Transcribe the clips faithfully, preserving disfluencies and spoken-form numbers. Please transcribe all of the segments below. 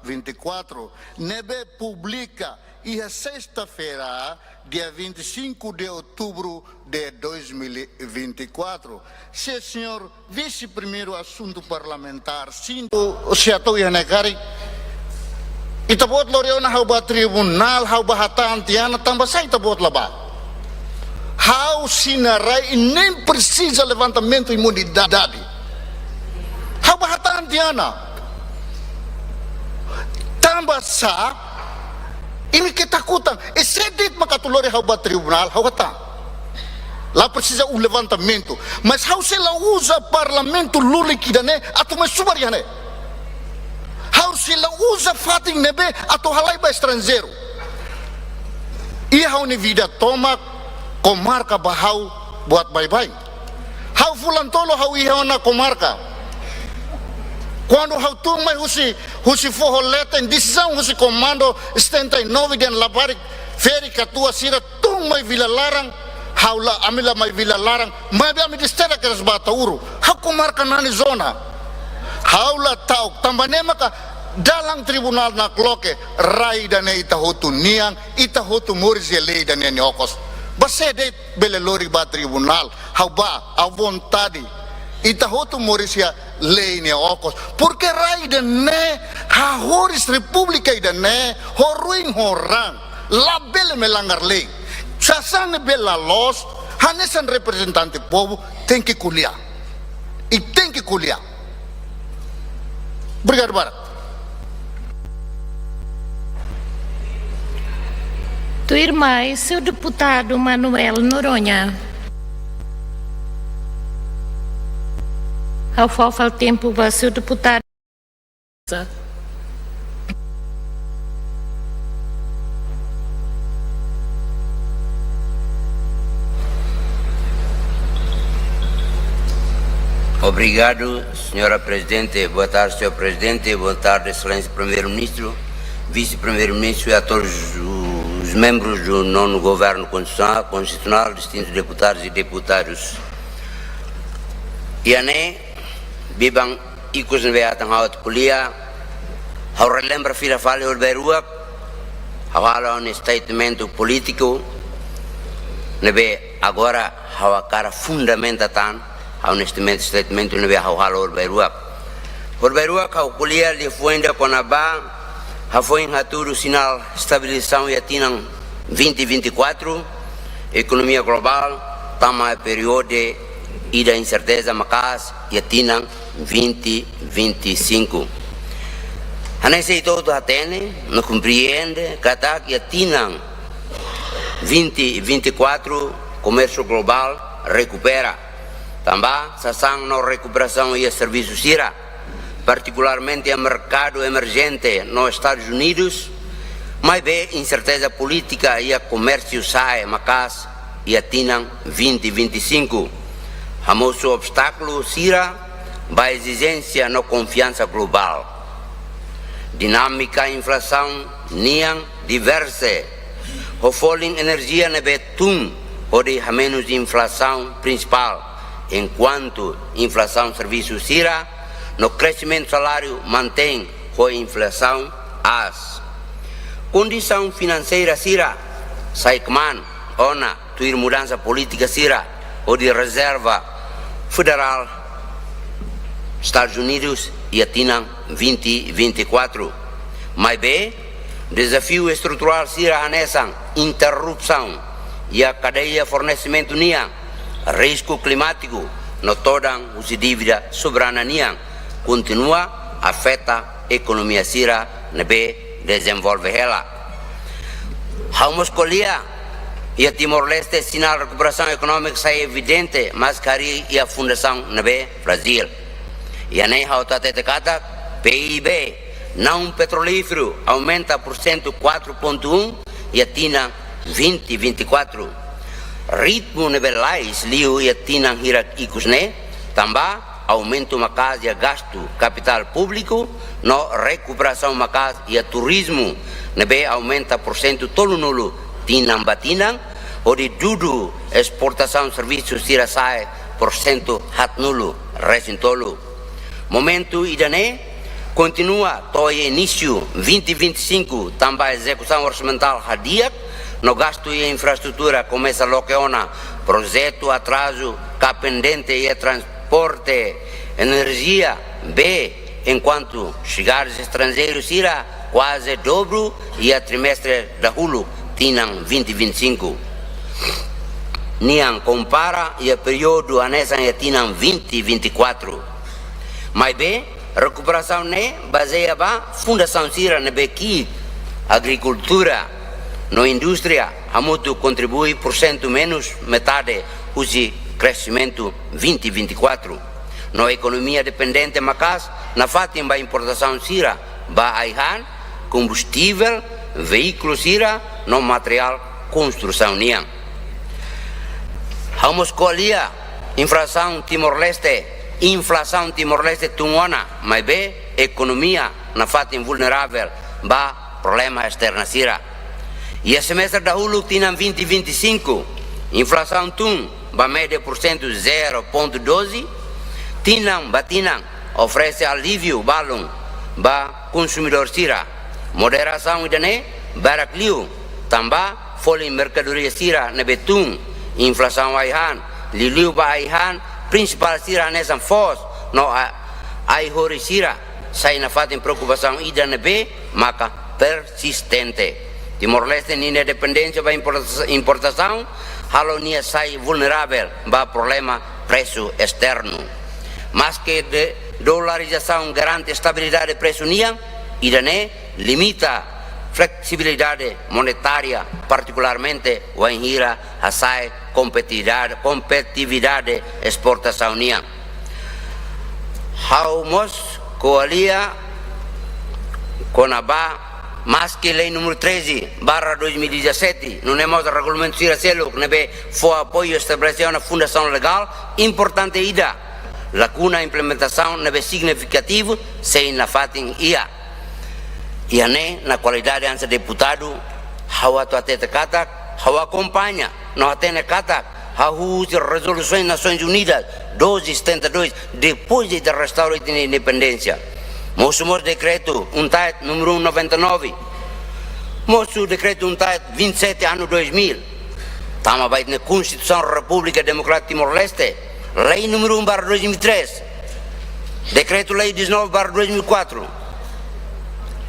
vinte e quatro, ne'ebé publika iha sesta-feira, dia vinte e cinco de outubro de dois mil e vinte e quatro. Se señór vise-primeiru asuntu parlamentár, sin, se atu iha ne'e karik, ita-boot lori ona ha'u ba tribunál, ha'u ba hatán tiha ona, tanba sá ita-boot la ba? Ha'u sira-nia rai ne'e presiza levantamentu imunidade. Ha'u ba hatán tiha ona. Tanba sá, imi ketakutan, e sé de'it maka atu lori ha'u ba tribunál, ha'u hatán. La presiza um levantamentu, mas ha'u sei la uza parlamentu lulik ida-ne'e atu mai subar iha ne'e. Ha'u sei la uza fatin ne'ebé atu halai ba estranjeiru. Iha ha'u-nia vida tomak, komarka ba ha'u buat baibain. Ha'u fulan tolu ha'u iha ona komarka. Kuandu ha'u tun mai husi, husi foho leten, desizaun husi komandu setenta e nove dehan labarik, ferik katuas sira tun mai Vila Laran, ha'u la, ami la mai Vila Laran, maibé ami desterra kedas ba Ataúro. Ha'u komarka nani zona. Ha'u la ta'uk, tanba ne'e maka dalan tribunál nakloke, rai ida-ne'e ita hotu nian, ita hotu moris iha lei ida-ne'e nia okos. Ba sé de'it bele lori ba tribunál, ha'u ba, à vontade. Ita hotu moris iha lei nia okos. Porque rai ida-ne'e hahoris repúblika ida-ne'e, ho ruin ho raan. Labele melanggar lei. Sasán ne'ebé la loos, hanesan reprezentante povu, tenke ko'alia. I tenke ko'alia. Obrigadu barak. Tuirmai, señór deputadu Manuel Noronha. Ha'u fó fali tempu ba señór deputadu. Obrigadu, señora Prezidente. Boa tarde, señór Prezidente. Boa tarde, Exelénsia Primeiru-Ministru, Vise-Primeiru-Ministru e a todos os membros do nono Governo Constitucional, Constitucional, distintos deputados e deputadas. Iha ne'e, biban ikus ne'ebé atan ha'u atu ko'alia, ha'u relembra fila fali horibainrua, ha'u halo ha'u-nia statement polítiku, ne'ebé agora ha'u hakarak fundamenta tan ha'u-nia statement, statement ne'ebé ha'u halo horibainrua. Horibainrua ha'u ko'alia liafuan ida kona-ba hafoin hatudu sinál estabilizasaun iha tinan vinte vinte e quatro, ekonomia globál tama períodu ida inserteza maka'as iha tinan vinte vinte e cinco. Hanesan ita hotu hatene no komprende katak iha tinan vinte vinte e quatro komérsiu globál rekupera. Tanba sasán no rekuperasaun iha servisu sira, partikularmente iha merkadu emerjente no Estadus Unidus, maibé inserteza polítika iha komérsiu sa'e maka'as iha tinan vinte vinte e cinco. Hamosu obstákulu sira ba ezijénsia no konfiansa globál. Dinámika inflasaun nian diverse, ho folin enerjia ne'ebé tun hodi hamenus inflasaun prinsipál, enkuantu inflasaun servisu sira no kresimentu saláriu mantein ho inflasaun aas. Kondisaun finanseira sira sai kmaan ona tuir mudansa polítika sira hodi rezerva federál Estadus Unidus iha tinan vinte vinte e quatro. Maibé, dezafiu estruturál sira hanesan interrupsaun iha kadeia fornesimentu nian, risku klimátiku no todan husi dívida soberana nian kontinua afeta ekonomia sira ne'ebé dezenvolve hela. Ha'u mós ko'alia, iha Timor-Leste sinál rekuperasaun ekonómika sai evidente, maski harii iha fundasaun ne'ebé frájil. Iha ne'e ha'u hatete katak P I B não petrolíferu aumenta porsentu quatro ponto um iha tinan vinte vinte e quatro. Ritmu ne'ebé lalais liu iha tinan hirak ikus ne'e, tanba aumentu maka'as iha gastu kapitál públiku no rekuperasaun maka'as iha turizmu, ne'ebé aumenta porsentu tolunulu tinan ba tinan, hodi dudu esportasaun servisu sira sa'e porsentu haatnulu resin tolu. Momentu ida-ne'e, Kontinua to'o iha inísiu vinte vinte e cinco, tanba ezekusaun orsamental hadi'ak, no gastu iha infraestrutura komesa loke ona, projetu atrazu ka pendente iha transporte, enerjia, bee, enkuantu xegada estranjeiru sira kuaze dobru iha trimestre dahuluk tinan vinte vinte e cinco nian, kompara iha períodu hanesan iha tinan vinte vinte e quatro. Maibé, rekuperasaun ne'e bazeia ba fundasaun sira ne'ebé ki'ik, agrikultura no indústria hamutuk kontribui porsentu menus metade husi kresimentu vinte vinte e quatro. No ekonomia dependente maka'as nafatin ba importasaun sira ba ai-han, kombustivel, veíkulu sira no materiál konstrusaun nian. Ha'u mós ko'alia inflasaun Timor-Leste, inflasaun Timor-Leste tun ona, maibé ekonomia nafatin vulneravel ba problema esterna sira. Iha semestre dahuluk tinan vinte vinte e cinco, inflasaun tun ba média porsentu zero ponto doze, tinan ba tinan oferese alíviu balun ba konsumidór sira. Moderasaun ida-ne'e barak liu, tanba folin merkadoria sira ne'ebé tun, inflasaun ai-han, liuliu ba ai-han prinsipál sira hanesan foos no a-, ai-horis sira, sai nafatin preokupasaun ida ne'ebé maka persistente. Timor-Leste ninia dependénsia ba importa-, importasaun halo nia sai vulneravel ba problema presu esternu. Maske de-, dolarizasaun garante estabilidade presu nian, ida-ne'e limita fleksibilidade monetária, partikularmente wainhira hasa'e kompetividade, kompetitividade esportasaun nian. Ha'u mós ko'alia kona-ba maske Lei número treze barra dois mil e dezassete, nune'e mós regulamentu sira seluk ne'ebé fó apoiu estabelese ona fundasaun legál importante ida, lakuna implementasaun ne'ebé signifikativu sei nafatin iha. Iha ne'e, na kualidade hanesan deputadu, ha'u atu hatete katak ha'u akompaña no hatene katak hahú husi rezolusaun Nasoins Unidas doze setenta e dois, depois de restaura ita-nia independénsia. Mosu mós dekretu UNTAET número um noventa e nove. Mosu dekretu UNTAET vinte e sete anu dois mil. Tama ba ita-nia Konstituisaun Repúblika Demokrátika Timor-Leste, Lei número um barra dois mil e três, Dekretu-Lei dezanove barra dois mil e quatro,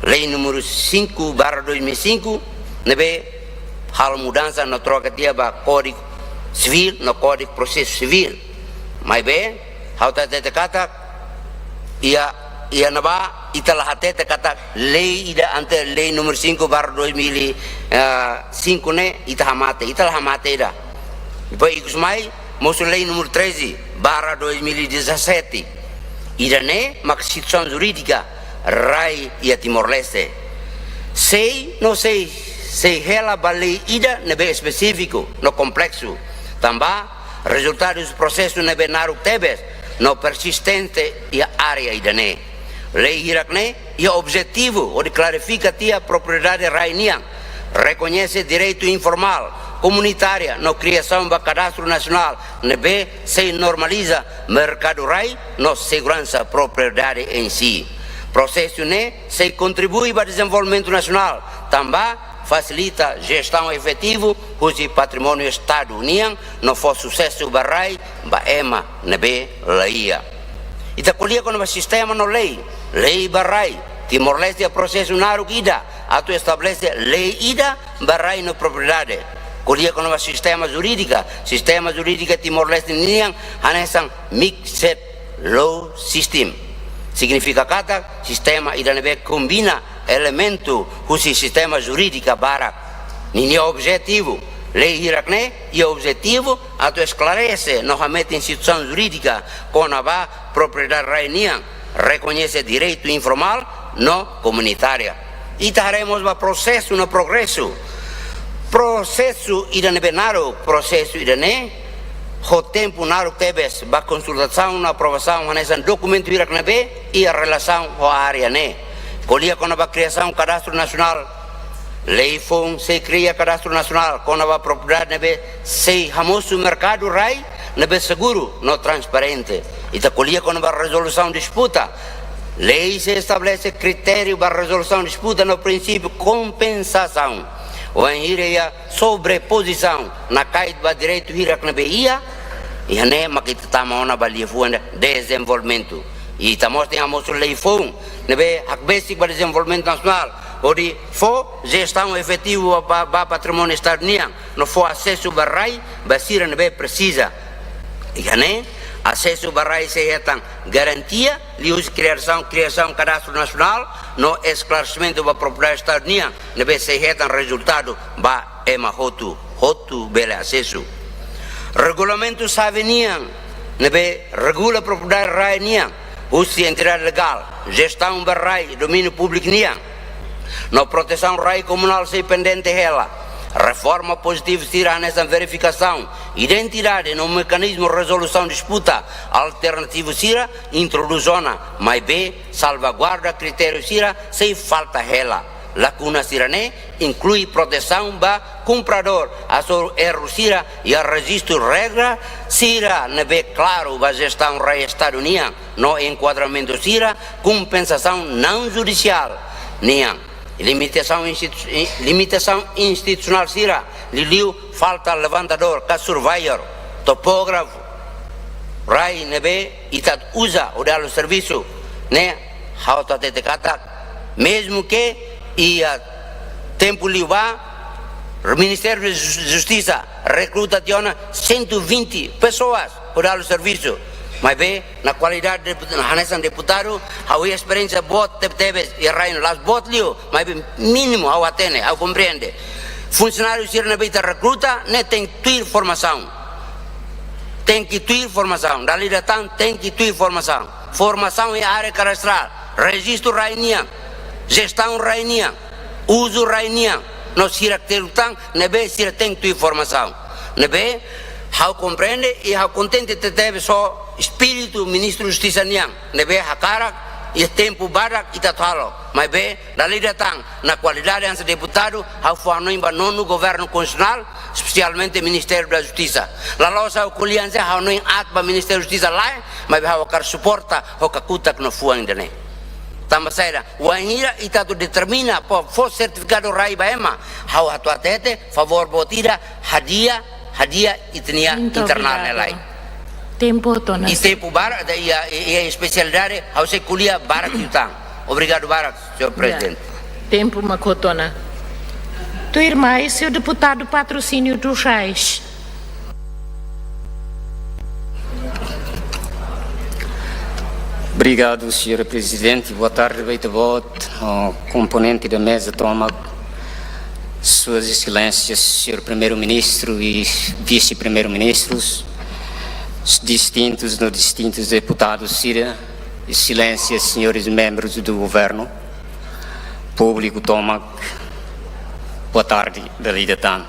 Lei número cinco barra dois mil e cinco, ne'ebé halo mudansa no troka tiha ba Kódigu Sivíl no Kódigu Prosesu Sivíl. Maibé, ha'u hatete katak, iha, iha ne'ebá, ita la hatete katak lei ida ante Lei número cinco barra dois mil e cinco ne'e, ita hamate, ita la hamate ida. Depois, ikus mai, mosu Lei número treze barra dois mil e dezassete. Ida-ne'e mak situasaun jurídika rai iha Timor-Leste. Sei, no sei, sei hela ba lei ida ne'ebé espesífiku no kompleksu. Tanba rezultadu husi prosesu ne'ebé naruk tebes no persistente iha área ida-ne'e. Lei hirak-ne'e iha objetivu hodi klarifika tiha propriedade rai nian, rekoñese direitu informál, komunitária no kriasaun ba kadastru nasionál ne'ebé sei normaliza merkadu rai no seguransa propriedade em si. Prosesu ne'e sei kontribui ba dezenvolvimentu nasionál, tanba fasilita jestaun efetivu husi patrimóniu Estadu nian no fó susesu ba rai ba ema ne'ebé la iha. Ita ko'alia kona-ba sistema no lei, lei ba rai. Timor-Leste iha prosesu naruk ida atu estabelese lei ida ba rai no propriedade. Ko'alia kona-ba sistema jurídika, sistema jurídika Timor-Leste nian hanesan mixed law system. Signifika katak sistema ida ne'ebé kombina elementu husi sistema jurídika barak. Ninia objetivu, lei hirak-ne'e iha objetivu atu esklarese no hametin situasaun jurídika kona-ba propriedade rai nian, rekoñese direitu informál no komunitária. Ita haree mós ba prosesu no progresu. Prosesu ida ne'ebé naruk, prosesu ida-ne'e ho tempu naruk tebes ba konsultasaun no aprovasaun hanesan dokumentu hirak ne'ebé iha relasaun ho área ne'e. Ko'alia kona-ba kriasaun kadastru nasionál, lei foun sei kria kadastru nasionál kona-ba propriedade ne'ebé sei hamosu merkadu rai ne'ebé seguru no transparente. Ita ko'alia kona-ba rezolusaun disputa, Lei sei estabelese kritériu ba rezolusaun disputa no prinsípiu kompensasaun, wainhira iha sobrepozisaun nakait ba direitu hirak ne'ebé iha, iha ne'e mak ita tama ona ba liafuan dezenvolvimentu. I ita mós tenke hamosu lei foun ne'ebé hakbesik ba dezenvolvimentu nasionál, hodi fó jestaun efetivu ba, ba, ba patrimóniu Estadu nian, no fó asesu ba rai ba sira ne'ebé presiza. Iha ne'e, asesu ba rai sei hetan garantia liuhusi kriasaun, kriasaun kadastru nasionál no esklaresimentu ba propriedade Estadu nian, ne'ebé sei hetan rezultadu ba ema hotu, hotu bele asesu. Regulamentu xave nian ne'ebé regula propriedade rai nian, husi entidade legál, jestaun ba rai, domíniu públiku nian, no protesaun rai komunál sei pendente hela. Reforma pozitivu sira hanesan verifikasaun identidade no mekanizmu rezolusaun disputa alternativu sira introdús ona, maibé salvaguarda kritériu sira sei falta hela. Lakuna sira-ne'e inklui protesaun ba kompradór hasoru erru sira iha rejistu regra sira ne'ebé klaru ba jestaun rai Estadu nian no enkuadramentu sira, kompensasaun naun judisiál nian, limitasaun institu-, limitasaun institusionál sira, liuliu falta levantadór ka surveyor, topógrafu, rai ne'ebé ita uza hodi halo servisu, ne'e ha'u atu hatete katak, mezmu ke iha tempu liubá, Ministériu de Jus-, Justisa rekruta tiha ona cento e vinte pessoas hodi halo servisu, maibé na kualidade de deput-, hanesan deputadu, ha'u iha esperiénsia boot tebetebes iha rai ne'e, la'ós boot liu, maibé mínimu ha'u hatene, ha'u komprende. Funsionáriu sira ne'ebé ita rekruta ne'e tenke tuir formasaun. Tenke tuir formasaun. Dala ida tan tenke tuir formasaun. Formasaun iha área kadastrál, rejistu rai nian, jestaun rai nian, uzu rai nian, no sira terus tan ne'ebé sira tenke tuir formasaun. Ne'ebé ha'u komprende i ha'u kontente tebetebes ho espíritu Ministru Justisa nian, ne'ebé hakarak iha tempu badak ita atu halo. Maibé dala ida tan, na kualidade hanesan deputadu, ha'u fó hanoin ba nonu governu konstitusionál, espesialmente Ministériu da Justisa. Laloos ha'u ko'alia hanesan ha'u hanoin aat ba Ministériu Justisa lae, maibé ha'u hakarak suporta ho kakutak no fuan ida-ne'e. Tanba saida, wainhira ita atu determina, fó, fó sertifikadu rai ba ema, ha'u atu hatete, favór boot ida, hadi'a, hadi'a ita-nia internál ne'e lai. Tempu hotu ona. I tempu barak, da iha, iha espesialidade, ha'u sei ko'alia barak liután. Obrigadu barak, señór Prezidente. Tempu mak hotu ona. Tuirmai, señór deputadu Patrocínio dos Reis. Obrigadu, señór Prezidente. Boa tarde ba ita-boot, ó, komponente da meza tomak, Suas Exelénsias, señór Primeiru-Ministru i Vise-Primeiru-Ministrus, distintus no distintus deputadus sira, Exelénsias, señores membros do Governo, públiku tomak, boa tarde dala ida tan.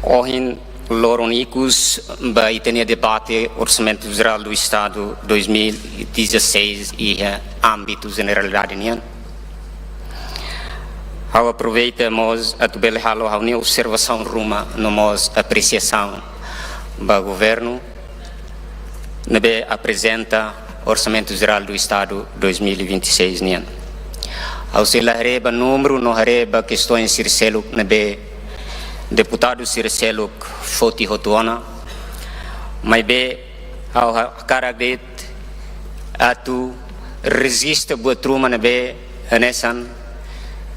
Ohin loron ikus ba ita-nia debate Orsamentu Jerál do Estadu dois mil e dezasseis iha ámbitu jeneralidade nian. Ha'u aproveita mós atu bele halo ha'u-nia observasaun ruma no mós apresiasaun ba governu ne'ebé aprezenta Orsamentu Jerál do Estadu dois mil e vinte e seis nian. Ha'u sei la haree ba númeru no haree ba kestoin sira seluk ne'ebé deputadu sira seluk foti hotu ona, maibé ha'u hakarak de'it atu rejista buat ruma ne'ebé hanesan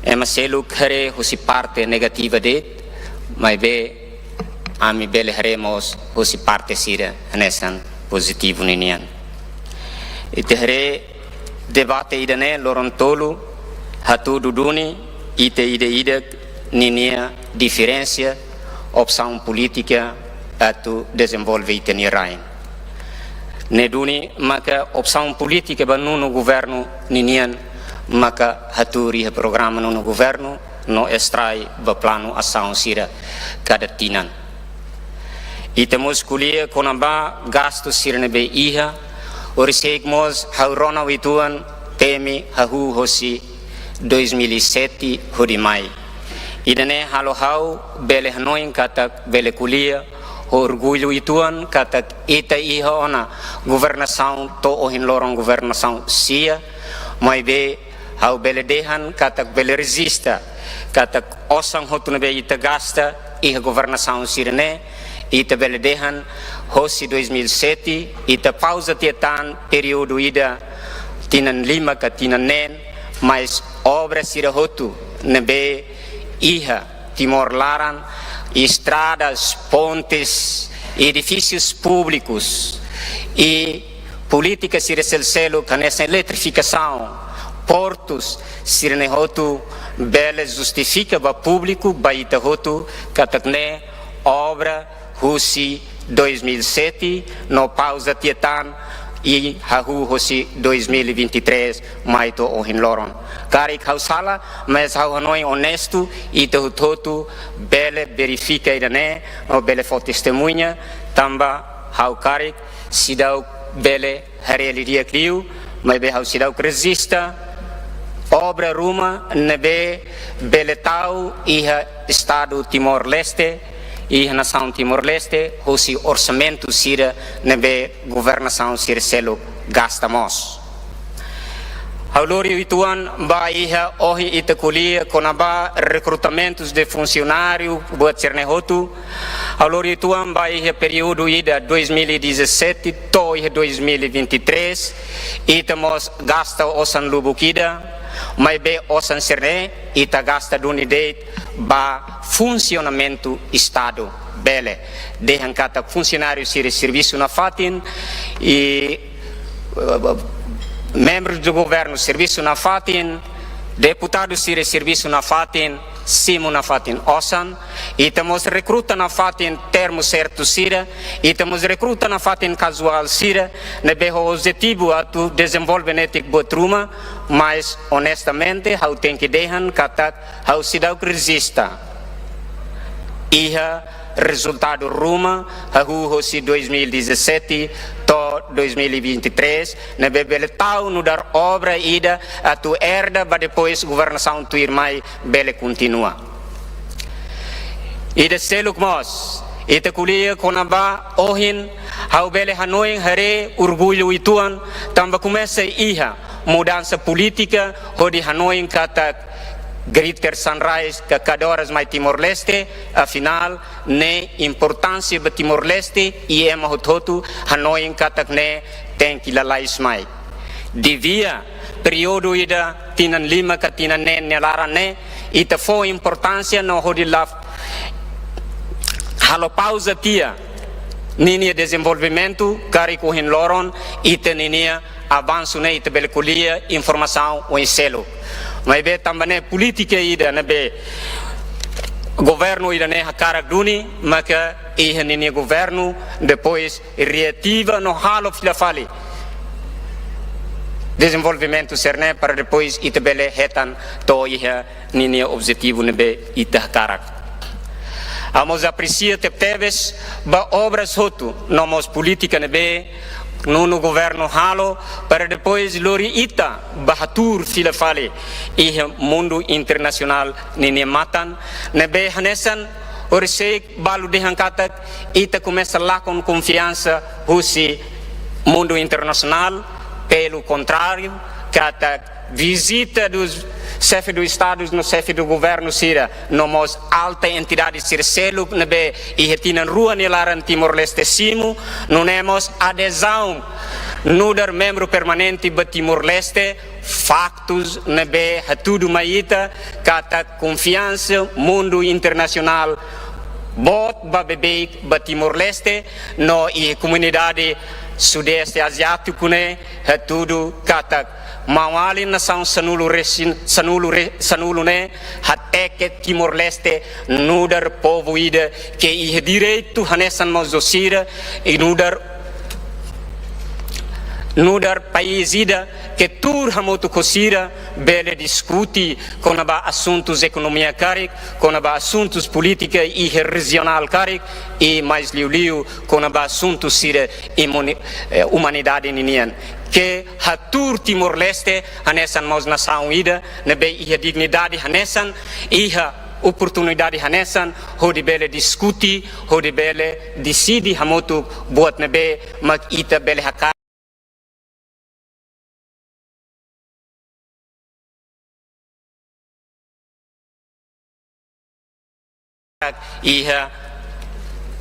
ema seluk haree husi parte negativa de'it, maibé ami bele haree mós husi parte sira hanesan pozitivu ninian. Ita haree debate ida-ne'e loron tolu hatudu duni ita ida-idak ninia diferensa opsaun polítika atu dezenvolve ita-nia rain. Ne'e duni maka opsaun polítika ba nonu governu ninian maka hatuur iha programa nonu governu no estrai ba planu asaun sira kada tinan. Ita mós ko'alia kona-ba gastu sira ne'ebé iha, orsida mós ha'u rona uitoan temi hahú hosi dois mil e sete hodi mai. Ida-ne'e halo ha'u bele hanoin katak bele ko'alia orgullu uitoan katak ita iha ona governasaun to'o ohin loron, governasaun sia, maibé ha'u bele dehan katak bele rejista katak osan hotu ne'ebé ita gasta iha governasaun sira-ne'e, ita bele dehan hosi dois mil e sete, ita pauza tiha tan períodu ida tinan lima ka tinan neen, mas obra sira hotu ne'ebé iha Timor laran, estradas, pontes, edifísius públikus, i polítika sira seluk-seluk hanesan eletrifikasaun, portus, sira-ne'e hotu bele justifika ba públiku, ba ita hotu, katak ne'e obra husi dois mil e sete, no pauza tiha tan i hahú hosi dois mil e vinte e três mai to'o ohin loron. Karik ha'u sala, mas ha'u hanoin onestu, ita hotu-hotu bele verifika ida-ne'e, no bele fó testemuña, tanba ha'u karik seidauk bele haree didi'ak liu, maibé ha'u seidauk rejista obra ruma ne'ebé bele tau iha Estadu Timor-Leste, iha nasaun Timor-Leste, husi orsamentu sira ne'ebé governasaun sira seluk gasta mós. Ha'u lori uitoan ba iha ohin ita ko'alia kona-ba rekrutamentus de funsionáriu buat sira-ne'e hotu. Ha'u lori uitoan ba iha períodu ida dois mil e dezassete to'o iha dois mil e vinte e três, ita mós gasta osan lubuk ida, maibé osan sira-ne'e ita gasta duni de'it ba funsionamentu Estadu. Bele dehan katak funsionáriu sira servisu nafatin, i eh, membru do governu servisu nafatin, deputadu sira servisu nafatin, simu nafatin osan, ita mós rekruta nafatin termu sertu sira, ita mós rekruta nafatin kazuál sira, ne'ebé ho objetivu atu dezenvolve netik buat ruma, mas onestamente ha'u tenke dehan katak ha'u seidauk rejista iha rezultadu ruma, hahú hosi dois mil e dezassete to'o dois mil e vinte e três, ne'ebé bele tau nu'udar obra ida atu erda ba depois governasaun tuirmai bele kontinua. Ida seluk mós, ita ko'alia kona-ba ohin, ha'u bele hanoin haree orgullu uitoan, tanba komesa iha mudansa polítika, hodi hanoin katak Greater Sunrise ka Kadoras mai Timor-Leste, afinál, ne'e importánsia ba Timor-Leste, i ema hotu-hotu hanoin katak ne'e tenke lalais mai. Devia períodu ida tinan lima ka tinan neen nia laran ne'e, ita fó importánsia no hodi la halo pauza tiha ninia dezenvolvimentu, karik ohin loron ita-ninia avansu ne'e ita bele ko'alia informasaun oin seluk. Maibé tanba ne'e polítika ida ne'ebé governu ida-ne'e hakarak duni, maka iha ninia governu depois reativa no halo fila fali dezenvolvimentu sira-ne'e para depois ita bele hetan to'o iha ninia objetivu ne'ebé ita hakarak. Ha'u mós apresia tebetebes ba obras hotu no mós polítika ne'ebé nonu governu halo para depois lori ita ba hatuur fila fali iha mundu internasionál ninia matan, ne'ebé hanesan orsida balu dehan katak ita komesa lakon konfiansa husi mundu internasionál, pelu kontráriu, katak vizita dos xefe do estadu no xefe do governu sira, no mós alta entidade sira seluk ne'ebé iha tinan rua nia laran Timor-Leste simu, nune'e mós adezaun nu'udar membru permanente ba Timor-Leste, faktus ne'ebé hatudu mai ita katak konfiansa mundu internasionál boot ba beibeik ba Timor-Leste, no iha komunidade Sudeste Aziátiku ne'e hatudu katak maun-alin nasaun sanulu resin, sanulu re, sanulu ne'e hateke Timor-Leste nu'udar povu ida ke iha direitu hanesan mós ho sira, i nu'udar nu'udar país ida ke tuur hamutuk ho sira bele diskute kona-ba asuntus ekonomia karik, kona-ba asuntus polítika i rejionál karik, i mais liuliu kona-ba asuntus sira imuni-, eh, umanidade ninian. Ke hatuur Timor-Leste hanesan mós nasaun ida ne'ebé iha dignidade hanesan, iha oportunidade hanesan hodi bele diskute, hodi bele deside hamutuk buat ne'ebé mak ita bele hakarak iha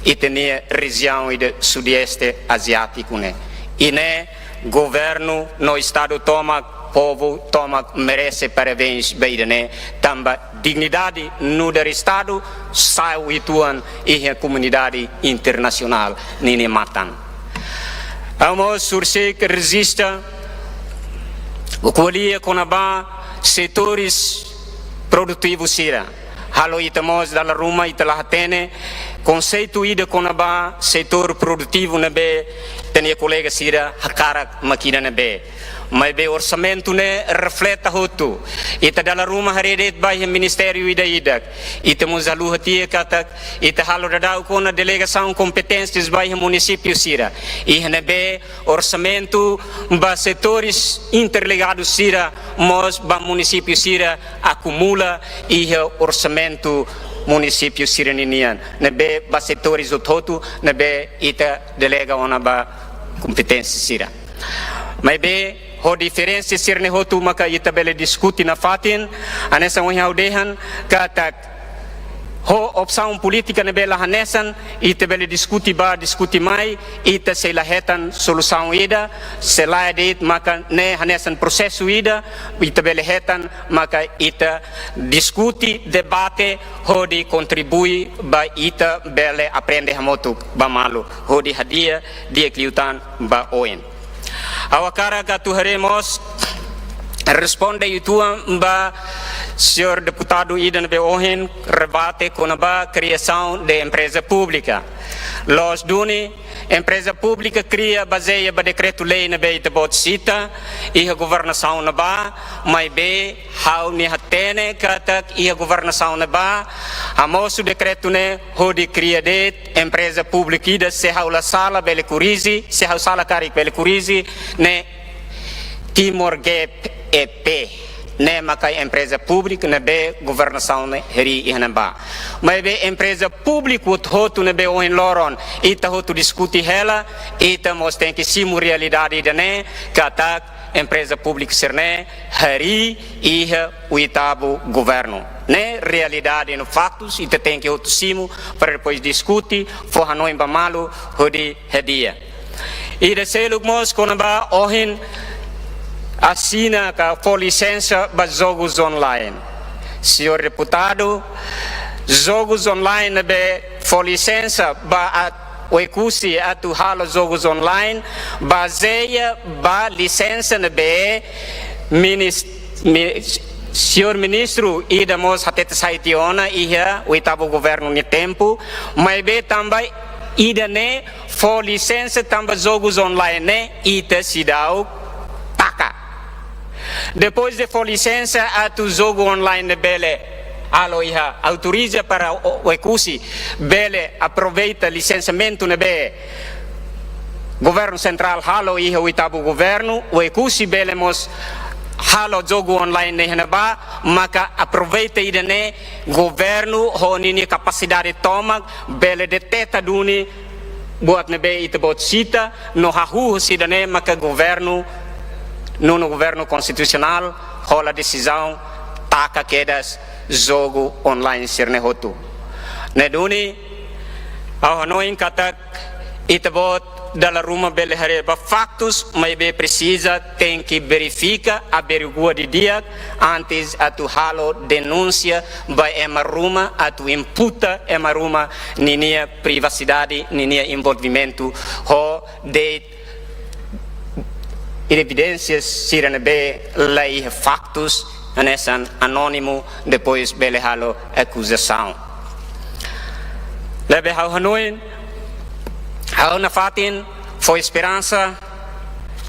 ita-nia rejiaun ida Sudeste Aziátiku ne'e. I ne'e governu no Estadu tomak, povu tomak merese parabéns ba ida-ne'e, tanba dignidade nu'udar Estadu sai uitoan iha komunidade internasionál ninia matan. Ha'u mós hakarak rejista ko'alia kona-ba setores produtivu sira. Halo ita mós dala ruma ita la hatene konseitu ida kona-ba setór produtivu ne'ebé ita-nia kolega sira hakarak mak ida ne'ebé. Maibé orsamentu ne'e refleta hotu. Ita dala ruma haree de'it ba iha ministériu ida-idak. Ita mós haluha tiha katak ita halo daudaun kona delegasaun kompeténsias ba iha munisípiu sira. Iha ne'ebé orsamentu ba setores interligadus sira mós ba munisípiu sira akumula iha orsamentu munisípiu sira ninian. Ne'ebé ba setores hotu-hotu ne'ebé ita delega ona ba kompeténsia sira. Maibé ho diferensa sira-ne'e hotu maka ita bele diskute nafatin, hanesan ohin ha'u dehan katak ho opsaun polítika ne'ebé la hanesan, ita bele diskute ba, diskute mai, ita sei la hetan solusaun ida, se lae de'it maka ne'e hanesan prosesu ida, ita bele hetan maka ita diskute, debate, hodi kontribui ba ita bele aprende hamutuk ba malu, hodi hadi'a di'ak liután ba oin. Ha'u hakarak atu haree mós responde uitoan ba señór deputadu ida ne'ebé ohin rebate kona-ba kriasaun de empreza públika. Loos duni, empreza públika kria bazeia ba dekretu-lei ne'ebé ita-boot sita iha governasaun ne'ebá, maibé ha'u-nia hatene katak iha governasaun ne'ebá hamosu dekretu ne'e hodi kria de'it empreza públika ida, se ha'u la sala bele korrije, se ha'u sala karik bele korrije, ne'e Timor Gap E P. Ne'e maka empreza públika ne'ebé governasaun ne'e harii iha ne'ebá. Maibé empreza públika hotu-hotu ne'ebé ohin loron ita hotu diskute hela, ita mós tenke simu realidade ida-ne'e katak empreza públika sira-ne'e harii iha oitavu governu. Ne'e realidade no faktus, ita tenke hotu simu para depois diskute, fó hanoin ba malu, hodi hadi'a. Ida seluk mós kona-ba ohin asina ka fó lisensa ba jogus online. Señór deputadu, jogus online ne'ebé fó lisensa ba Oekusi atu halo jogus online, bazeia ba lisensa ne'ebé minis-, mi-, señór ministru ida mós hatete sai tiha ona iha oitavu governu nia tempu, maibé tanba ida-ne'e fó lisensa tanba jogus online ne'e ita seidauk taka. Depois de fó lisensa atu jogu online ne'e bele halo iha, autoriza para O-, Oekusi bele aproveita lisensiamentu ne'ebé governu sentrál halo iha oitavu governu, Oekusi bele mós halo jogu online ne'e iha ne'ebá, maka aproveita ida-ne'e governu ho ninia kapasidade tomak bele deteta duni buat ne'ebé ita-boot sita, no hahú husi ida-ne'e maka governu, nonu governu konstitusionál, hola desizaun taka kedas jogu online sira-ne'e hotu. Ne'e duni, ha'u hanoin katak ita-boot dala ruma bele haree ba faktus, maibé presiza tenke verifika, averigua didi'ak, antes atu halo denúnsia ba ema ruma, atu imputa ema ruma ninia privasidade, ninia envolvimentu ho de'it evidénsia sira ne'ebé la iha faktus, hanesan anónimu, depois bele halo akuzasaun. Ne'ebé ha'u hanoin, ha'u nafatin fó esperansa,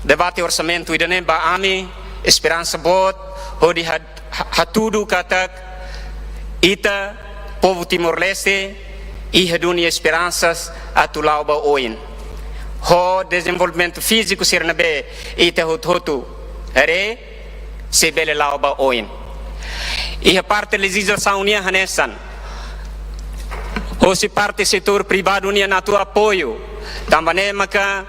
debate orsamentu ida-ne'e ba ami esperansa boot, hodi ha-, ha-, hatudu katak ita, povu Timor-Leste, iha duni esperansa atu la'o ba oin. Ho dezenvolvimentu fíziku sira ne'ebé ita hotu-hotu haree, sei bele la'o ba oin. Iha parte lejizlasaun nian hanesan, hosi parte setór privadu nian atu apoiu. Tanba ne'e maka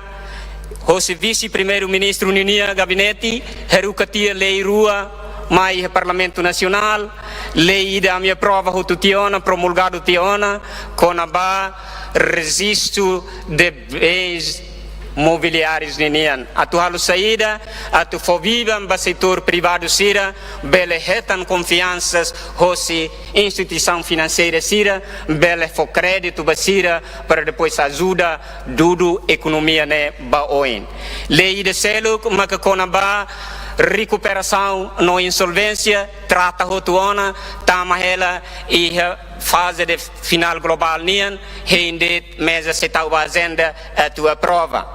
hosi Vise-Primeiru-Ministru ninia gabinete haruka tiha lei rua mai iha Parlamentu Nasionál, lei ida ami aprova hotu tiha ona, promulgadu tiha ona, kona-ba rejistu de bens mobiliárius ninian. Atu halo saida, atu fó biban ba setór privadu sira bele hetan konfiansa hosi instituisaun finanseira sira, bele fó kréditu ba sira, para depois ajuda dudu ekonomia ne'e ba oin. Lei ida seluk maka kona-ba rekuperasaun no insolvénsia, trata hotu ona, tama hela iha faze de finál globál nian, hein de'it meza sei tau ba ajenda atu aprova.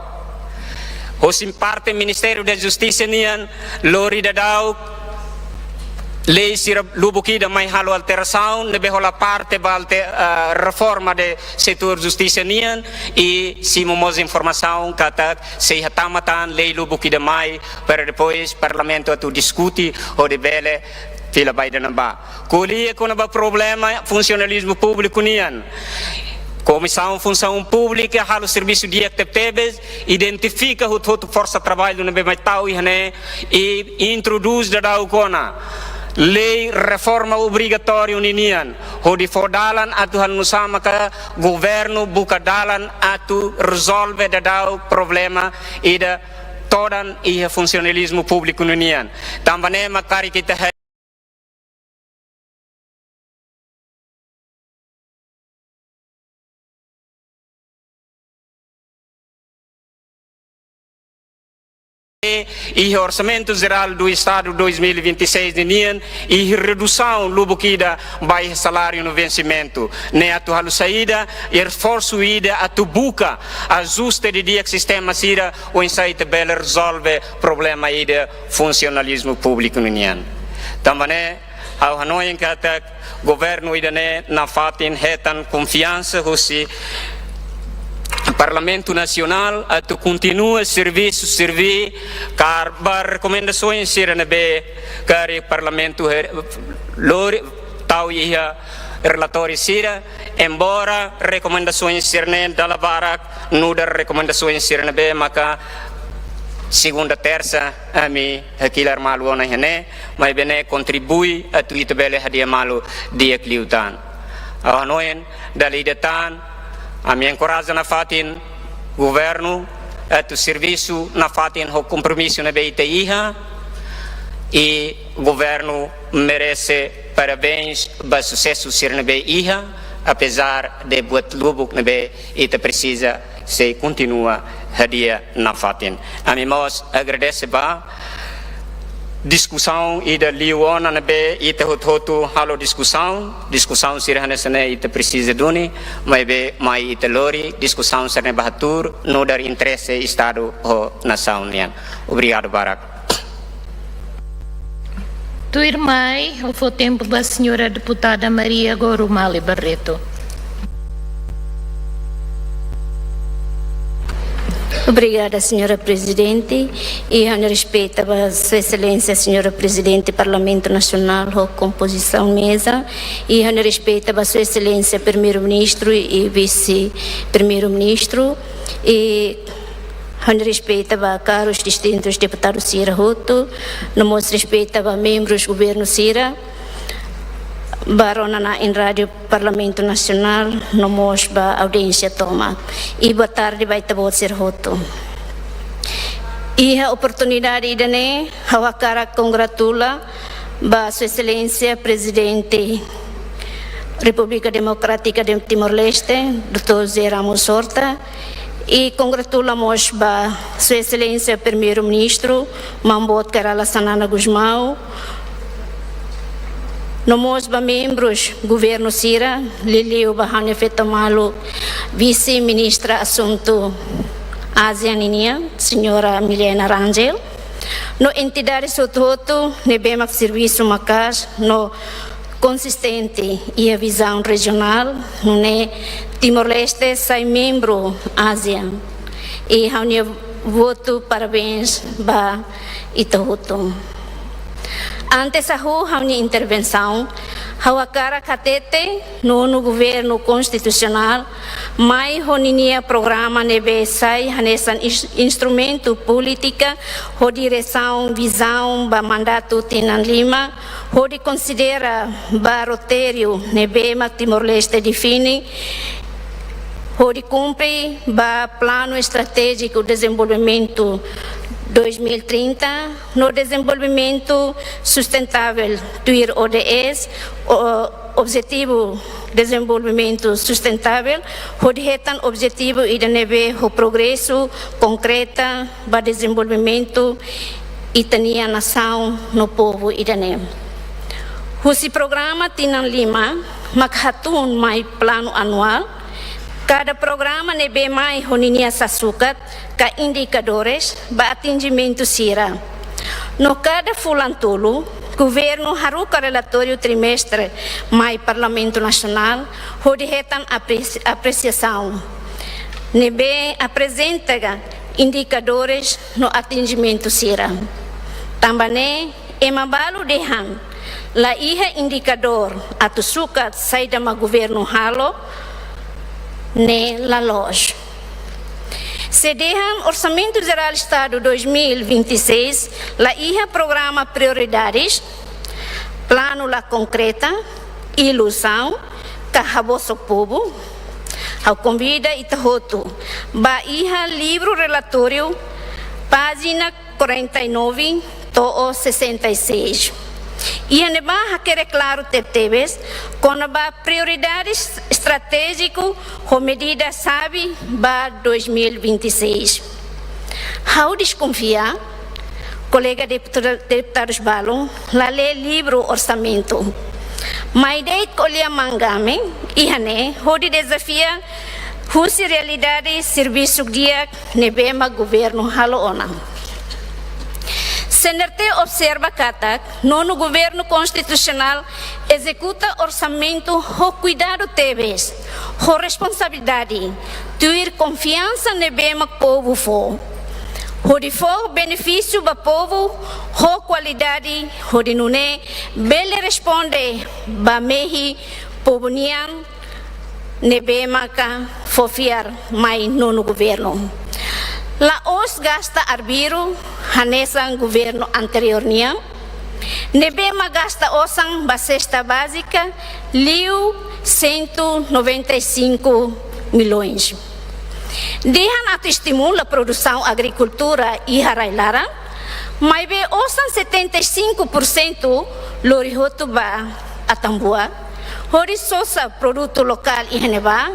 Hosi parte Ministériu da Justisa nian, lori daudaun lei sira lubuk ida mai halo alterasaun, ne'ebé hola parte ba alte-, ah, reforma de setór justisa nian, i simu mós informasaun katak sei hatama tan lei lubuk ida mai, para depois Parlamentu atu diskute hodi bele fila ba ida-ne'ebá. Ko'alia kona-ba problema funsionalizmu públiku nian, Komisaun Funsaun Públika halo servisu di'ak tebetebes, identifika hotu-hotu forsa traballu ne'ebé mai tau iha ne'e, i introdús daudaun ona lei reforma obrigatóriu ninian, hodi fó dalan atu halo nu'usá maka governu buka dalan atu rezolve daudaun problema ida todan iha funsionalizmu públiku ninian. Tanba ne'e maka karik ita iha Orsamentu Jerál do Estadu dois mil e vinte e seis ninian, iha redusaun lubuk ida ba iha saláriu no vensimentu. Ne'e atu halo saida, esforsu ida atu buka ajuste didi'ak sistema sira, oinsá ita bele rezolve problema ida funsionalizmu públiku ninian. Tanba ne'e, ha'u hanoin katak governu ida-ne'e nafatin hetan konfiansa husi Parlamentu Nasionál atu kontinua servisu, serví, karik ba rekomendasaun sira ne'ebé karik Parlamentu her-, lori tau iha relatóriu sira, embora rekomendasaun sira-ne'e dala barak nu'udar rekomendasaun sira ne'ebé maka segunda, tersa, ami hakilar malu ona iha ne'e, maibé ne'e kontribui atu ita bele hadi'a malu di'ak liután. Ha'u hanoin, dala ida tan, ami enkoraja nafatin governu atu servisu nafatin ho kompromisu ne'ebé ita iha, i governu merese parabéns ba susesu sira ne'ebé iha, apezar de buat lubuk ne'ebé ita presiza sei kontinua hadi'a nafatin. Ami mós agradese ba diskusaun ida liu ona ne'ebé ita hotu-hotu halo diskusaun, diskusaun sira hanesan ne'e ita presiza duni, maibé mai ita lori diskusaun sira-ne'e ba hatuur nu'udar interese Estadu ho nasaun nian. Obrigadu barak. Tuirmai, ha'u fó tempu ba Señora Deputada Maria Gorumale Barreto. Obrigada, Señora Prezidente. I ha'u-nia respeitu ba Sua Exelénsia, Señora Prezidente Parlamentu Nasionál, ho kompozisaun meza. I ha'u-nia respeitu ba Sua Exelénsia Primeiru-Ministru i Vise-Primeiru-Ministru. I ha'u-nia respeitu ba karus distintus deputadu sira hotu, no mós respeitu ba membrus governu sira, ba rona na'in Rádiu Parlamentu Nasionál, no mós ba audiénsia tomak. I boa tarde ba ita-boot sira hotu. Iha oportunidade ida-ne'e, ha'u hakarak kongratula ba Sua Exelénsia Prezidente Repúblika Demokrátika de Timor-Leste, doutór José Ramos Horta, i kongratula mós ba Sua Exelénsia Primeiru-Ministru, Maun Boot Kay Rala Xanana Gusmão, no mós ba membrus governu sira, liuliu ba ha'u-nia feto maluk Vise-Ministra Asuntu ASEAN ninian, Señora Milena Rangel, no entidades hotu-hotu ne'ebé mak servisu maka'as no konsistente iha vizaun rejionál, nune'e Timor-Leste sai membru ASEAN. I ha'u-nia votu parabéns ba ita hotu. Antes ha'u ha'u-nia intervensaun, ha'u hakarak hatete nonu governu konstitusionál mai ho ninia programa ne'ebé sai hanesan ins-, instrumentu polítika hodi realiza vizaun ba mandatu tinan lima, hodi konsidera ba roteiru ne'ebé mak Timor-Leste define, hodi kumpre ba Planu Estratéjiku Dezenvolvimentu dois mil e trinta, no Dezenvolvimentu Sustentável, tuir O D S, o Objetivu Dezenvolvimentu Sustentável, hodi hetan objetivu ida ne'ebé ho progresu konkreta ba dezenvolvimentu ita-nia nasaun no povu ida-ne'e. Husi programa tinan lima, mak hatun mai planu anuál, kada programa ne'ebé mai ho ninia sasukat ka indikadores ba atinjimentu sira. No kada fulan tolu, governu haruka relatóriu trimestre mai Parlamentu Nasionál, hodi hetan apresi-, apresiasaun ne'ebé aprezenta indikadores no atinjimentu sira. Tanba ne'e, ema balu dehan, la iha indikadór atu sukat saida mak governu halo, ne'e la loos. Se dehan Orsamentu Jerál Estadu dois mil e vinte e seis la iha programa prioridades, planu la konkreta, iluzaun, ka haboso povu, ha'u konvida ita hotu ba iha livru relatóriu, pájina quarenta e nove to'o sessenta e seis. Iha ne'ebá hakerek klaru tebetebes kona-ba prioridades estratéjiku ho medida xave ba dois mil e vinte e seis. Ha'u deskonfia, kolega deputa-, deputadus balun la lee livru orsamentu. Mai de'it ko'alia mangame iha ne'e hodi dezafia husi realidade servisu di'ak ne'ebé mak governu halo ona. CNRT observa katak nonu governu konstitusionál ezekuta orsamentu ho kuidadu tebes, ho responsabilidade, tuir konfiansa ne'ebé mak povu fó. Hodi fó benefísiu ba povu ho kualidade, hodi nune'e bele responde ba mehi povu nian ne'ebé maka fó fiar mai nonu governu. La'ós gasta arbiru hanesan governu anteriór nian, ne'ebé mak gasta osan ba sesta bázika liu cento e noventa e cinco milhões. Dehan atu estimula produsaun agrikultura iha rai-laran, maibé osan setenta e cinco por cento lori hotu ba Atambua, hodi sosa produtu lokál iha ne'ebá,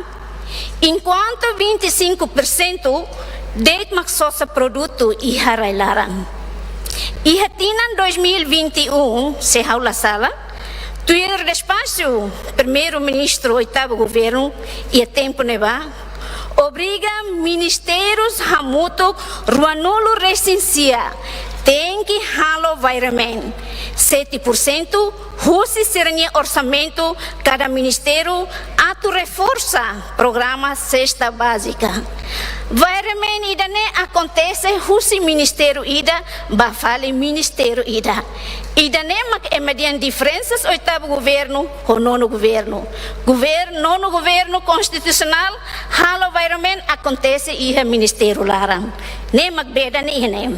enkuantu vinte e cinco por cento de'it mak sosa produtu iha rai-laran. Iha tinan dois mil e vinte e um, se ha'u la sala, tuir despaxu Primeiru-Ministru Oitavu Governu iha tempu ne'ebá, obriga ministérius hamutuk ruanulu resin sia tenke halo wairement sete por cento husi sira-nia orsamentu kada ministériu atu reforsa programa sesta bázika. Wairement ida-ne'e akontese husi ministériu ida ba fali ministériu ida. Ida-ne'e mak ema dehan diferensa Oitavu Governu ho Nonu Governu. Gover-, Nonu Governu konstitusionál halo wairement akontese iha ministériu laran. Ne'e mak beda ne'e iha ne'e.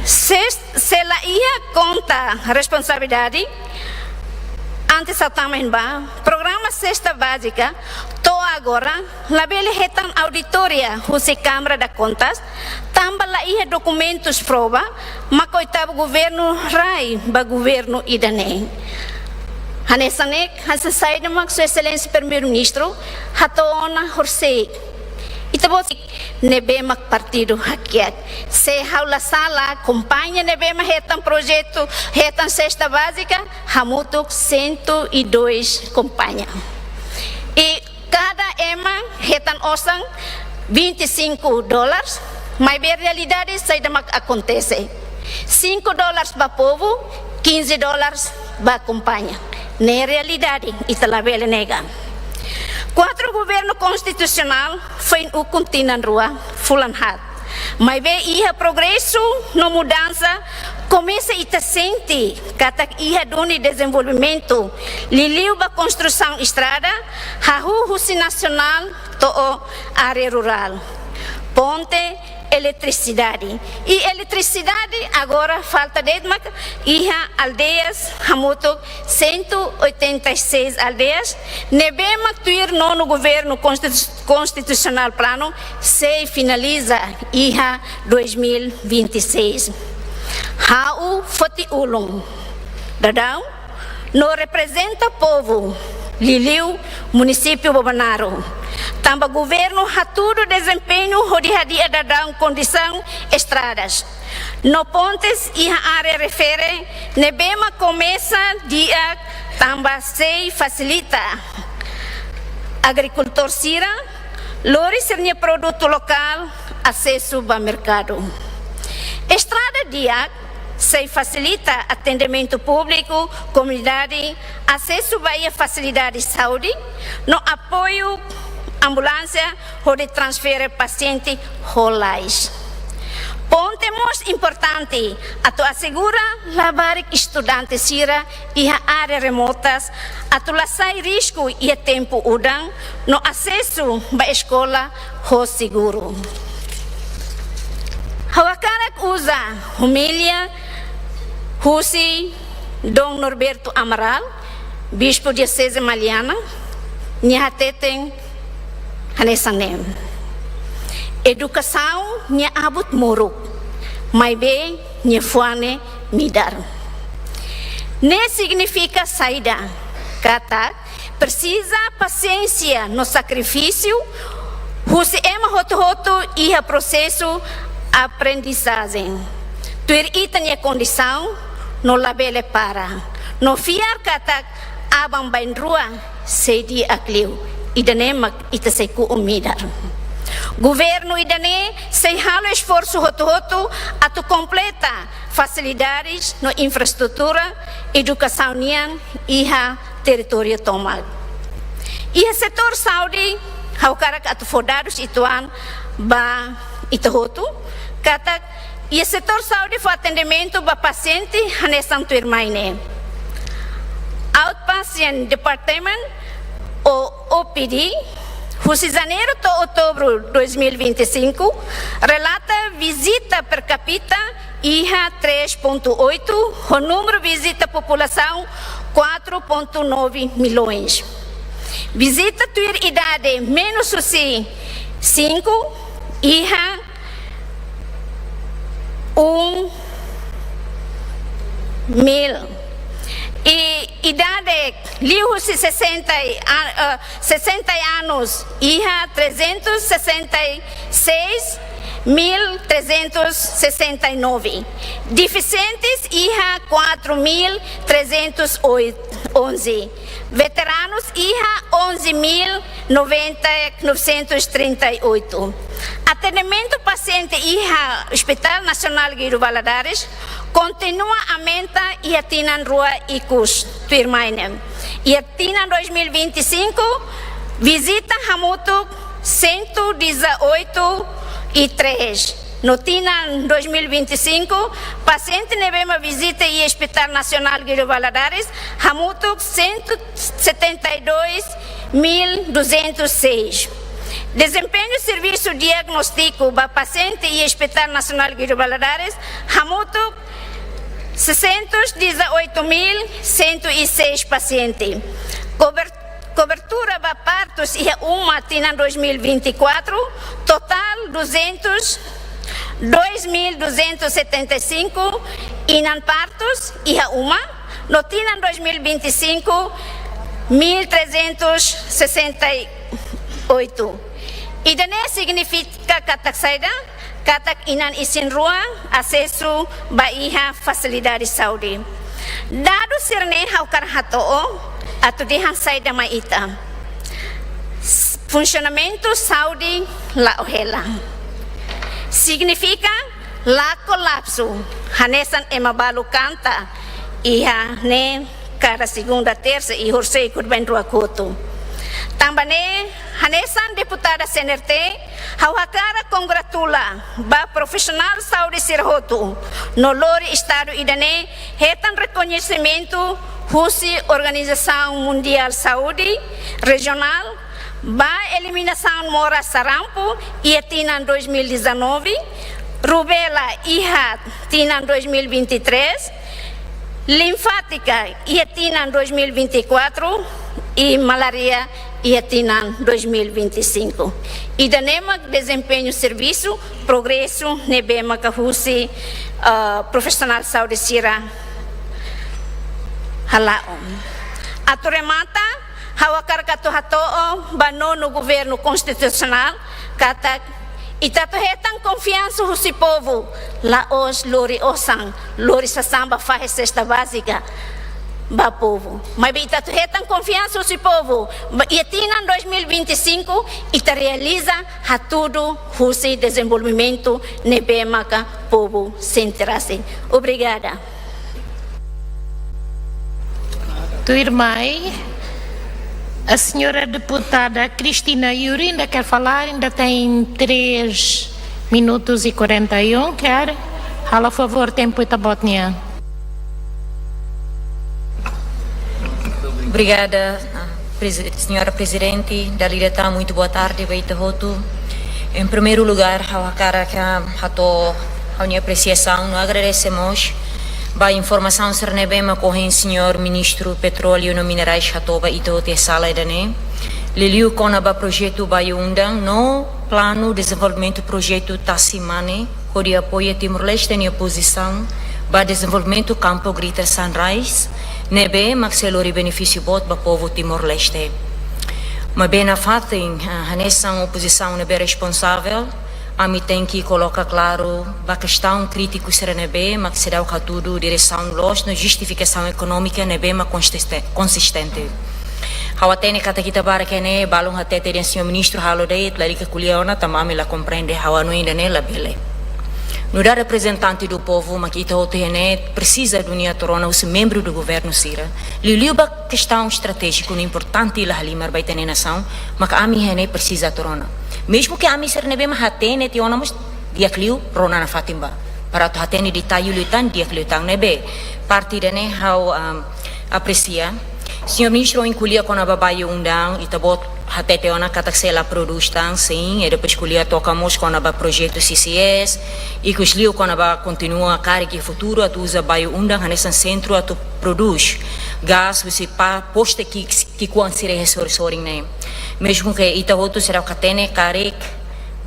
Se, se la iha konta responsabilidade, antes ha'u tama iha ne'ebá, programa sesta bázika to'o agora labele hetan auditoria husi Câmara de Contas, tanba la iha dokumentus prova maka Oitavu Governu rai ba governu ida-ne'e. Hanesan ne'e, hanesan saida mak Sua Exelénsia Primeiru-Ministru hato'o ona horisehik. Ita-boot ne'ebé mak partidu hakiak. Se ha'u la sala, kompañia ne'ebé mak hetan projetu, hetan sesta bázika, hamutuk cento e dois kompañia. I kada ema hetan osan vinte e cinco dólares, maibé realidade saida mak akontese. Cinco dólares ba povu, quinze dólares ba kompañia. Ne'e realidade, ita labele nega. Kuadru governu konstitusionál foin ukun tinan rua, fulan haat. Maibé iha progresu no mudansa, komesa ita sente katak iha duni dezenvolvimentu, liuliu ba konstrusaun estrada, hahú husi nasionál to'o área rurál. Ponte, eletrisidade. I eletrisidade agora falta de'it mak iha aldeias hamutuk cento e oitenta e seis aldeias, ne'ebé mak tuir nono governu konstitu-, konstitusionál planu sei finaliza iha dois mil e vinte e seis. Ha'u foti ulun daudaun no reprezenta povu, liuliu munisípiu Bobonaro. Tanba governu hatudu dezempeñu hodi hadi'a daudaun kondisaun estradas no pontes iha área refere ne'ebé mak komesa di'ak tanba sei fasilita agrikultór sira lori sira-nia produtu lokál asesu ba merkadu. Estrada di'ak sei fasilita atendimentu públiku, komunidade, asesu ba iha fasilidade saúde, no apoiu ambulánsia hodi transfere pasiente ho lais. Ponte mós importante atu asegura labarik estudante sira iha área remotas atu la sai risku iha tempu udan no asesu ba eskola ho seguru. Ha'u hakarak uza homília husi Dom Norberto Amaral, Bispu Dioseze Maliana, nia hateten hanesan ne'e: edukasaun nia abut moruk, maibé nia fuan ne'e midar. Ne'e signifika saida? Katak presiza pasiénsia no sakrifísiu husi ema hotu-hotu iha prosesu aprendizajen, tuir ita-nia kondisaun, no labele para, no fiar katak aban-bainrua sei di'ak liu. Ida-ne'e mak ita sei ku'u midar. Governu ida-ne'e sei halo esforsu hotu-hotu atu kompleta fasilidades no infraestrutura edukasaun nian iha territóriu tomak. Iha setór saúde, ha'u hakarak atu fó dadus uitoan ba ita hotu, katak iha setór saúde fó atendimentu ba pasiente hanesan tuirmai ne'e: Outpatient Department ou O P D, husi Janeiru to'o Outubru dois mil e vinte e cinco, relata vizita per capita iha três ponto oito, ho númeru vizita populasaun quatro ponto nove milhões. Vizita tuir idade menus husi cinco iha um mil. I idade liu husi sessenta e, ah, ah, sessenta anos iha trezentos e sessenta e seis mil trezentos e sessenta e nove. Deficientes iha quatro mil trezentos e onze. Veteranos iha onze mil noventa, novecentos e trinta e oito. Atendimentu pasiente iha Hospital Nasionál Guido Valadares kontinua aumenta iha tinan rua ikus tuirmai ne'e. Iha tinan dois mil e vinte e cinco, vizita hamutuk cento e dezoito e três. No tinan dois mil e vinte e cinco, pasiente ne'ebé mak vizita iha Hospital Nasionál Guido Valadares hamutuk cento e setenta e dois mil duzentos e seis. Desempeñu servisu diagnóstiku ba pasiente iha Hospital Nasionál Guido Valadares hamutuk seiscentos e dezoito mil cento e seis pasiente. Kober-, kobertura ba partus iha uma tinan dois mil e vinte e quatro, totál duzentos, dois mil duzentos e setenta e cinco inan partus iha uma, no tinan dois mil e vinte e cinco, mil trezentos e sessenta e oito. Ida-ne'e signifika katak saida? Katak inan isin-rua asesu ba iha fasilidade saúde. Dadus sira-ne'e ha'u hakarak hato'o atu dehan saida mai ita. S-, funsionamentu saúde la'o hela. Signifika la kolapsu, hanesan ema balu kanta iha ne'e kada segunda, tersa i horisehik hodi bainrua kotu. Tanba ne'e, hanesan deputada C N R T, ha'u hakarak kongratula ba profisionál saúde sira hotu, no lori estadu ida-ne'e hetan rekoñesimentu husi Organizasaun Mundiál Saúde Rejionál ba eliminasaun moras sarampu iha tinan dois mil e dezanove, rubéola iha tinan dois mil e vinte e três, linfátika iha tinan dois mil e vinte e quatro, i malária iha tinan dois mil e vinte e cinco. Ida-ne'e mak dezempeñu servisu, progresu ne'ebé maka husi, ah, profisionál saúde sira hala'o. Atu remata, ha'u hakarak atu hato'o ba nonu governu konstitusionál katak ita atu hetan konfiansa husi povu, la'ós lori osan, lori sasán ba fahe sesta bázika ba povu. Maibé ita atu hetan konfiansa husi povu, ba, iha tinan dois mil e vinte e cinco, ita realiza hatudu husi dezenvolvimentu ne'ebé maka povu sente rasik. Obrigada. Tuirmai, a senhora deputada Cristina Yuri ainda quer falar, ainda tem três minutos e quarenta e um, quer? Halo favór, tempu ita-boot nian. Obrigada, ah, presi-, senhora Prezidente. Dala ida tan, muito boa tarde ba ita hotu. Em primeiro lugar, ha'u hakarak hato'o ha'u-nia apresiasaun no agradese mós ba informasaun sira ne'ebé mak ohin señór Ministru Petróleu no Minerais hato'o ba ita hotu iha sala ida-ne'e. Liuliu kona-ba projetu Bayu Undang no planu dezenvolvimentu projetu Tasi Mane, hodi apoia Timor-Leste nia pozisaun ba dezenvolvimentu kampu Greater Sunrise, ne'ebé mak sei lori benefísiu boot ba povu Timor-Leste. Maibé nafatin, ah, hanesan opozisaun ne'ebé responsavel, ami tenke koloka klaru ba kestaun krítiku sira ne'ebé mak seidauk hatudu diresaun loos no justifikasaun ekonómika ne'ebé mak konsiste-, konsistente. Ha'u hatene katak ita barak iha ne'e, balun hatete dehan señór ministru halo de'it, lalika ko'alia ona, tanba ami la komprende, ha'u hanoin ida-ne'e labele. Nu'udar reprezentante do povu, mak ita hotu iha ne'e presiza duni atu rona husi membru do governu sira. Liuliu ba kestaun estratéjiku no importante la halimar ba ita-nia nasaun, mak ami iha ne'e presiza atu rona. Mezmu ke ami sira ne'ebé mak hatene tiha ona mós di'ak liu rona nafatin ba. Para atu hatene detalle liután, di'ak liután ne'ebé. Parte ida-ne'e ha'u, am, apresia. Señór Ministru ohin ko'alia kona-ba Bayu Undang, ita-boot hatete ona katak sei la prodús tan, sin, i depois ko'alia toka mós kona-ba projetu C C S, ikusliu kona-ba kontinua karik iha futuru atu uza Bayu Undang hanesan sentru atu prodús gás husi pa-, poste ki'ik, ki'ikoan sira iha sorin-sorin ne'e. Mezmu ke ita hotu seidauk hatene karik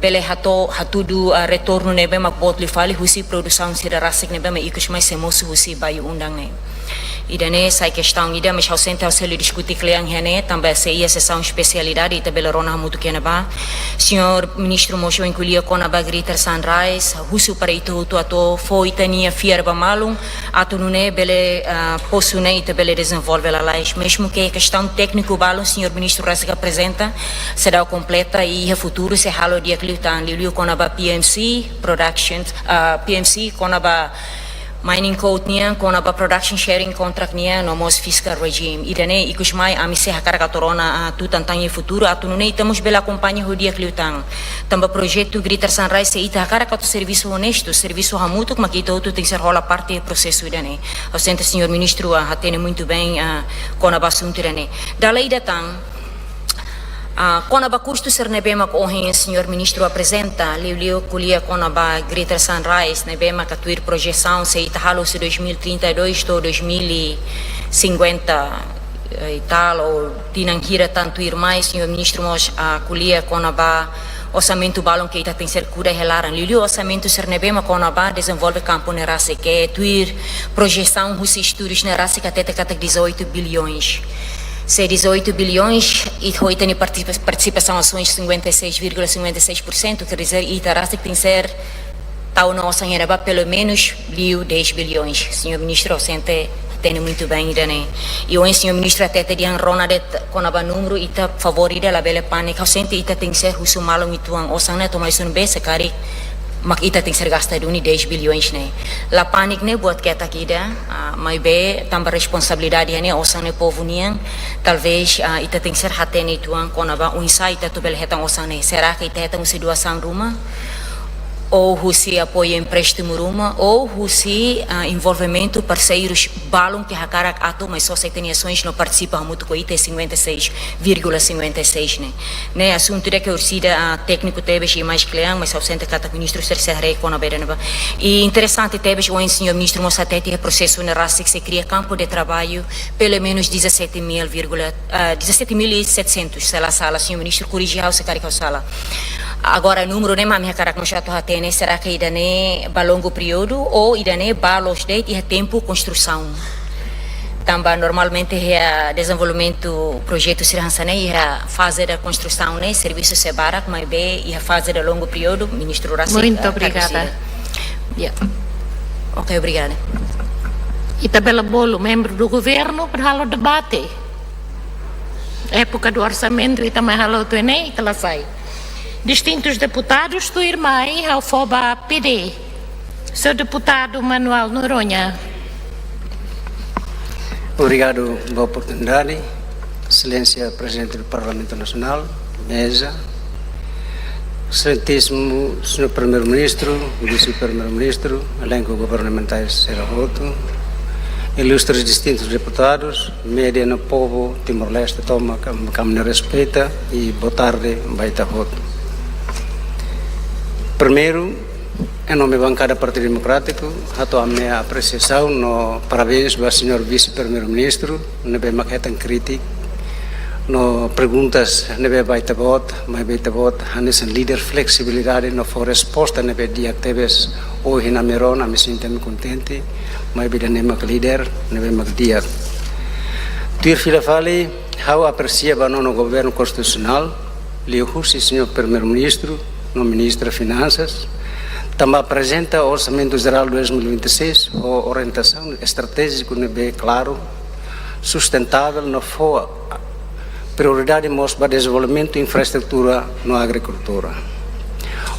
bele hato'o, hatudu, ah, retornu ne'ebé mak boot liu fali husi produsaun sira rasik ne'ebé mak ikus mai sei mosu husi Bayu Undang ne'e. Ida-ne'e sai kestaun ida, mas ha'u sente ha'u sei la diskute kle'an iha ne'e, tanba sei iha sesaun espesialidade, ita bele rona hamutuk iha ne'ebá. Señór Ministru mós ohin ko'alia kona-ba Greater Sunrise, husu para ita hotu atu fó ita-nia fiar ba malu, atu nune'e bele, ah, posu ne'e ita bele dezenvolve lalais. Mezmu ke kestaun tékniku balun, señór Ministru rasik aprezenta, seidauk kompleta i iha futuru sei halo di'ak liután, liuliu kona-ba P M C, production, ah, P M C, kona-ba mining code nian, kona-ba production sharing contract nian, no mós fiscal regime. Ida-ne'e ikus mai ami sei hakarak atu rona, ah, tutan tan iha futuru, atu nune'e ita mós bele akompaña ho di'ak liután. Tanba projetu Greater Sunrise, se ita hakarak atu servisu onestu, servisu hamutuk, mak ita hotu tenke ser hola parte prosesu ida-ne'e. Ha'u sente señór ministru, ah, hatene muito bem, ah, kona-ba asuntu ida-ne'e. Dala ida tan, ah, kona-ba kustu sira ne'ebé mak ohin señór ministru aprezenta, liuliu ko'alia kona-ba Greater Sunrise, ne'ebé mak tuir projesaun, se ita halo husi dois mil e trinta e dois to'o dois mil e cinquenta, eh, e tal, ou tinan hira tan tuirmai, señór ministru mós, ah, ko'alia kona-ba orsamentu balun ke ita tenke ser kuda iha laran. Liuliu orsamentu sira ne'ebé mak kona-ba dezenvolve kampu ne'e rasik, ke tuir projesaun husi estudus ne'e rasik hatete katak dezoito bilhões. Se dezoito bilhões, i ho ita-nia participa-, participação ações cinquenta e seis vírgula cinquenta e seis por cento, quer dizer, ita rasik tenke ser tau ona osan iha ne'ebá pelumenus liu dez bilhões. Señór ministru, ha'u sente hatene muito bem ida-ne'e. I ohin señór ministru hatete dehan rona de'it kona-ba númeru, ita favór ida labele pániku. Ha'u sente ita tenke ser husu malu uitoan, osan ne'e atu mai sunu be se karik mak ita tenke ser gasta duni dez bilhões ne'e. La pániku ne'e buat ketak ida, ah, maibé tanba responsabilidade ne'e osan ne'e povu nian, talvez, ah, ita tenke ser hatene uitoan kona-ba oinsá ita atu bele hetan osan ne'e. Será que ita hetan husi doasaun ruma? Ou husi apoiu empréstimu ruma? Ou husi, ah, envolvimentu parseirus balun ke hakarak atu, mas só se tem ações no partisipa hamutuk ho ita cinquenta e seis vírgula cinquenta e seis ne'e. Ne'e asuntu ida ke orsida, ah, tékniku tebes i mais kle'an, mas ha'u sente katak ministru sira sei haree kona-ba ida-ne'ebá. I interesante tebes, ohin señór ministru mós hatete iha prosesu ne'e rasik sei kria kampu de traballu, pelumenus dezassete mil vírgula, ah, dezassete mil e setecentos, se la sala, señór ministru korrije ha'u se karik ha'u sala. Agora, númeru ne'e mak ami hakarak mós atu hatene, será que ida-ne'e ba longu períodu ou ida-ne'e ba loos de'it iha tempu konstrusaun? Tanba normalmente iha dezenvolvimentu projetu sira hanesan ne'e iha faze da konstrusaun ne'e servisu sei barak, maibé iha faze da longu períodu, ministru rasik, muito, eh, obrigada, kapasidade. Ya. Ok, obrigada. Ita bele bolu membru do governu para halo debate. Époka do orsamentu, ita mai halo tuir ne'e, ita la sai. Distintus deputadus, tuirmai ha'u fó ba P D. Señór deputadu Manuel Noronha. Obrigadu ba oportunidade. Exelénsia Prezidente do Parlamentu Nasionál, meza, Exelentísimu Señór Primeiru-Ministru, Vise-Primeiru-Ministru, elenku governamentais sira hotu, ilustres distintus deputadus, média no povu Timor-Leste tomak, kam-, ami-nia respeita i boa tarde ba ita hotu. Primeiru, em nome bankada Partidu Demokrátiku, hato'o ami-nia apresiasaun no parabéns ba señór Vise-Primeiru-Ministru, ne'ebé mak hetan krítika no perguntas ne'ebé ba ita-boot, maibé ita-boot hanesan líder fleksibilidade no fó resposta ne'ebé di'ak tebes. Ohin ami rona, ami sente ami kontente, maibé ida-ne'e mak líder ne'ebé mak di'ak. Tuir fila fali, ha'u apresia ba nonu governu konstitusionál, liuhusi señór Primeiru-Ministru no Ministra Finansas, tanba aprezenta Orsamentu Jerál dois mil e vinte e seis ho orientasaun estratéjiku ne'ebé klaru, sustentável no fó prioridade mós ba dezenvolvimentu infraestrutura no agrikultura.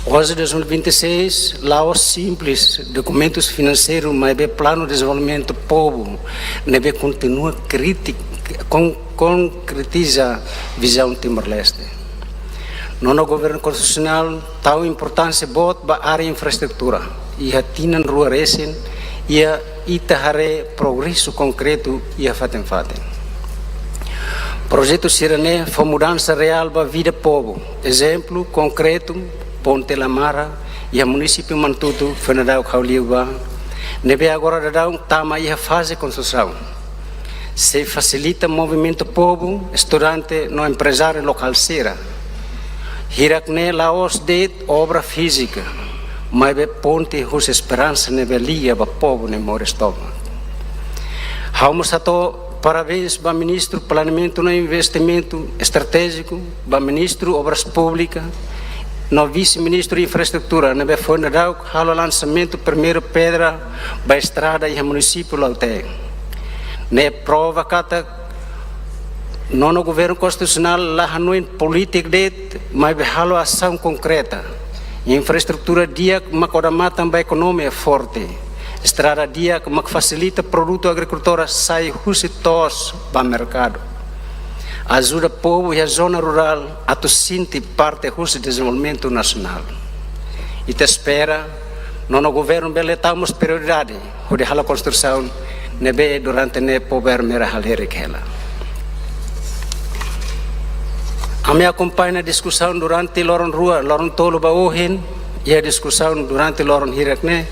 Ohin dois mil e vinte e seis, la'ós simples dokumentus finanseiru, maibé planu dezenvolvimentu povu ne'ebé kontinua kritik-, kon-, konkretiza vizaun Timor-Leste. Nonu governu konstitusionál tau importánsia boot ba área infraestrutura. Iha tinan rua resin, iha ita haree progresu konkretu iha fatin-fatin. Projetu sira-ne'e fó mudansa reál ba vida povu. Ezemplu konkretu, ponte Lamara, iha munisípiu Manatuto, foin daudauk ha'u liu ba, ne'ebé agora daudaun tama iha faze konstrusaun. Sei fasilita movimentu povu, estudante no emprezáriu lokál sira. Hirak-ne'e la'ós de'it obra fízika, maibé ponte husi esperansa ne'ebé liga ba povu nia moris tomak. Ha'u mós hato'o parabéns ba Ministru Planeamentu no Investimentu Estratéjiku, ba Ministru Obras Públikas, no Vise-Ministru Infraestrutura, ne'ebé foin daudauk halo lansamentu primeiru pedra ba estrada iha munisípiu Lautém. Ne'e prova katak nonu governu konstitusionál la hanoin polítika de'it, maibé halo asaun konkreta. Infraestrutura di'ak mak odamatan ba ekonomia forte. Estrada di'ak mak fasilita produtu agrikultór sai husi to'os ba merkadu. Ajuda povu iha zona rurál atu sente parte husi dezenvolvimentu nasionál. Ita espera nonu governu bele tau mós prioridade hodi halo konstrusaun ne'ebé durante ne'e povu Ermera halerik hela. Ami akompaña diskusaun durante loron rua, loron tolu ba ohin, iha diskusaun durante loron hirak-ne'e,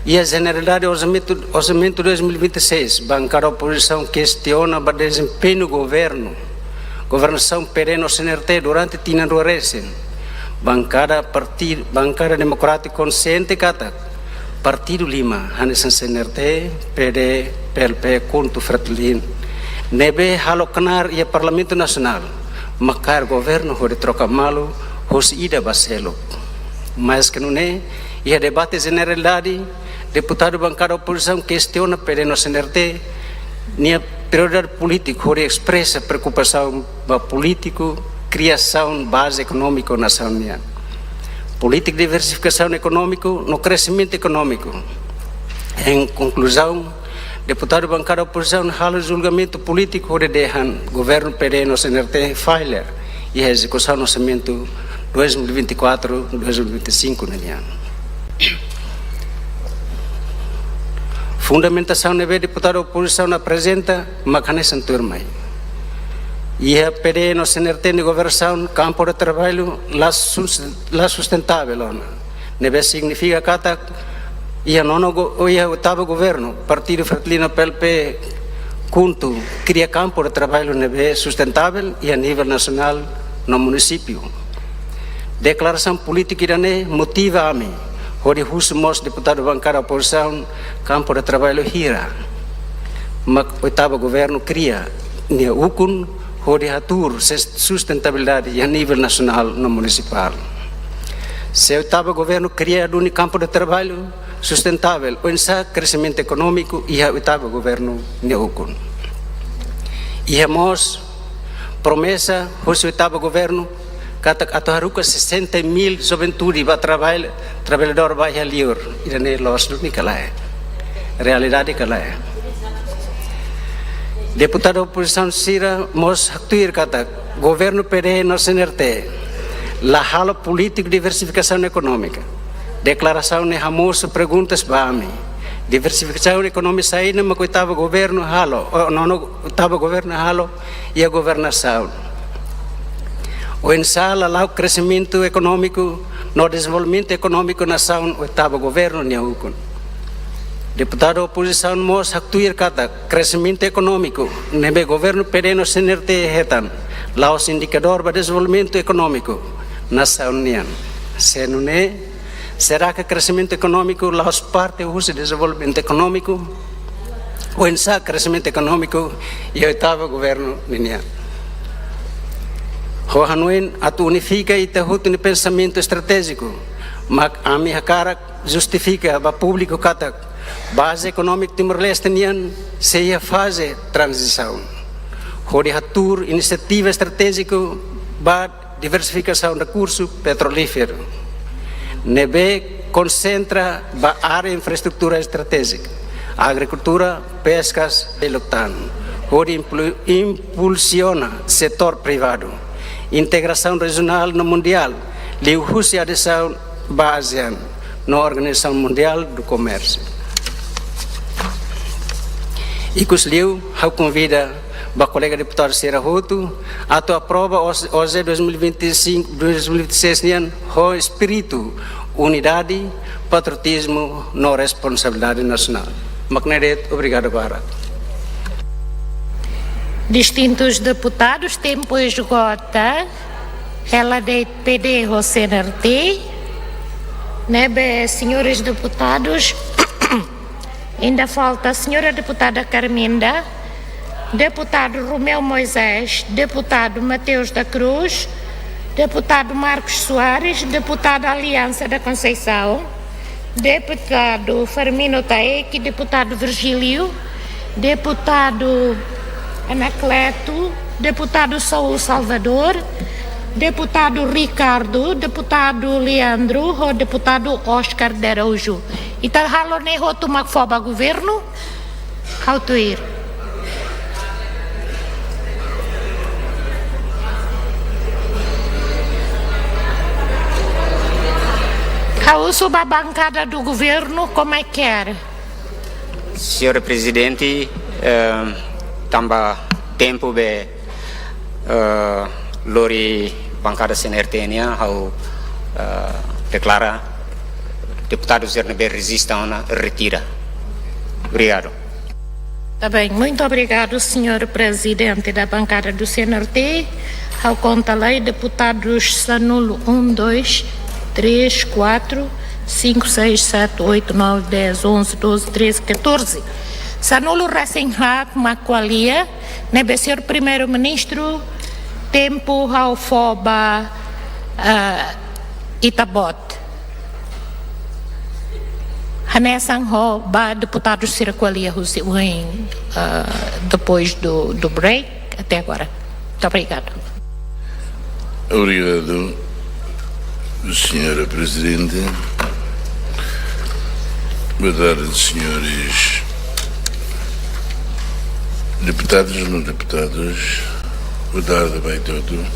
iha jeneralidade orsamentu, orsamentu dois mil e vinte e seis, bankada opozisaun kestiona ba dezempeñu governu, governasaun P D no C N R T durante tinan rua resin. Bankada parti-, bankada Demokrátiku konsiente katak partidu lima, hanesan C N R T, P D, P L P, KHUNTO, FRETILIN, ne'ebé halo knaar iha Parlamentu Nasionál, mak kaer governu hodi troka malu husi ida ba seluk. Maske nune'e, iha debate jeneralidade, deputadu bankada opozisaun kestiona P D no C N R T nia prioridade polítiku hodi espresa preokupasaun ba polítiku, kriasaun baze ekonómiku nasaun nian. polítika diversifikasaun ekonómiku no kreximentu ekonómiku. Em konkluzaun, deputadu bankada opozisaun halo julgamentu polítiku hodi dehan governu P D no C N R T falla iha ezekusaun orsamentu dois mil e vinte e quatro, dois mil e vinte e cinco nian. Fundamentasaun ne'ebé deputadu opozisaun aprezenta mak hanesan tuirmai. Iha P D no C N R T nia governasaun, kampu de traballu la sus-, la sustentável ona. Ne'ebé signifika katak iha nonu go-, iha oitavu governu, Partidu Fretilin no P L P KHUNTO kria kampu de traballu ne'ebé sustentável iha nivel nasionál no munisípiu. Deklarasaun polítika ida-ne'e motiva ami hodi husu mós deputadu bankada opozisaun kampu de traballu hira mak oitavu governu kria nia ukun hodi hatuur ses-, sustentabilidade iha nivel nasionál no munisipál. Se oitavu governu kria duni kampu de traballu sustentável, oinsá kreximentu ekonómiku iha oitavu governu nia ukun? Iha mós promesa husi oitavu governu katak atu haruka sessenta mil juventude ba traballu, traballadór ba iha liur. Ida-ne'e loos duni ka lae? Realidade ka lae? Deputadu opozisaun sira mós haktuir katak governu P D no C N R T la halo polítika diversifikasaun ekonómika. Deklarasaun ne'e hamosu perguntas ba ami. Diversifikasaun ekonómika saida mak oitavu governu halo, o, nonu, oitavu governu halo iha governasaun? Oinsá lala'ok kreximentu ekonómiku no dezenvolvimentu ekonómiku nasaun oitavu governu nia ukun? Deputadu opozisaun mós haktuir katak kreximentu ekonómiku ne'ebé governu P D no C N R T hetan la'ós indikadór ba dezenvolvimentu ekonómiku nasaun nian. Se nune'e, será que kreximentu ekonómiku la'ós parte husi dezenvolvimentu ekonómiku? Oinsá kreximentu ekonómiku iha oitavu governu ninian? Ho hanoin atu unifika ita hotu nia pensamentu estratéjiku, mak ami hakarak justifika ba públiku katak baze ekonómiku Timor-Leste nian sei iha faze tranzisaun hodi hatuur inisiativa estratéjiku ba diversifikasaun rekursu petrolíferu ne'ebé konsentra ba área infraestrutura estratéjika, agrikultura, peskas, seluk tan, hodi implu-, impulsiona setór privadu, integrasaun rejionál no mundiál, liuhusi adezaun ba ASEAN no Organizasaun Mundiál do Komérsiu. Ikusliu, ha'u konvida ba kolega deputadu sira hotu atu aprova O-, OJE dois mil e vinte e cinco, dois mil e vinte e seis nian ho espíritu unidade, patriotizmu no responsabilidade nasionál. Mak ne'e de'it, obrigadu barak. Distintus deputadus, tempu esgota, hela de'it P D ho C N R T, ne'ebé, señores deputadus, ainda falta señora deputada Carminda, deputadu Romeu Moisés, deputadu Mateus da Cruz, deputadu Marcos Soares, deputadu Aliança da Conceição, deputadu Fermino Taeki, deputadu Virgílio, deputadu Anacleto, deputadu Saul Salvador, deputadu Ricardo, deputadu Leandro, ho deputadu Oscar de Araújo. Ita halo ne'e hotu mak fó ba governu, ha'u tuir. Ha'u husu ba bankada do governu, como é que era? Señora Prezidente, eh, tanba tempu be, eh, lori bankada C N R T nian, ha'u, eh, deklara deputadu sira ne'ebé rezista ona retira. Obrigadu. Tá bem, muito obrigado, senhor presidente da bancada do C N R T. Ha'u konta lai, deputadus sanulu, um, dois, três, quatro, cinco, seis, sete, oito, nove, dez, onze, doze, treze, catorze. Sanulu resin-haat mak ko'alia, ne'ebé señor Primeiru-Ministru, tempu ha'u fó ba, ah, ita-boot. Hanesan ho ba deputadu sira ko'alia husi oin, ah, depois do, do break até agora. Muito obrigado. Obrigado. Senhora Presidente, boa tarde, senhores deputados e não deputados, boa tarde, vai todo.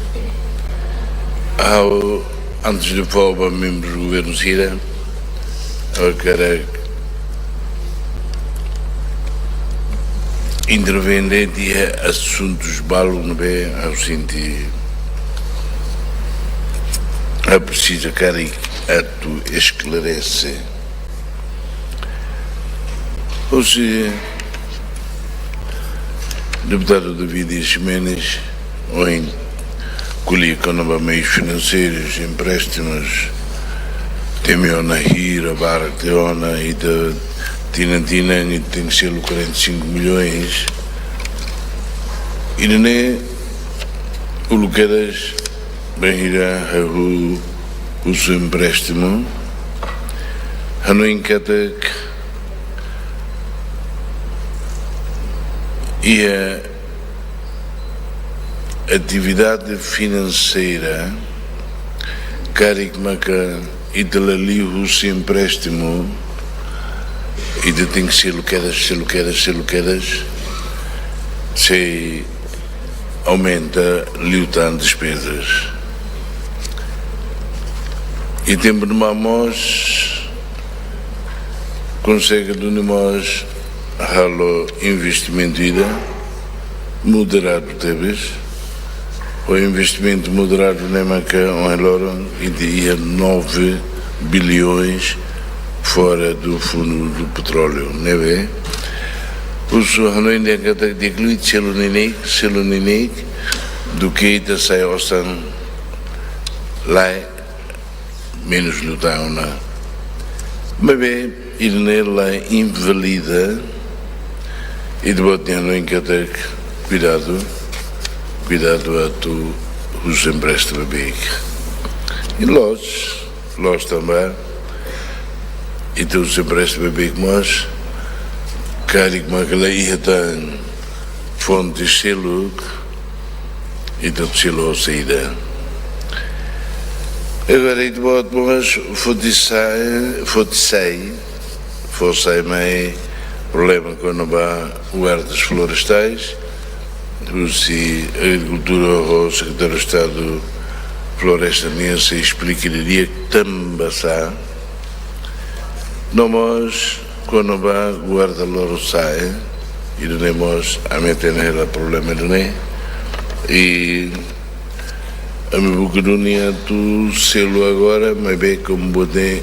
Ao, antes de falar para membros do governo sira, eu quero interveniente iha asuntus balu ne'ebé ha'u sente ha'u presiza karik atu esklarese. Husi deputadu David Ximenes, ohin ko'alia kona-ba meius finanseirus, empréstimos, temi ona hira barak tiha ona, ita tinan-tinan ita tenke selu quarenta e cinco milhões. Ida-ne'e uluk kedas bainhira ha'u husu empréstimu, hanoin katak iha atividade finanseira, karik maka ita la liu husi empréstimu, ita tenke selu kedas, selu kedas, selu kedas, sei aumenta liután despezas. I tempu ne'ebá mós konsege duni mós halo investimentu ida moderadu tebes. O investimentu moderadu ne'e maka ohin loron ita iha nove bilhões fora do fundo do petróleo, ne'ebé husu hanoin dehan katak di'ak liu selu neineik, selu neineik, duké ita sai osan lae, menus liután ona. Maibé ida-ne'e la invalida ita-boot nia hanoin katak kuidadu, kuidadu atu husu empréstimu beibeik. I loos, loos tanba ita husu empréstimu beibeik mós, karik maka la iha tan fonte seluk, ita selu ho saida. Agora ita-boot mós foti sai, foti sai, fó sai mai problema kona-ba guardas florestais, husi agrikultura ho Sekretáriu Estadu Floresta nian sei esplika didi'ak tanba sá. No mós kona-ba guarda lorosa'e, ida-ne'e mós ami hatene hela problema ida-ne'e. I ami buka duni atu selu agora, maibé komu boot ne'e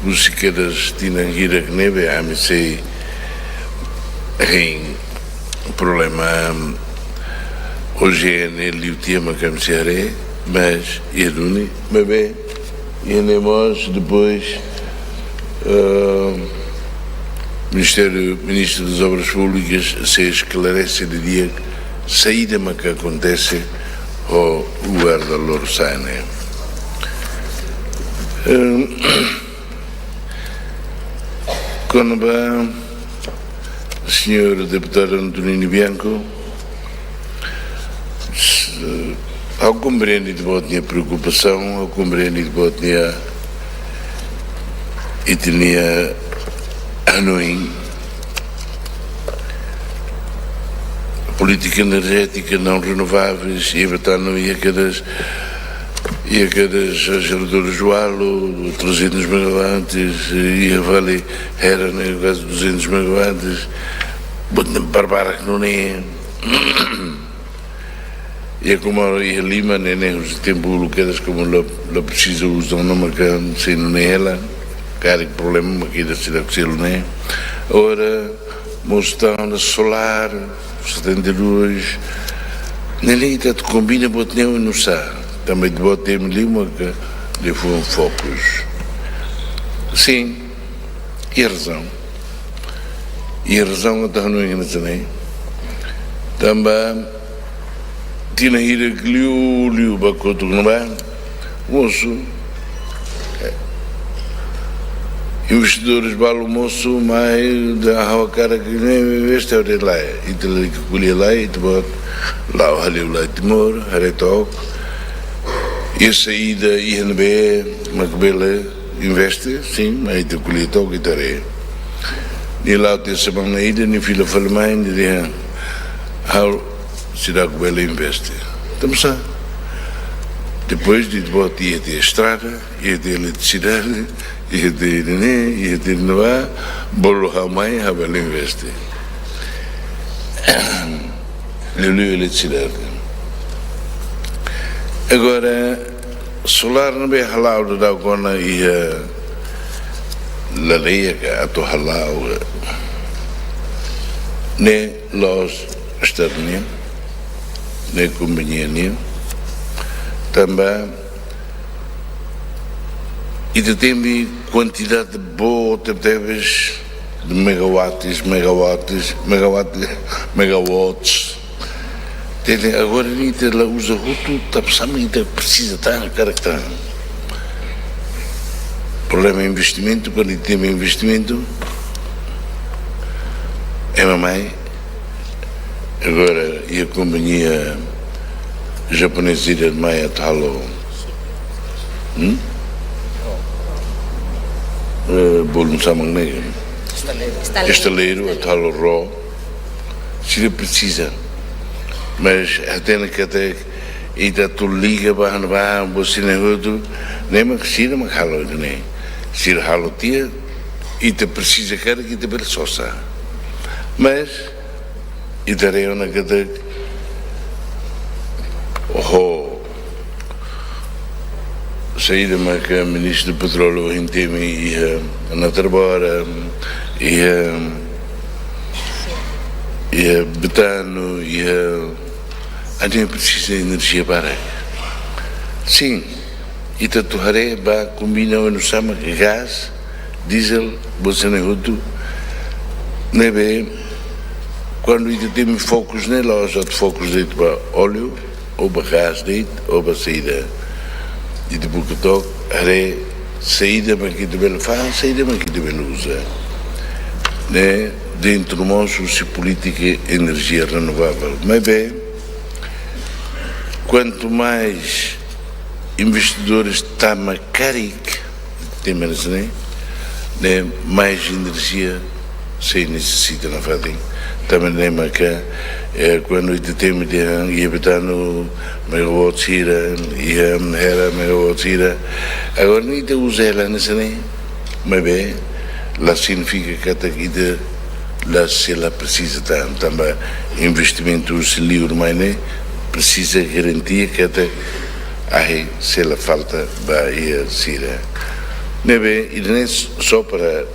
husi kedas tinan hirak ne'ebé ami sei hein problema O G N liu tiha maka ami sei haree, mas iha duni, maibé iha ne'e mós depois, ah, Ministério, Ministro das Obras Públicas sei esklarese didi'ak saida maka akontese ho guarda lorosa'e ne'e. Ehm, kona-ba señór deputadu Antonino Bianco, s-, ha'u komprende ita-boot nia preokupasaun, ha'u komprende ita-boot nia, ita-nia hanoin. Política energética não renováveis, iha Betano, iha kedas, iha kedas jeradores Walo, trezentos megawatts, iha Vale Hera ne'e kuaze duzentos megawatts, boot ne'e barbarak nune'e. Iha komu iha lima ne'e, ne'e husi tempu uluk kedas komu la, la presiza uza ona maka sei nune'e hela, karik problema maka ita seidauk selu ne'e. Agora mós tau ona solár, setenta e dois. Ne'e ita atu kombina boot ne'e oinsá. Tanba ita-boot temi liu maka telefone fokus. Sin, iha razaun. Iha razaun atu hanoin hanesan ne'e. Tanba tinan hirak liu, liu ba kotuk ne'ebá, mosu, eh, investidores balu mosu, mai dehan ha'u hakarak ne'e investe, ha'u dehan lae, ita lalika ko'alia lae, ita-boot la'o hale'u lai Timor, haree took. Iha saida iha ne'ebé mak bele investe, sin, mai ita ko'alia took ita haree. Nia la'o tiha semana ida, nia fila fali mai, nia dehan: "Ha'u seidauk bele investe." Tanbasá? Depois de boot iha tiha estrada, iha tiha eletrisidade, iha tiha ne'e, iha tiha ne'ebá, bolu ha'u mai, ha'u bele investe. Liuliu eletrisidade. Agora, solár ne'ebé hala'o daudaun ona iha laleia ka atu hala'o, ne'e la'ós Estadu nian, ne'e kompañia nian. Tanba ita temi kuantidade boot tebetebes de megawatts, megawatts, megawatts, megawatts. Tele agora ne'e ita la uza hotu, tanbasá mak ita presiza tan, karik tan. Problema investimentu, kuandu ita temi investimentu, ema mai, agora iha kompañia japonesa ida mai atu halo, hmm? Eh, bolu nusá mak ne'e? Estaleiru. Estaleiru, atu halo ró. Sira presiza. Mas hatene katak ita atu liga ba, ba, ba, bosina hotu, ne'e mak sira mak halo ne'e. Sira halo tiha, ita presiza karik ita bele sosa. Mas ita haree ona katak, oho, saida maka Ministru Petróleu ohin temi iha Natar Bora, iha, iha Betano, iha, ita presiza enerjia barak. Sin, ita atu haree ba kombina ho nusá mak gás, diesel, bosina hotu. Ne'ebé, kuandu ita temi fokus ne'e, la'ós atu fokus de'it ba óleu, ou ba gás de'it, ou ba saida. Ita buka took, haree saida mak ita bele fa'an, saida mak ita bele uza. Ne'e, dentru mós husi polítika enerjia renovável. Maibé, kuantu mais investidores tama karik, temi hanesan ne'e, ne'e mais enerjia sei nesesita nafatin. Tanba ne'e maka, eh, kuandu ita temi dehan iha Betano megawatt sira, iha Hera megawatt sira. Agora ne'e ita uza hela hanesan ne'e, maibé la signifika katak ita la, sei la presiza tan, tanba investimentu husi liur mai ne'e presiza garantia katak ahi sei la falta ba iha sira. Ne'ebé, ida-ne'e só para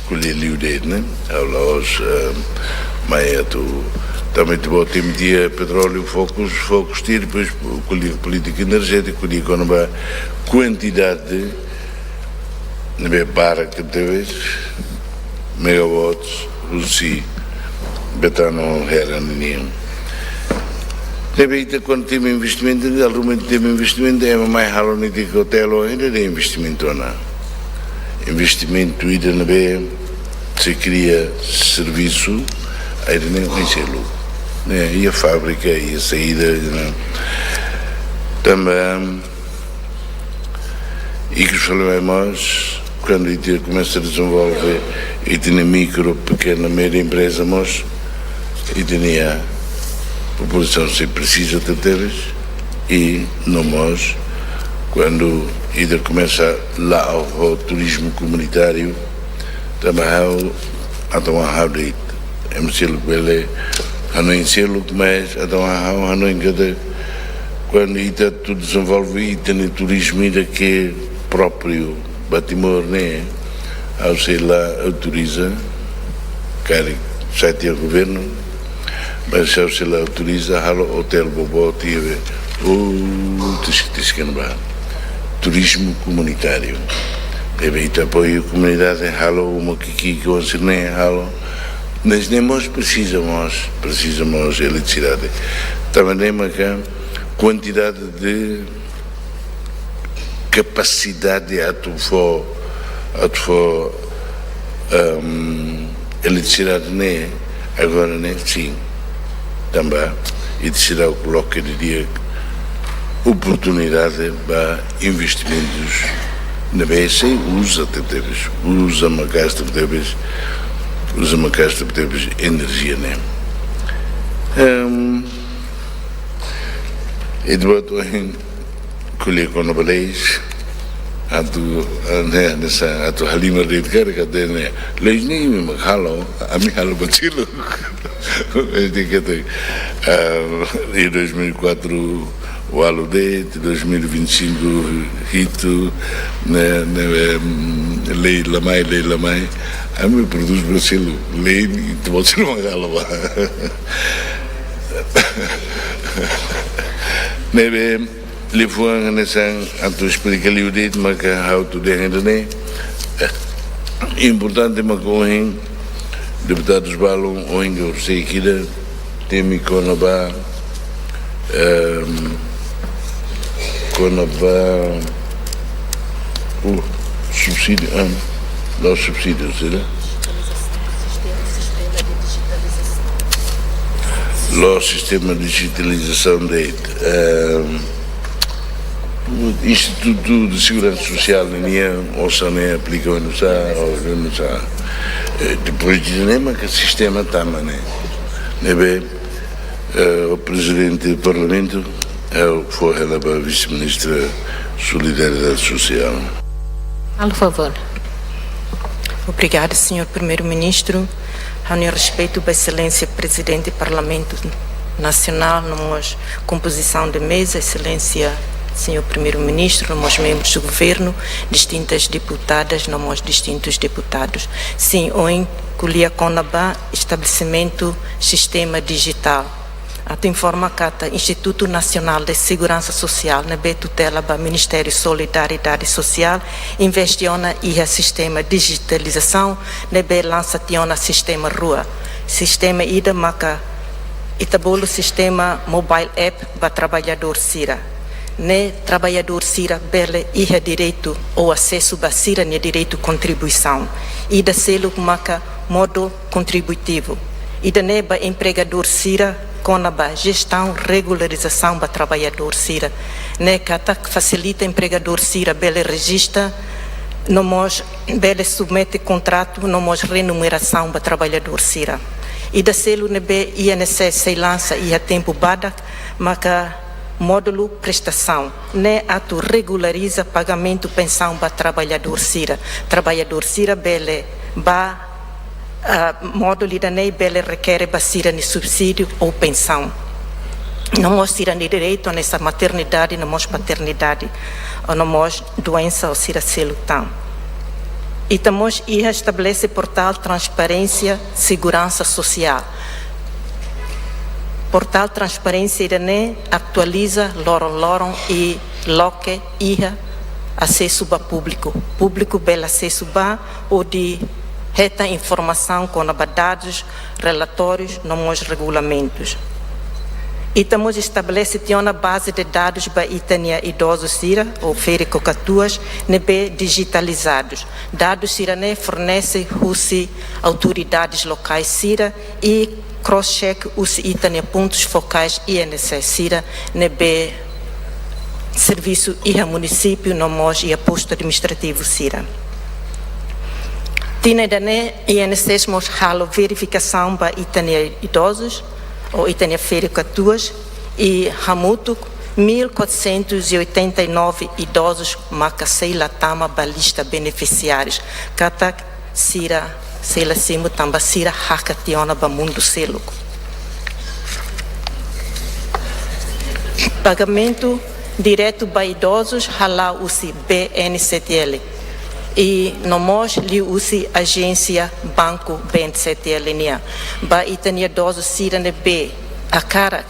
ko'alia liu de'it, ne'e? Ha'u la'ós, eh, mai atu, tanba ita-boot temi tiha petróleu, fokus, fokus tiha, depois ko'alia polítika enerjétika, ko'alia kona-ba kuantidade ne'ebé barak tebetebes, megawatts, husi Betano Hera ninian. Ne'ebé ita kuandu temi investimentu, dala ruma temi investimentu, ema mai halo netik hotel, ainda de investimentu ona. Investimentu ida ne'ebé sei kria servisu, ida-ne'e oin seluk. Ne'e, iha fábrika, iha saida, ne'e. Tanba, ikus fali mai mós, kuandu ita komesa dezenvolve, ita-nia mikro, pekena, média empreza mós, ita-nia populasaun sei presiza tebetebes, i no mós, kuandu ita komesa la'o ho turizmu komunitáriu, tanba ha'u, entaun ha'u de'it, ema seluk bele hanoin seluk, mas entaun ha'u hanoin katak kuandu ita atu dezenvolve ita-nia turizmu ida ke própriu ba Timor ne'e, ha'u sei la autoriza, karik sai tiha governu, mas ha'u sei la autoriza halo hotel boboot iha be, uh, tis, tis kena ba. Turizmu komunitáriu. Deve ita apoiu komunidade, halo uma ki'ik-ki'ik, oinsá ne'e halo. Mas ne'e mós presiza mós, presiza mós eletrisidade. Tanba ne'e maka kuantidade de kapasidade atu fó, atu fó, ehm, eletrisidade ne'e, agora ne'e, sin. Tanba, eletrisidade koloka didi'ak oportunidade ba investimentus ne'ebé sei uza tebetebes, uza maka'as tebetebes, uza maka'as tebetebes enerjia ne'e. Ehm, ita-boot ohin ko'alia kona-ba leis, atu, eh, ne'e, hanesan atu halimar de'it karik katak ne'e, leis ne'e imi mak halo, ami halo ba seluk. Mas dehan katak, ah, iha dois mil e quatro ualu de'it, dois mil e vinte e cinco hitu, ne'e, ne'e, em, lei la mai, lei la mai. Ami prodús ba seluk, lei, ita-boot seluk mak halo ba. Ne'ebé, liafuan hanesan atu esplika liu de'it maka ha'u atu dehan ida-ne'e. Eh, importante maka ohin, deputadus balun, ohin ke horisehik ida temi kona-ba, ehm, kona-ba, uh, subsídiu, ah, la'ós subsídiu, será? La'ós sistema dijitalizasaun de'it, ehm, Institutu Seguransa Sosiál nian, osan ne'e aplika oinsá, oinsá. Eh, depois de ne'e maka sistema tama ne'e. Ne'ebé, eh, ó Prezidente Parlamentu, ha'u fó hela ba Vise-Ministra Solidariedade Sosiál. Por favor. Obrigada, señór Primeiru-Ministru. Ha'u-nia respeitu ba Exelénsia Prezidente Parlamentu Nasionál, no mós kompozisaun de meza, Exelénsia señór Primeiru-Ministru, no mós membrus do governu, distintas deputadas, no mós distintus deputadus. Sin, ohin ko'alia kona-ba estabelesimentu sistema dijitál. Atu informa katak Institutu Nasionál de Seguransa Sosiál ne'ebé tutela ba Ministériu Solidariedade Sosiál investe ona iha sistema dijitalizasaun ne'ebé lansa tiha ona sistema rua. Sistema ida maka ita bolu sistema mobile app ba traballadór sira. Ne'e traballadór sira bele iha direitu ou asesu ba sira-nia direitu kontribuisaun. Ida seluk maka módulu kontributivu. Ida-ne'e ba empregadór sira kona-ba jestaun regularizasaun ba traballadór sira. Ne'e katak fasilita empregadór sira bele rejista, no mós bele submete kontratu, no mós renumerasaun ba traballadór sira. Ida seluk ne'ebé I N S S sei lansa iha tempu badak, maka módulu prestasaun. Ne'e atu regulariza pagamentu pensaun ba traballadór sira. Traballadór sira bele ba, ah, módulu ida-ne'e bele rekere ba sira-nia subsídiu ou pensaun. No mós sira-nia direitu hanesan maternidade, no mós paternidade, no mós doensa ou sira seluk tan. Ita mós iha estabelese portál transparénsia seguransa sosiál. Portál transparénsia ida-ne'e atualiza loron-loron i loke iha asesu ba públiku. Públiku bele asesu ba hodi hetan informasaun kona-ba dadus, relatórius, no mós regulamentus. Ita mós estabelese tiha ona baze de dadus ba ita-nia idozu sira, ou ferik ou katuas, ne'ebé dijitalizadus. Dadus sira-ne'e fornese husi autoridades lokais sira i cross-check husi ita-nia pontus fokais I N S S sira ne'ebé servisu iha munisípiu no mós iha postu administrativu sira. Tinan ida-ne'e I N S S mós halo verifikasaun ba ita-nia idozus ou ita-nia ferik katuas i hamutuk mil quatrocentos e oitenta e nove idozus maka sei la tama ba lista benefisiárius. Katak sira sei la simu tanba sira hakat tiha ona ba mundu seluk. Pagamentu diretu ba idozus hala'o husi B N C T L i no mós liuhusi ajénsia banku B N C T L nian. Ba ita-nia idozu sira ne'ebé hakarak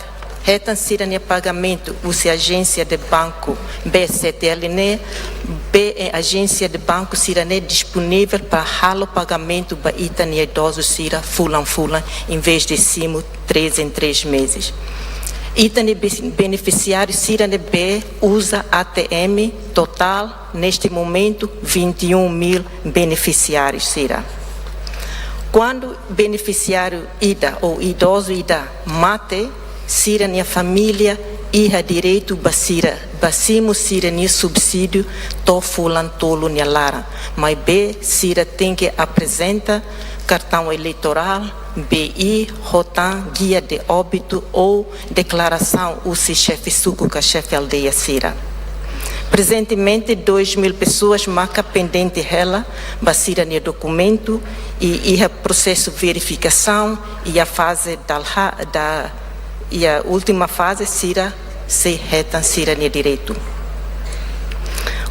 hetan sira-nia pagamentu husi ajénsia de banku B C T L ne'e, B, eh, ajénsia de banku sira-ne'e disponivel para halo pagamentu ba ita-nia idozu sira fulan-fulan, em vez de simu três em três meses. Ita-nia be-, benefisiáriu sira ne'ebé uza A T M totál, neste momento, vinte e um mil benefisiárius sira. Kuandu benefisiáriu ida ou idozu ida mate, sira-nia família iha direitu ba sira, ba simu sira-nia subsídiu to'o fulan tolu nia laran. Maibé sira tenke aprezenta kartaun eleitorál, B I, ho tan gia de óbitu ou deklarasaun husi xefe suku ka xefe aldeia sira. Prezentemente, dois mil pesoas maka pendente hela ba sira-nia dokumentu, i iha prosesu verifikasaun, iha faze dalha-, da, iha última faze sira sei hetan sira-nia direitu.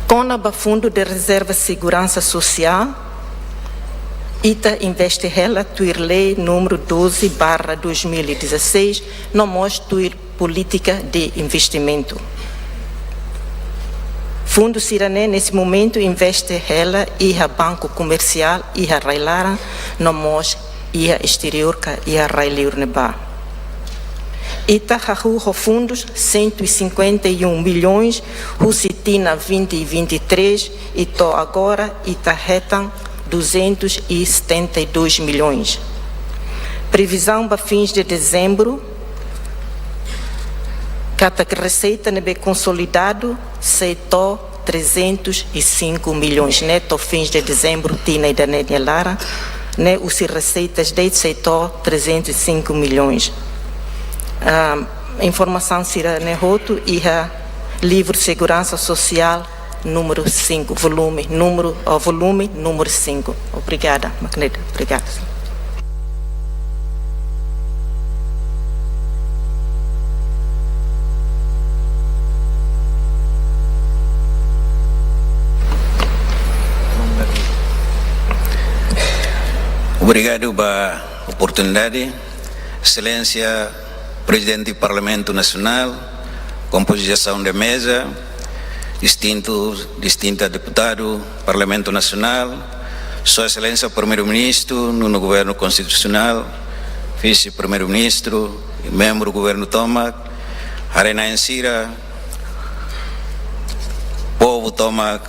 Kona-ba Fundu de Rezerva Seguransa Sosiál, ita investe hela tuir lei númeru doze barra dois mil e dezasseis, no mós tuir polítika de investimentu. Fundu sira-ne'e, nesse momento, investe hela iha banku komersiál, iha rai-laran, no mós iha esteriór ka iha rai-liur ne'ebá. Ita hahú ho fundus cento e cinquenta e um milhões, husi tinan vinte vinte e três, i to'o agora ita hetan duzentos e setenta e dois milhões. Previzaun ba fins de dezembro, katak reseita ne'ebé konsolidadu sei to'o trezentos e cinco milhões, ne'e to'o fins de dezembro tinan ida-ne'e nia laran, ne'e husi reseitas de'it sei to'o trezentos e cinco milhões. Ah, informasaun sira-ne'e hotu iha livru Seguransa Sosiál númeru cinco, volume, númeru, ah, volume númeru cinco. Obrigada, mak ne'e de'it. Obrigada. Obrigadu ba oportunidade. Exelénsia Prezidente Parlamentu Nasionál, kompozisaun de meza, distintu, distinta deputadu Parlamentu Nasionál, Sua Exelénsia Primeiru-Ministru, Nono Governu Konstitusionál, Vise-Primeiru-Ministru, membru Governu tomak, haree-na'in sira, povu tomak,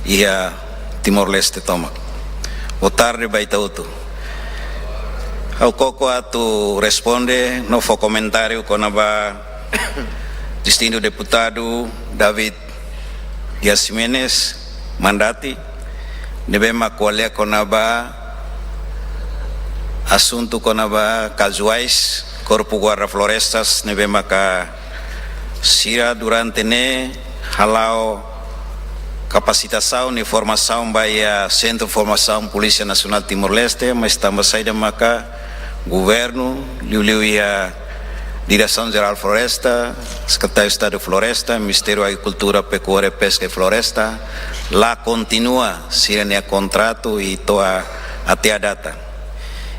iha Timor-Leste tomak. Boa tarde ba ita hotu. Ha'u koko atu responde no fó komentáriu kona-ba distintu deputadu David Dias Ximenes Mandati, ne'ebé mak ko'alia kona-ba asuntu kona-ba kazuais Korpu Guarda Florestas ne'ebé maka sira durante ne'e hala'o kapasitasaun i formasaun ba iha Sentru Formasaun Polísia Nasionál Timor-Leste, mas tanba saida maka governu, liuliu iha Diresaun Jerál Floresta, Sekretáriu Estadu Floresta, Ministériu Agrikultura, Pekuária, Peska i Floresta, la kontinua sira-nia kontratu i to'o até à data.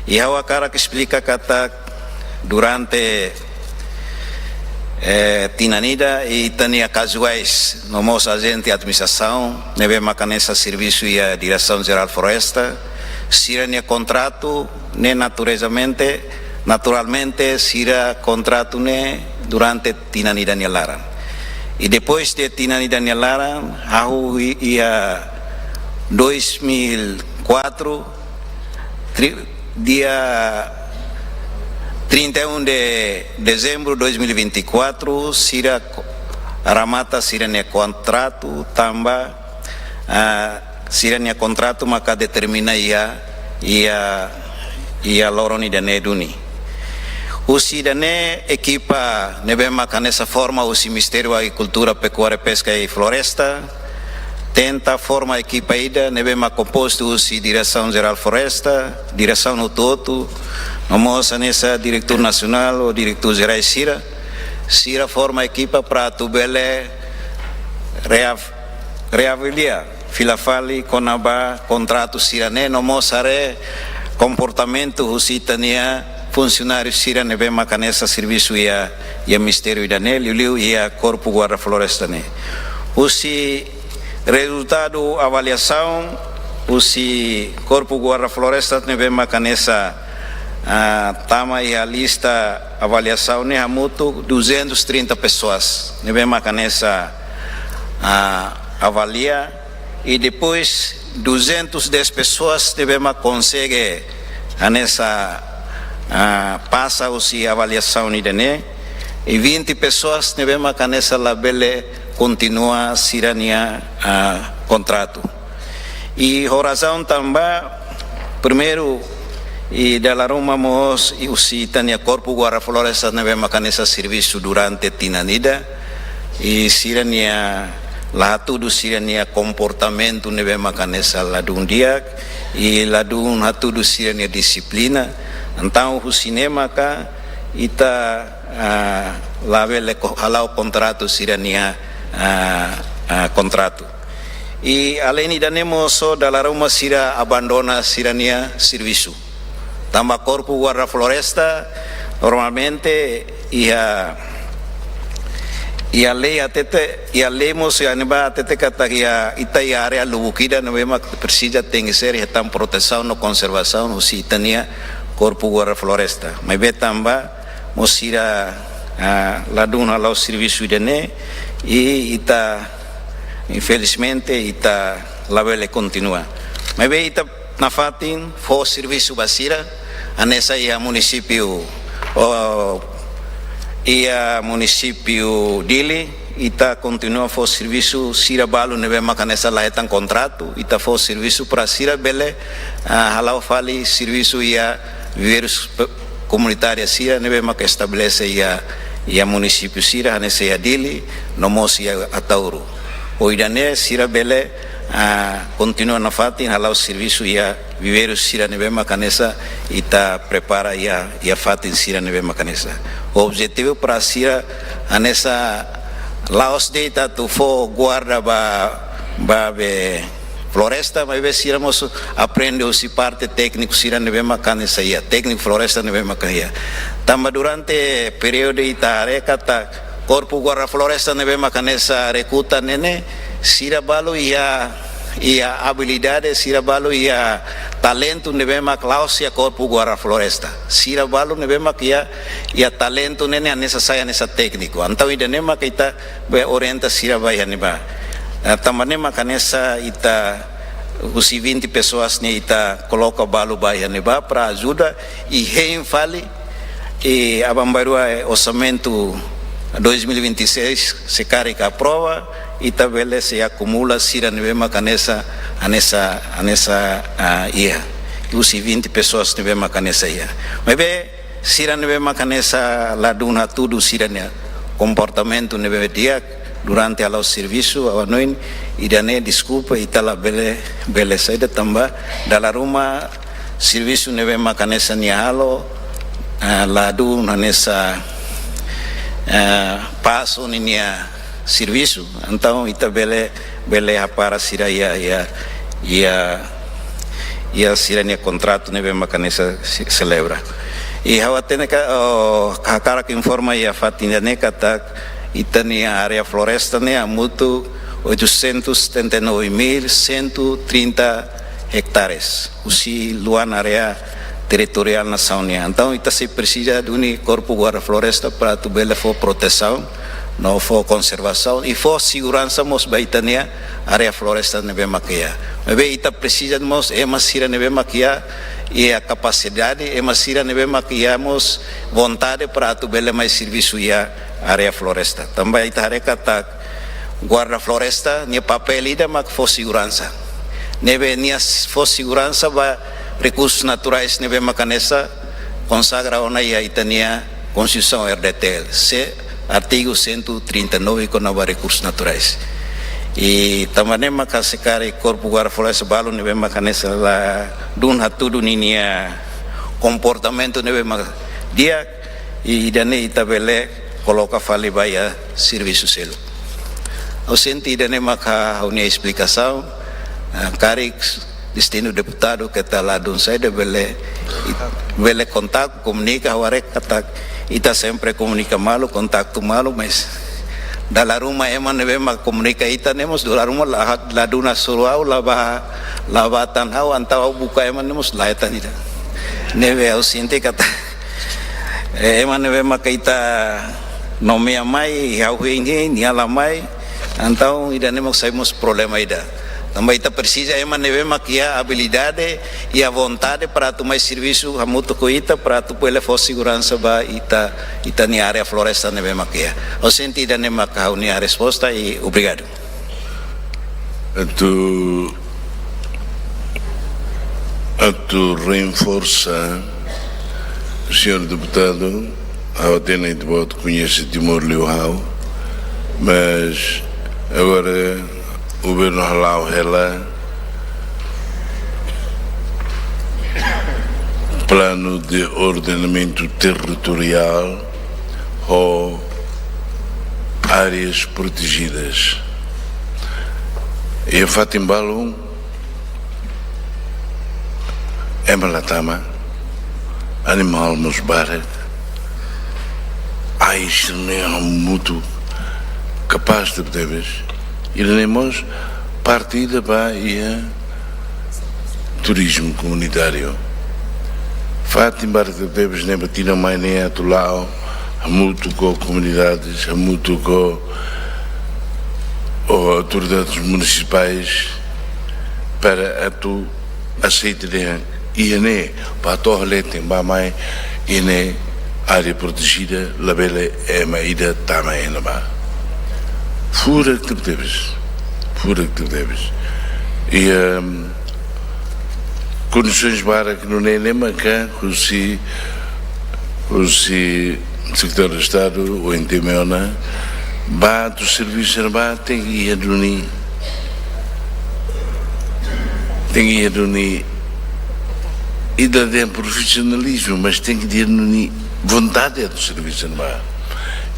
I ha'u hakarak esplika katak durante, eh, tinan ida ita-nia kazuais no mós ajente administrasaun ne'ebé mak hanesan servisu iha Diresaun Jerál Floresta, sira-nia kontratu ne'e naturezamente, naturalmente sira kontratu ne'e durante tinan ida nia laran. I depois de tinan ida nia laran, hahú i-, iha dois mil e quatro, tri-, dia trinta e um de dezembro dois mil e vinte e quatro, sira ko-, remata sira-nia kontratu tanba, ah, sira-nia kontratu maka determina iha, iha, iha loron ida-ne'e duni. Husi ida-ne'e ekipa ne'ebé maka hanesan forma husi Ministériu Agrikultura, Pekuária, Peska i Floresta, tenta forma ekipa ida ne'ebé mak kompostu husi Diresaun Jerál Floresta, diresaun hotu-hotu, no mós hanesan diretór nasionál ou diretór jerais sira, sira forma ekipa para atu bele reav-, reavalia, fila fali kona-ba kontratu sira-ne'e, no mós haree komportamentu husi ita-nia funsionáriu sira ne'ebé maka hanesan servisu iha, iha ministériu ida-ne'e, liuliu iha Korpu Guarda Floresta ne'e. Husi rezultadu avaliasaun husi Korpu Guarda Floresta ne'ebé maka hanesan, ah, tama iha lista avaliasaun ne'e hamutuk duzentos e trinta pessoas ne'ebé maka hanesan, ah, avalia, i depois duzentos e dez pessoas ne'ebé mak konsege hanesan, ah, pasa husi avaliasaun ida-ne'e. e vinte pessoas ne'ebé maka hanesan labele kontinua sira-nia, ah, kontratu. I ho razaun tanba, primeiru, i dala ruma mós, i husi ita-nia Korpu Guarda Floresta ne'ebé maka hanesan servisu durante tinan ida, i sira-nia la hatudu sira-nia komportamentu ne'ebé maka hanesan ladún di'ak, i ladún hatudu sira-nia dixiplina. Entaun husi ne'e maka ita, ah, labele ko-, hala'o kontratu sira-nia, ah, ah, kontratu. I aleinde ida-ne'e mós dala ruma sira abandona sira-nia servisu. Tanba Korpu Guarda Floresta normalmente iha, iha lei hatete, iha lei mós iha ne'ebá hatete katak iha, ita iha área lubuk ida ne'ebé mak presiza tenkesér hetan protesaun no konservasaun husi ita-nia Korpu Guarda Floresta. Maibé tanba mós sira, ah, ladún hala'o servisu ida-ne'e, i ita, infelizmente, ita labele kontinua. Maibé ita nafatin fó servisu ba sira, hanesan iha munisípiu, oh, iha munisípiu Dili, ita kontinua fó servisu sira balu ne'ebé maka hanesan la hetan kontratu, ita fó servisu para sira bele, ah, hala'o fali servisu iha viveirus pe-, komunitária sira ne'ebé maka estabelese iha, iha munisípiu sira, hanesan iha Dili, no mós iha Ataúro. Ho ida-ne'e sira bele, ah, kontinua nafatin hala'o servisu iha viveirus sira ne'ebé maka hanesan ita prepara iha, iha fatin sira ne'ebé maka hanesan. Objetivu para sira hanesan la'ós de'it atu fó guarda ba, ba be floresta, maibé sira mós aprende husi parte tékniku sira ne'ebé maka hanesan iha, tékniku floresta ne'ebé maka iha. Tanba durante períodu ita haree katak Korpu Guarda Floresta ne'ebé maka hanesan rekruta ne'e ne'e, sira balu iha, iha abilidade, sira balu iha talentu ne'ebé mak la'ós iha Korpu Guarda Floresta. Sira balu ne'ebé mak iha, iha talentu ne'e ne'e hanesan sai hanesan tékniku. Entaun ida-ne'e mak ita bele orienta sira ba iha ne'ebá. Eh, tanba ne'e maka hanesan ita husi vinte pessoas ne'e ita koloka balu ba iha ne'ebá para ajuda i hein fali, i aban-bainrua, eh, orsamentu dois mil e vinte e seis se karik aprova, ita bele sei akumula sira ne'ebé maka hanesan, hanesan, hanesan, ah, iha. Husi vinte pessoas ne'ebé maka hanesan iha. Maibé sira ne'ebé maka hanesan ladún hatudu sira-nia komportamentu ne'ebé di'ak durante hala'o servisu, ha'u hanoin ida-ne'e deskulpa, ita labele, bele saida tanba dala ruma servisu ne'ebé maka hanesan nia halo, ah, ladún hanesan, ah, pás ho ninia servisu, entaun ita bele, bele hapara sira iha, iha, iha, iha sira-nia kontratu ne'ebé maka hanesan se-, selebra. I ha'u hatene ka, oh, hakarak informa iha fatin ida-ne'e katak ita-nia área floresta ne'e hamutuk oitocentos e setenta e nove mil cento e trinta hectares, husi luan área territoriál nasaun nian. Entaun ita sei presiza duni Korpu Guarda Floresta para atu bele fó protesaun, no fó konservasaun, i fó seguransa mós ba ita-nia área floresta ne'ebé maka iha. Maibé ita presiza mós ema sira ne'ebé maka iha, iha kapasidade, ema sira ne'ebé maka iha mós vontade para atu bele mai servisu iha área floresta. Tanba ita haree katak Guarda Floresta nia papél ida mak fó seguransa. Ne'ebé nia s-, fó seguransa ba rekursus naturais ne'ebé maka hanesan konsagra ona iha ita-nia Konstituisaun R D T L, se artigu cento e trinta e nove kona-ba rekursus naturais. I tanba ne'e maka se karik Korpu Guarda Floresta balu ne'ebé maka hanesan ladún hatudu ninia komportamentu ne'ebé maka di'ak, i ida-ne'e ita bele koloka fali ba iha servisu seluk. Ha'u sente ida-ne'e maka ha'u-nia esplikasaun, ah, karik distintu deputadu keta ladún saida bele, bele kontaktu, komunika, ha'u haree katak ita sempre komunika malu, kontaktu malu, mas dala ruma ema ne'ebé mak komunika ita ne'e mós dala ruma la, ladún hasoru ha'u, la bá, la bá tan ha'u, entaun ha'u buka ema ne'e mós la hetan ida. Ne'ebé ha'u sente katak, eh, ema ne'ebé maka ita nomeia mai, ha'u hein hein, nia la mai, entaun ida-ne'e mós sai mós problema ida. Tanba ita presiza ema ne'ebé mak iha abilidade, iha vontade para atu mai servisu hamutuk ho ita, para atu bele fó seguransa ba ita, ita-nia área floresta ne'ebé mak iha. Ha'u sente ida-ne'e mak ha'u-nia resposta i obrigadu. Atu, atu reforsa, señór deputadu, ha'u hatene ita-boot koñese Timor liu ha'u, mas agora governu hala'o hela planu de ordenamentu territoriál ho áreas protejidas. Iha fatin balun ema la tama, animál mós barak, ai sira-ne'e hamutuk kapás tebetebes. Ida-ne'e mós parte ida ba iha turizmu komunitáriu. Fatin barak tebetebes ne'ebé ita mai ne'e atu la'o hamutuk ho komunidades, hamutuk ho, ho autoridades munisipais para atu aseita dehan iha ne'e, ba to'o leten ba mai, iha ne'e área protejida, labele ema ida tama iha ne'ebá. Furak tebetebes, furak tebetebes. I, ehm, kondisoens barak nune'e ne'e maka husi, husi Sekretáriu Estadu, ONTM ona, ba atu servisu iha ne'ebá tenke iha duni, tenke iha duni, ida-ne'e profisionalizmu, mas tenke iha duni vontade atu servisu iha ne'ebá.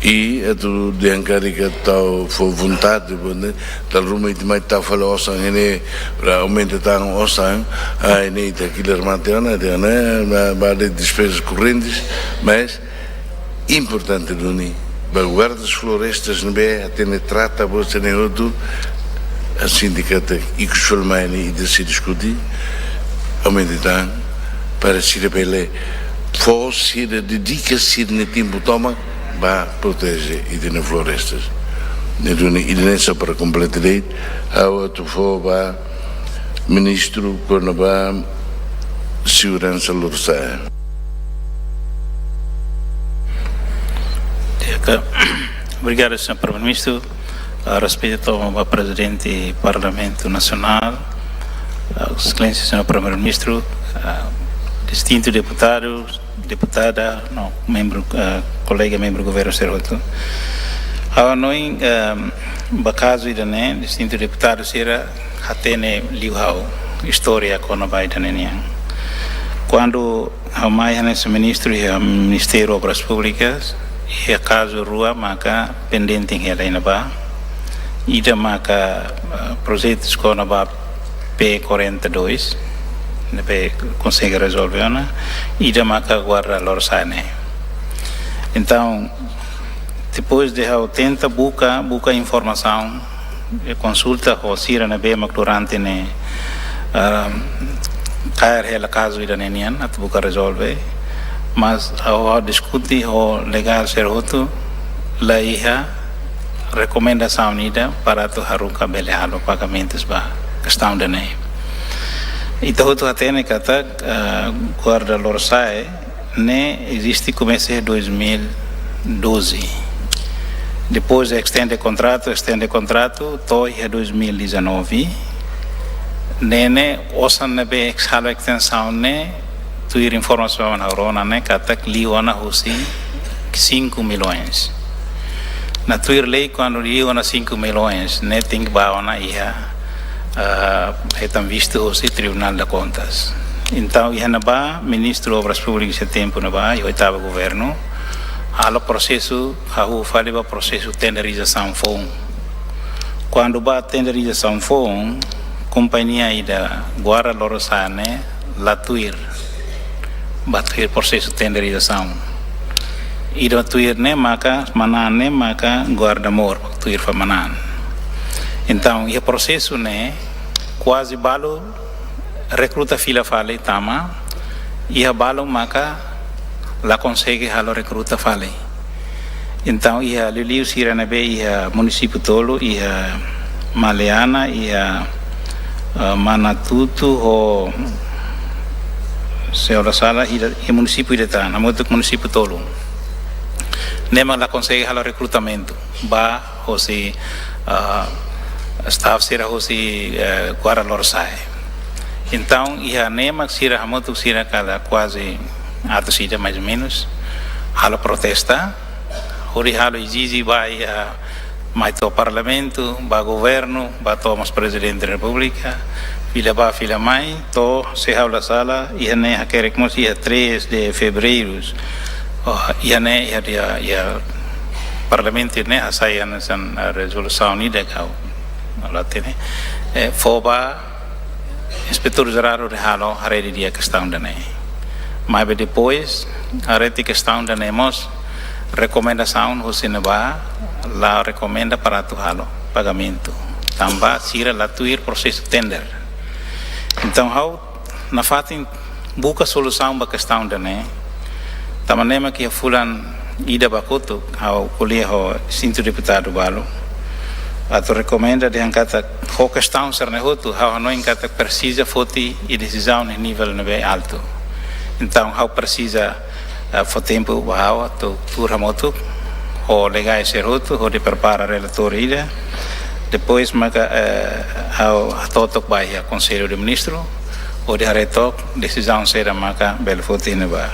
I atu dehan karik atu fó vontade, bo ne, dala ruma ita mai tau fali osan iha ne'e, para aumenta tan osan, ai ne'e ita hakilar mate ona, dehan ne'e, ba, ba dehan despezas korrentes, mas importante duni ba guardas florestas ne'ebé hatene trata buat sira-ne'e hotu, ha'u sente katak ikus fali mai ne'e ita sei diskute, aumenta tan, para sira bele fó sira dedika sira-nia tempu tomak ba proteje ita-nia florestas. Ne'e duni, ida-ne'e só para kompleta de'it, ha'u atu fó ba Ministru kona-ba seguransa Lorosa'e. Di'ak, obrigadu, señór Primeiru-Ministru. Ah, respeitu tomak ba Prezidente Parlamentu Nasionál, ah, Exelénsia señór Primeiru-Ministru, ah, distintu deputadu, deputada, no membru, ah, kolega membru governu sira hotu. Ha'u hanoin, ah, ba kazu ida-ne'e, distintu deputadu sira hatene liu ha'u istória kona-ba ida-ne'e nian. Kuandu ha'u mai hanesan ministru iha Ministériu Obras Públikas, iha kazu rua maka pendente hela iha ne'ebá. Ida maka, ah, projetus kona-ba P quarenta e dois, ne'ebé konsege rezolve ona, ida maka guarda Lorosa'e ne'e. Entaun, depois de ha'u tenta buka, buka informasaun, e konsulta ho sira ne'ebé mak durante ne'e, ah, kaer hela kazu ida-ne'e nian, atu buka rezolve, mas ha'u, ha'u diskute ho legál sira hotu, la iha rekomendasaun ida para atu haruka bele halo pagamentus ba kestaun ida-ne'e. Ita hotu hatene katak, ah, guarda Lorosa'e ne'e eziste komesa iha dois mil e doze. Depois estende kontratu, estende kontratu, to'o iha dois mil e dezanove. Ne'e ne'e osan ne'ebé halo estensaun ne'e, tuir informasaun ha'u rona ne'e, katak liu ona husi cinco milhões. Natuir lei kuandu liu ona cinco milhões, ne'e tenke ba ona iha, ah, hetan vistu husi Tribunal de Contas. Entaun, iha ne'ebá, Ministru Obras Públikas iha tempu ne'ebá, iha oitavu governu, halo prosesu, hahú fali ba prosesu tenderizasaun foun. Kuandu ba tenderizasaun foun, kompañia ida guarda Lorosa'e ne'e la tuir, ba tuir prosesu tenderizasaun. Ida tuir ne'e maka, manán ne'e maka guarda Mour, tuir fali manán. Entaun, iha prosesu ne'e, kuaze balu rekruta fila fali tama, iha balu maka la konsege halo rekruta fali. Entaun, iha liuliu sira ne'ebé iha munisípiu tolu, iha Maliana, iha Ah, Manatuto ho, se ha'u la sala, iha, iha munisípiu ida tan, hamutuk munisípiu tolu. Ne'e mak la konsege halo rekrutamentu ba hosi, ah, staff sira hosi, eh, Guarda Lorosa'e. Entaun, iha ne'e mak sira hamutuk sira kala kuaze atus ida mais ou menus halo protesta, hodi halo ezije ba iha mai to'o Parlamentu, ba Governu, ba to'o mós Prezidente Repúblika, fila ba, fila mai, to'o se ha'u la sala, iha ne'e hakerek mós iha três de Fevereiru. Oh, iha ne'e, iha, iha, iha Parlamentu ne'e, hasai hanesan, ah, rezolusaun ida ka ha'u la hatene. Eh, fó ba Inspetór Jerál hodi halo haree didi'ak kestaun ida-ne'e. Maibé depois, haree tiha kestaun ida-ne'e mós, rekomendasaun husi ne'ebá, la rekomenda para atu halo pagamentu. Tanba sira la tuir prosesu tender. Entaun, ha'u nafatin buka solusaun ba kestaun ida-ne'e. Tanba ne'e mak iha fulan ida ba kotuk, ha'u ko'alia ho distintu deputadu balu. Atu rekomenda dehan katak ho kestaun sira-ne'e hotu, ha'u hanoin katak presiza foti i desizaun iha nivel ne'ebé altu. Entaun, ha'u presiza, eh, fó tempu ba ha'u atu tuur hamutuk ho legais sira hotu, hodi prepara relatóriu ida. Depois maka, eh, ha'u hato'o took ba iha Konsellu de Ministru, hodi haree took desizaun saida maka bele foti iha ne'ebá.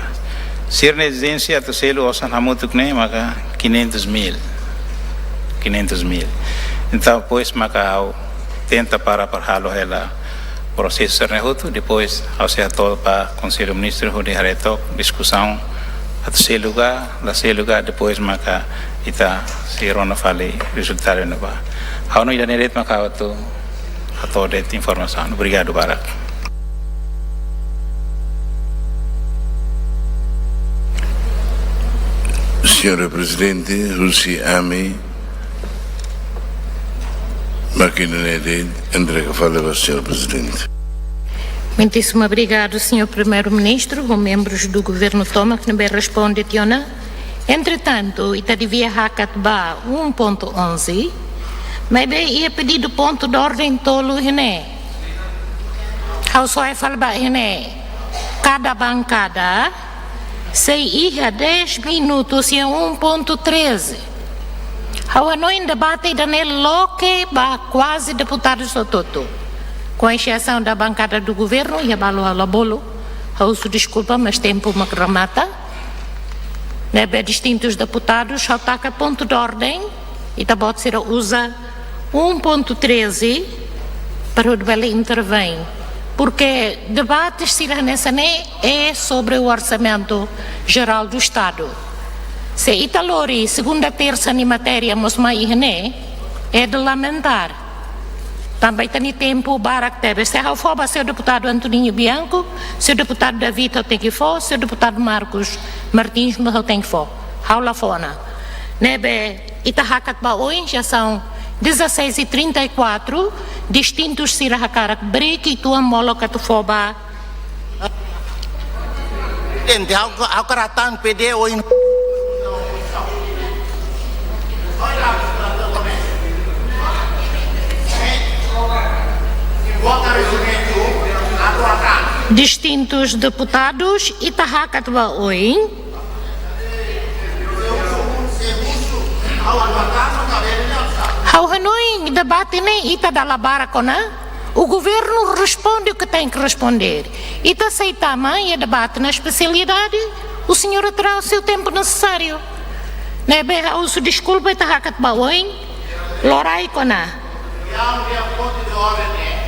Sira-nia ezijénsia atu selu osan hamutuk ne'e maka quinhentos mil. Quinhentos mil. Entaun, depois maka ha'u tenta para, para halo hela prosesu sira-ne'e hotu, depois ha'u sei hato'o ba Konsellu Ministru hodi haree took diskusaun atu selu ka, la selu ka, depois maka ita sei rona fali rezultadu iha ne'ebá. Ha'u hanoin ida-ne'e de'it maka ha'u atu hato'o de'it informasaun. Obrigadu barak. Señora Prezidente, husi ami, mákina ne'e de'it, entrega fali ba señora Prezidente. Muitíssimo obrigado, senhor Primeiro-Ministro, ho membros do governu tomak ne'ebé responde tiha ona. Entretantu, ita devia hakat ba um ponto onze, maibé iha pedidu pontu de ordem tolu iha ne'e. Ha'u só hanoin fali ba iha ne'e. Kada bankada sei iha dez minutus iha um ponto treze. Ha'u hanoin debate ida-ne'e loke ba kuaze deputadus hotu-hotu. Com exceção da bancada do governo, iha balu ha'u la bolu. Ha'u husu deskulpa, mas tempu mak remata. Ne'ebé distintus deputadus, ha'u taka pontu de ordem, ita-boot sira uza um ponto treze para hodi bele intervém. Porque debate sira hanesan ne'e é sobre o Orçamento Geral do Estado. Se ita lori segunda, tersa nia matéria mós mai iha ne'e, é de lamentar. Tanba ita-nia tempu barak tebes. Se ha'u fó ba señór deputadu Antoninho Bianco, señór deputadu David ha'u tenke fó, señór deputadu Marcos Martins mós ha'u tenke fó. Ha'u la fó ona. Ne'ebé ita hakat ba oin, já são dezasseis e trinta e quatro, distintus sira hakarak break uitoan molok atu fó ba. Ente, ha'u, ha'u hakarak tan pede oin. Distintus deputadus, ita hakat ba oin. Ha'u hanoin debate ne'e ita dala barak ona. O governo responde o que tem que responder. Ita sei tama iha debate na especialidade, o senhor terá o seu tempo necessário. Ne'ebé ha'u husu deskulpa, ita hakat ba oin, loraik ona.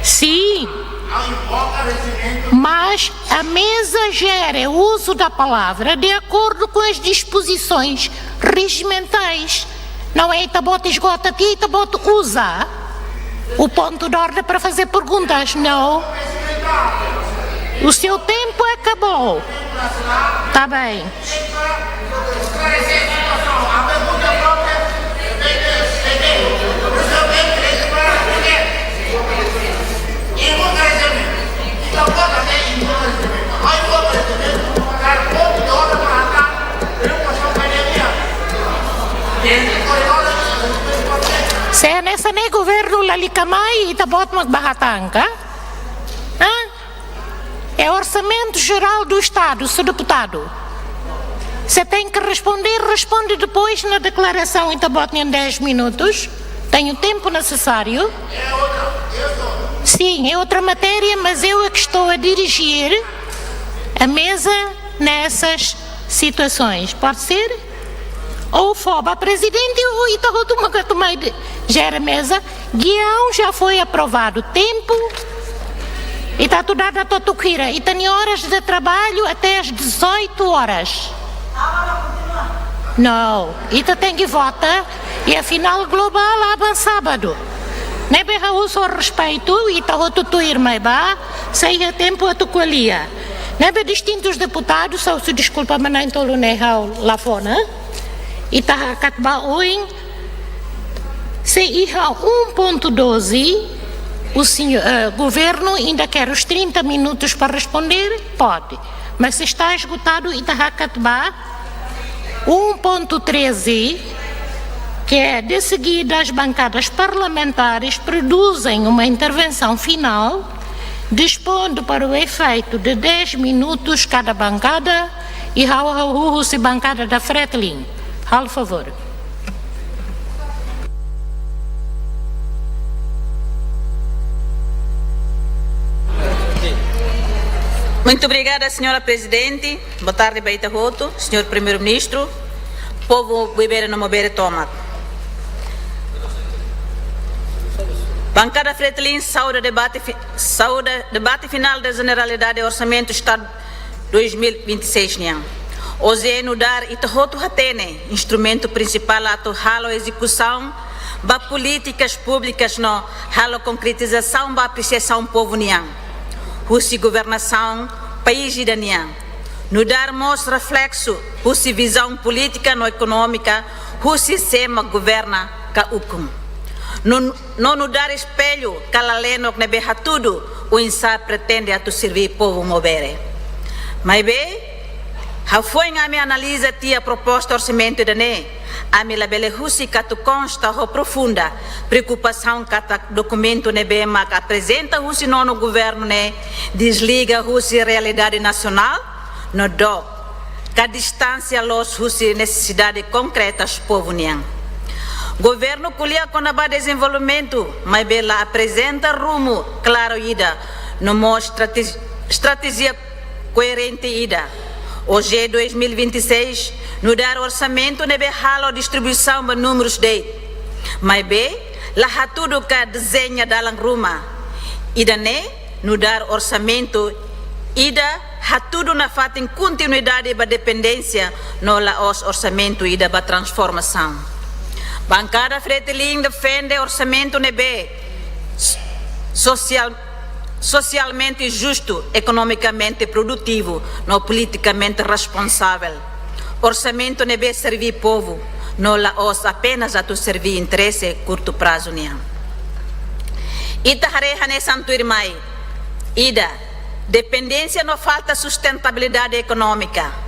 Sim, mas a mesa gere o uso da palavra de acordo com as disposições regimentais. Não é ita-boot esgota tiha, ita-boot uza o ponto de ordem para fazer perguntas. Não. O seu tempo acabou. Tá bem. Se hanesan ne'e governu lalika mai, ita-boot mak bá hatán ka? Hã? É Orçamento Geral do Estado, seu deputado. Você tem que responder, responde depois na declaração, ita-boot nia dez minutos. Tenho tempo necessário. Sim, é outra matéria, mas eu é que estou a dirigir a mesa nessas situações. Pode ser? Ou fó ba prezidente, ou ita hotu maka toma ida, jere meza. Guião já foi aprovado. Tempo, ita atu dada to'o tuku hira. Ita-nia horas de trabalho até às dezoito horas. Não, ita tenke vota. E a final global aban sábado. Ne'ebé ha'u husu ho respeitu, ita hotu tuir mai ba, se iha tempu atu ko'alia. Ne'ebé distintus deputadus, ha'u husu deskulpa, mas na'in-tolu ne'e ha'u la fó ona. Ita hakat ba oin, se iha um ponto doze, o senhor, eh, governo ainda quer os trinta minutos para responder, pode. Mas se está esgotado, ita hakat ba um ponto treze, que é: de seguida as bancadas parlamentares produzem uma intervenção final, dispondo para o efeito de dez minutos cada bancada, e ha'u, ha'u, ha'u husu bancada da Fretilin. Halo favor. Muito obrigada, senhora Presidente. Boa tarde ba ita hotu, senhor Primeiro-Ministro, povu Buibere no Maubere tomak. Bancada Fretilin sauda debate fi-, sauda debate final da Generalidade Orçamento Estado dois mil e vinte e seis nian. Ohin nu'udar ita hotu hatene, instrumentu prinsipál atu halo ezekusaun ba polítikas públikas no halo konkretizasaun ba apresiasaun povu nian husi governasaun país ida nian. Nu'udar mós refleksu husi vizaun polítika no ekonómika husi sé mak governa ka ukun. No, no nu'udar espellu kala-leenok ne'ebé hatudu oinsá pretende atu serví povu Maubere. Maibé, hafoin ami analiza tiha proposta orsamentu ida-ne'e, ami labele husik atu konsta ho profunda preokupasaun katak dokumentu ne'ebé mak aprezenta husi nonu governu ne'e desliga husi realidade nasionál, no dook ka distánsia loos husi nesesidade konkretas povu nian. Governu ko'alia kona-ba dezenvolvimentu, maibé la aprezenta rumu klaru ida, no mós estrate-, estratéjia koerente ida. Ohin dois mil e vinte e seis, nu'udar orsamentu ne'ebé halo distribuisaun ba númerus de'it. Maibé, la hatudu ka dezeña dalan ruma. Ida-ne'e, nu'udar orsamentu ida hatudu nafatin kontinuidade ba dependénsia no la'ós orsamentu ida ba transformasaun. Bankada Fretilin defende orsamentu ne'ebé s-, sosiál, sosialmente justu, ekonomikamente produtivu no politikamente responsavel. Orsamentu ne'ebé serví povu, no la'ós apenas atu serví interese kurtu prazu nian. Ita haree hanesan tuirmai. Ida, dependénsia no falta sustentabilidade ekonómika.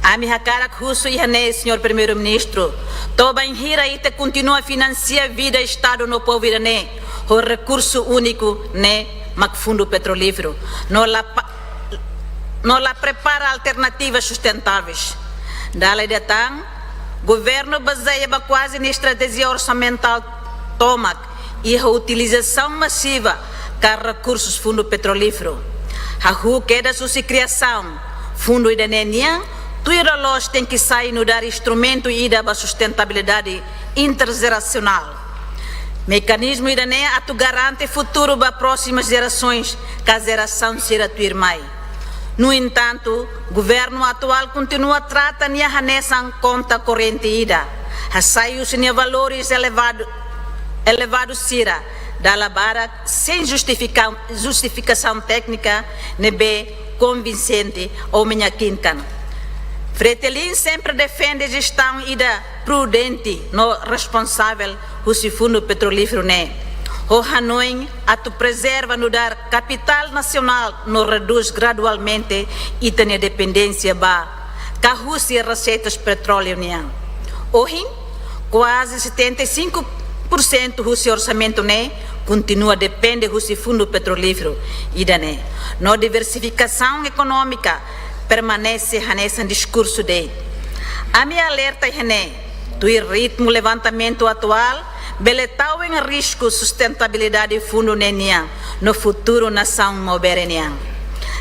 Ami hakarak husu iha ne'e, senhor Primeiro-Ministro, to'o bainhira ita kontinua finansia vida Estadu no povu ida-ne'e ho rekursu úniku ne'e mak Fundu Petrolíferu, no la pa-, no la prepara alternativas sustentáveis. Dala ida tan, governu bazeia ba kuaze nia estratéjia orsamentál tomak iha utilizasaun masiva ka rekursus Fundu Petrolíferu. Hahú kedas husi kriasaun fundu ida-ne'e nian, tuir loloos tenke sai nu'udar instrumentu ida ba sustentabilidade interjerasionál. Mekanizmu ida-ne'e atu garante futuru ba prósimas jerasoens ka jerasaun sira tuirmai. No entantu, governu atuál kontinua trata nia hanesan konta korrente ida, hasai husi nia valores elevadu, elevadu sira, dala barak sein justifika-, justifikasaun téknika ne'ebé konvinsente ou meyakinkan. Fretilin sempre defende jestaun ida prudente no responsavel husi Fundu Petrolíferu ne'e, ho hanoin atu prezerva nu'udar kapitál nasionál no redús gradualmente ita-nia dependénsia ba ka husi reseitas petróleu nian. Ohin, kuaze setenta e cinco por cento husi orsamentu ne'e kontinua depende husi fundu petrolíferu ida-ne'e. No diversifikasaun ekonómika permanese hanesan diskursu de'it. Ami alerta iha ne'e, tuir ritmu levantamentu atuál, bele tau em risku sustentabilidade fundu ne'e nian no futuru nasaun Maubere nian.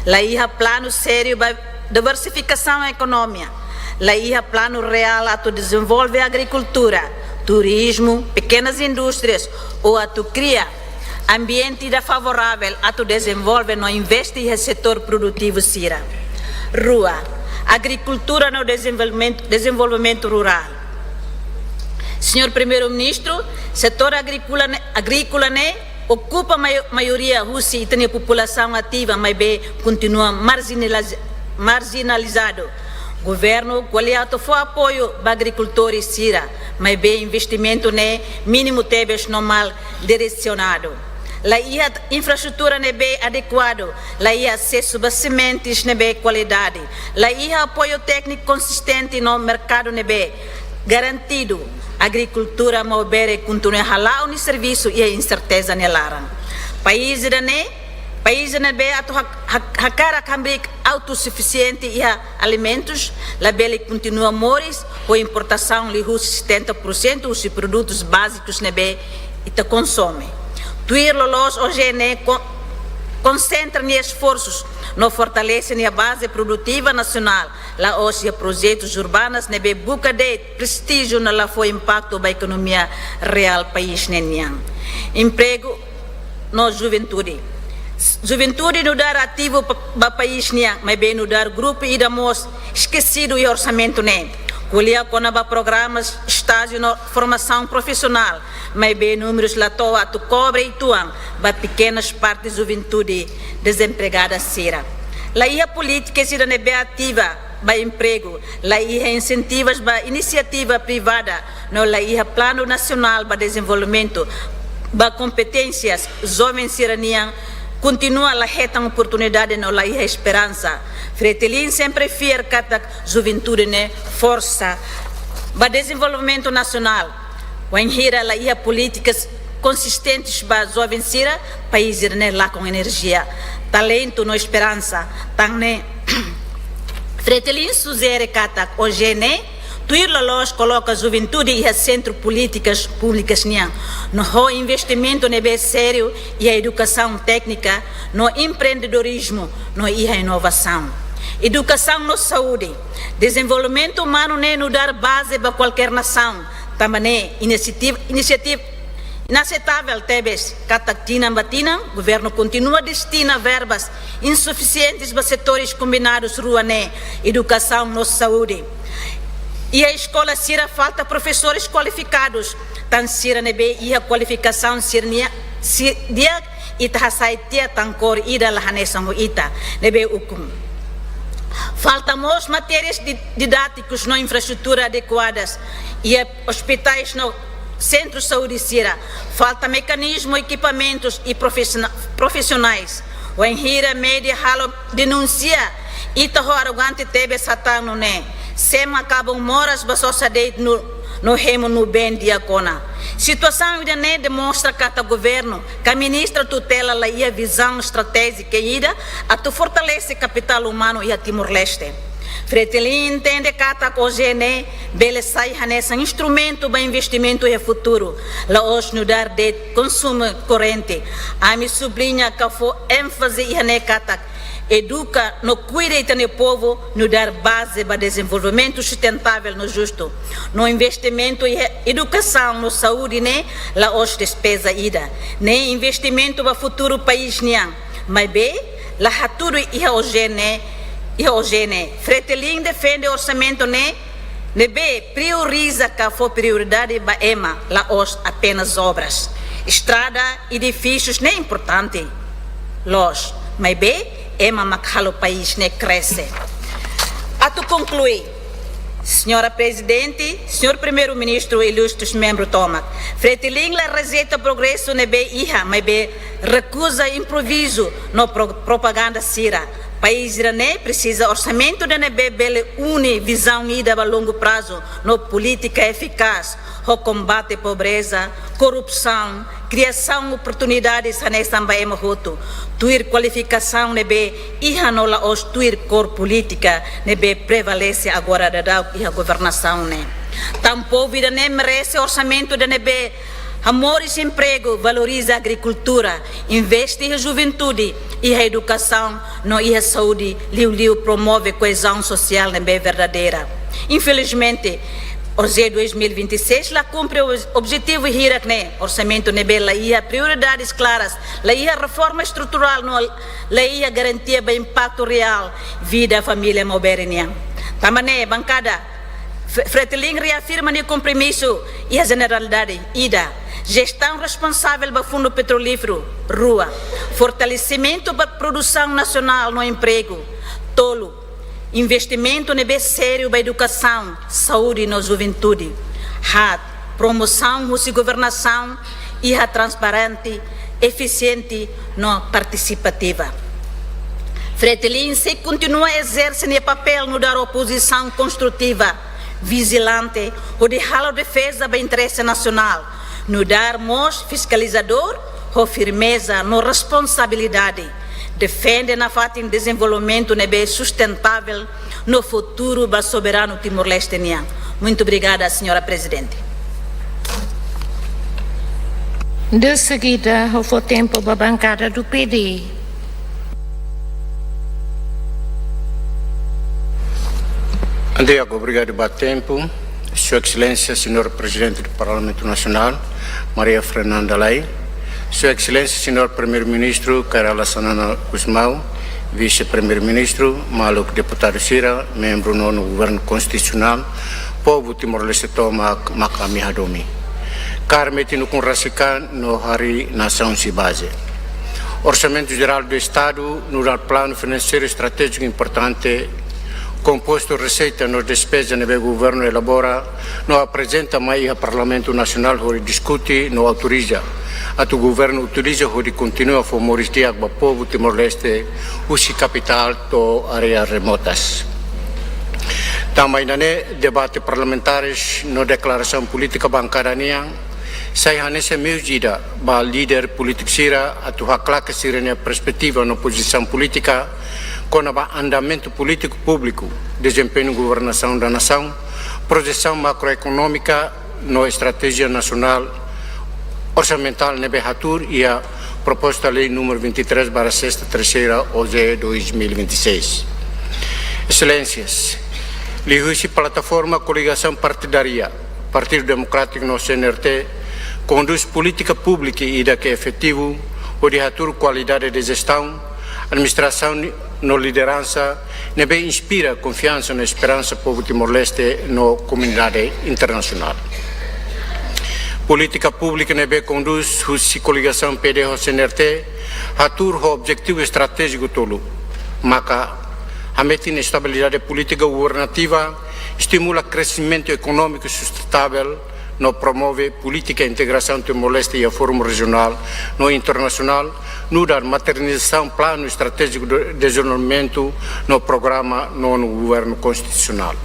La iha planu sériu ba diversifikasaun ekonomia, la iha planu reál atu dezenvolve agrikultura, turizmu, pekenas indústrias ou atu kria ambiente ida favorável atu dezenvolve no investe iha setór produtivu sira. Rua, agrikultura no dezenvolvimentu, dezenvolvimentu rurál. Señór Primeiru-Ministru, setór agríkola ne-, agríkola ne'e okupa mai-, maioria husi ita-nia populasaun ativa, maibé kontinua marjinaliz-, marjinalizadu. Governu ko'alia atu fó apoiu ba agrikultór sira, maibé investimentu ne'e mínimu tebes no mal diresionadu. La iha infraestrutura ne'ebé adekuadu, la iha asesu ba sementes ne'ebé kualidade, la iha apoiu tékniku konsistente no merkadu ne'ebé garantidu. Agrikultura Maubere kontinua hala'o nia servisu iha inserteza nia laran. País ida-ne'e, país ne'ebé atu hak-, hak-, hakarak hamriik autosufisiente iha alimentus, labele kontinua moris ho importasaun liuhusi setenta por cento husi produtus bázikus ne'ebé ita konsome. Tuir loloos OGE ne'e ko-, konsentra nia esforsus no fortalese nia baze produtiva nasionál, la'ós iha projetus urbanus ne'ebé buka de'it prestíjiu no la fó impaktu ba ekonomia reál país ne'e nian. Empregu no juventude. Juventude nu'udar ativu pa-, ba país nian, maibé nu'udar grupu ida mós eskesidu iha orsamentu ne'e. Ko'alia kona-ba programas estájiu no formasaun profisionál, maibé númerus la to'o atu kobre uitoan ba pekenas parte juventude dezempregada sira. La iha polítika sira ne'ebé ativa ba empregu, la iha insentivus ba inisiativa privada, no la iha planu nasionál ba dezenvolvimentu ba kompeténsias joven sira-nian, kontinua la hetan oportunidade no la iha esperansa. Fretilin sempre fiar katak juventude ne'e forsa ba dezenvolvimentu nasionál. Wainhira la iha polítikas konsistentes ba joven sira, país sira-ne'e lakon enerjia, talentu no esperansa. Tan ne'e, Fretilin sujere katak OGE ne'e, tuir loloos koloka juventude iha sentru polítikas públikas nian, no ho investimentu ne'ebé sériu iha edukasaun téknika no empreendedorizmu no iha inovasaun. Edukasaun no saúde. Dezenvolvimentu umanu ne'e nu'udar baze ba kualkér nasaun, tanba ne'e inisiativa, inisiativa inaseitável tebes katak tinan ba tinan governu kontinua destina verbas insufisientes ba setores kombinadus rua ne'e, edukasaun no saúde. Iha eskola sira falta profesores kualifikadus, tan sira ne'ebé iha kualifikasaun sira-nia, si-, di'ak ita hasai tiha tan kór ida la hanesan ho ita ne'ebé ukun. Falta mós matérias di-, didátikus no infraestrutura adekuadas iha ospitais no sentru saúde sira. Falta mekanizmu, ekipamentus i profesiona-, profisionais. Wainhira média halo denúnsia, ita ho arrogante tebes hatán nune'e: sé mak akabun moras ba sosa de'it no, no hemu no been di'ak ona. Situasaun ida-ne'e demonstra katak governu ka ministra tutela la iha vizaun estratéjika ida atu fortalese kapitál umanu iha Timor-Leste. Fretilin entende katak OGE ne'e bele sai hanesan instrumentu ba investimentu iha futuru, la'ós nu'udar de'it konsumu korrente. Ami subliña ka fó énfaze iha ne'e katak eduka no kuida ita-nia povu nu'udar baze ba dezenvolvimentu sustentável no justu. No investimentu iha edukasaun no saúde ne'e la'ós despeza ida. Ne'e investimentu ba futuru país nian. Maibé la hatudu iha OGE ne'e, iha OGE ne'e. Fretilin defende orsamentu ne'e, ne'ebé prioriza ka fó prioridade ba ema, la'ós apenas obras. Estrada, edifísius ne'e importante loos, maibé ema mak halo país ne'e krese. Atu konklui, Señora Prezidente, Señór Primeiru-Ministru, ilustres membru tomak, Fretilin la rejeita progresu ne'ebé iha, maibé rekuza improvizu no pro-, propaganda sira. País ida-ne'e presiza orsamentu ida ne'ebé bele une vizaun ida ba longu prazu no polítika efikás. ho kombate pobreza, korrupsaun, kriasaun oportunidades hanesan ba ema hotu, tuir kualifikasaun ne'ebé iha no la'ós tuir kór polítika ne'ebé prevalese agora daudaun iha governasaun ne'e. Tan povu ida-ne'e merese orsamentu ida ne'ebé hamoris empregu, valoriza agrikultura, investe iha juventude, iha edukasaun, no iha saúde, liuliu promove koezaun sosiál ne'ebé verdadeira. Infelizmente, OJE dois mil e vinte e seis la kumpre ob-, objetivu hirak-ne'e, orsamentu ne'ebé la iha prioridades klaras, la iha reforma estruturál, no la iha garantia ba impaktu reál vida família maubere nian. Tanba ne'e, bankada Fre-, Fretilin reafirma nia kompromisu iha jeneralidade: ida, jestaun responsavel ba Fundu Petrolíferu; rua, fortalesimentu ba produsaun nasionál no empregu; tolu, investimentu ne'ebé sériu ba edukasaun, saúde no juventude; haat, promosaun husi governasaun iha transparente, efisiente no partisipativa. Fretilin sei kontinua ezerse nia papél nu'udar opozisaun konstrutiva, vijilante, hodi halo defeza ba interese nasionál, nu'udar mós fiskalizadór ho firmeza no responsabilidade, defende nafatin dezenvolvimentu ne'ebé sustentável no futuru ba soberanu Timor-Leste nian. Muito obrigada, Señora Prezidente. De seguida, ha'u fó tempu ba bankada do P D. Di'ak, obrigadu ba tempu. Sua Exelénsia, Señora Prezidente do Parlamentu Nasionál, Maria Fernanda Lay. Sua Exelénsia, Señor Primeiru-Ministru Kay Rala Xanana Gusmão, Vise-Primeiru-Ministru, maluk deputadu sira, membru nonu Governu Konstitusionál, povu Timor-Leste tomak, mak ami hadomi. Kaer metin ukun rasik an no harii nasaun sira-nia baze. Orsamentu Jerál do Estadu nu'udar planu finanseiru estratéjiku importante, kompostu reseita no despeza ne'ebé governu elabora no aprezenta mai iha Parlamentu Nasionál hodi diskute no autoriza atu governu utiliza hodi kontinua fó moris di'ak ba povu Timor-Leste husi kapitál to'o área remotas. Tanba ida-ne'e, debate parlamentares no deklarasaun polítika bankada nian sai hanesan meius ida ba líder polítiku sira atu haklaken sira-nia perspetiva no pozisaun polítika kona-ba andamentu polítiku públiku, dezempeñu governasaun da nasaun, projesaun makroekonómika no estratéjia nasionál orsamentál ne'ebé hatuur iha Proposta Lei númeru vinte e três barra sexta terceira OJE dois mil e vinte e seis. Exelénsias, liuhusi plataforma koligasaun partidária, Partidu Demokrátiku no C N R T kondús polítika públika ida ke efetivu, hodi hatuur kualidade de jestaun, administrasaun no lideransa ne'ebé inspira konfiansa no esperansa povu Timor-Leste no komunidade internasionál. Polítika públika ne'ebé kondús husi koligasaun P D ho C N R T hatuur ho objetivu estratéjiku tolu, maka hametin estabilidade polítika governativa, estimula kresimentu ekonómiku sustentável, no promove polítika integrasaun Timor-Leste iha fórum rejionál no internasionál, nu'udar materializasaun Planu Estratéjiku de Dezenvolvimentu no programa nonu Governu Konstitusionál.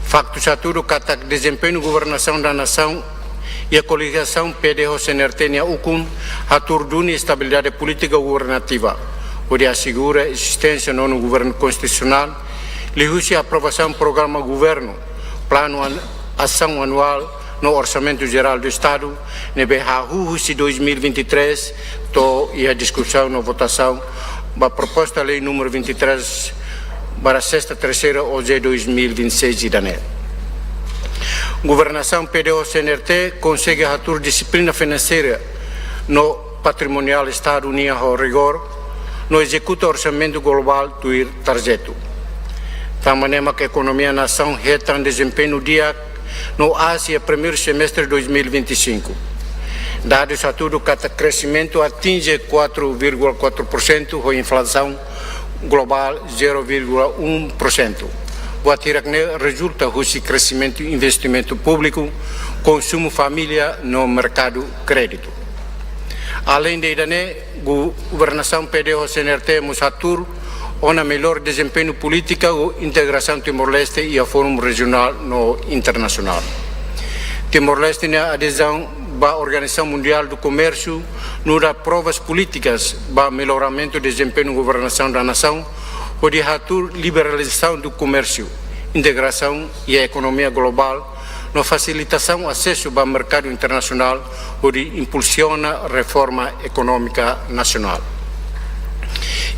Faktu sira hatudu katak dezempeñu governasaun da nasaun iha koligasaun P D ho C N R T nia ukun hatuur duni estabilidade polítika governativa, hodi asegura ezisténsia nonu Governu Konstitusionál, liuhusi aprovasaun programa governu, planu an-, asaun anuál no Orsamentu Jerál do Estadu, ne'ebé hahú husi dois mil e vinte e três to'o iha diskusaun no votasaun ba Proposta Lei númeru vinte e três barra sexta terceira OJE dois mil e vinte e seis ida-ne'e. Governasaun P D ho C N R T konsege hatuur dixiplina finanseira no patrimoniál Estadu nian ho rigór, no ezekuta orsamentu globál tuir tarjetu. Tanba ne'e mak ekonomia nasaun hetan dezempeñu di'ak no aas iha primeiru semestre dois mil e vinte e cinco. Dadus hatudu katak kresimentu atinje quatro vírgula quatro por cento ho inflasaun globál zero vírgula um por cento. Buat hirak-ne'e rezulta husi kresimentu investimentu públiku, konsumu família no merkadu kréditu. Aleinde ida-ne'e, governasaun P D ho C N R T mós hatuur ona mellór dezempeñu polítika no integrasaun Timor-Leste iha fórum rejionál no internasionál. Timor-Leste nia adezaun ba Organizasaun Mundiál do Komérsiu nu'udar provas polítikas ba melloramentu dezempeñu governasaun da nasaun, hodi hatuur liberalizasaun do komérsiu, integrasaun iha ekonomia globál, no fasilitasaun asesu ba merkadu internasionál, hodi impulsiona reforma ekonómika nasionál.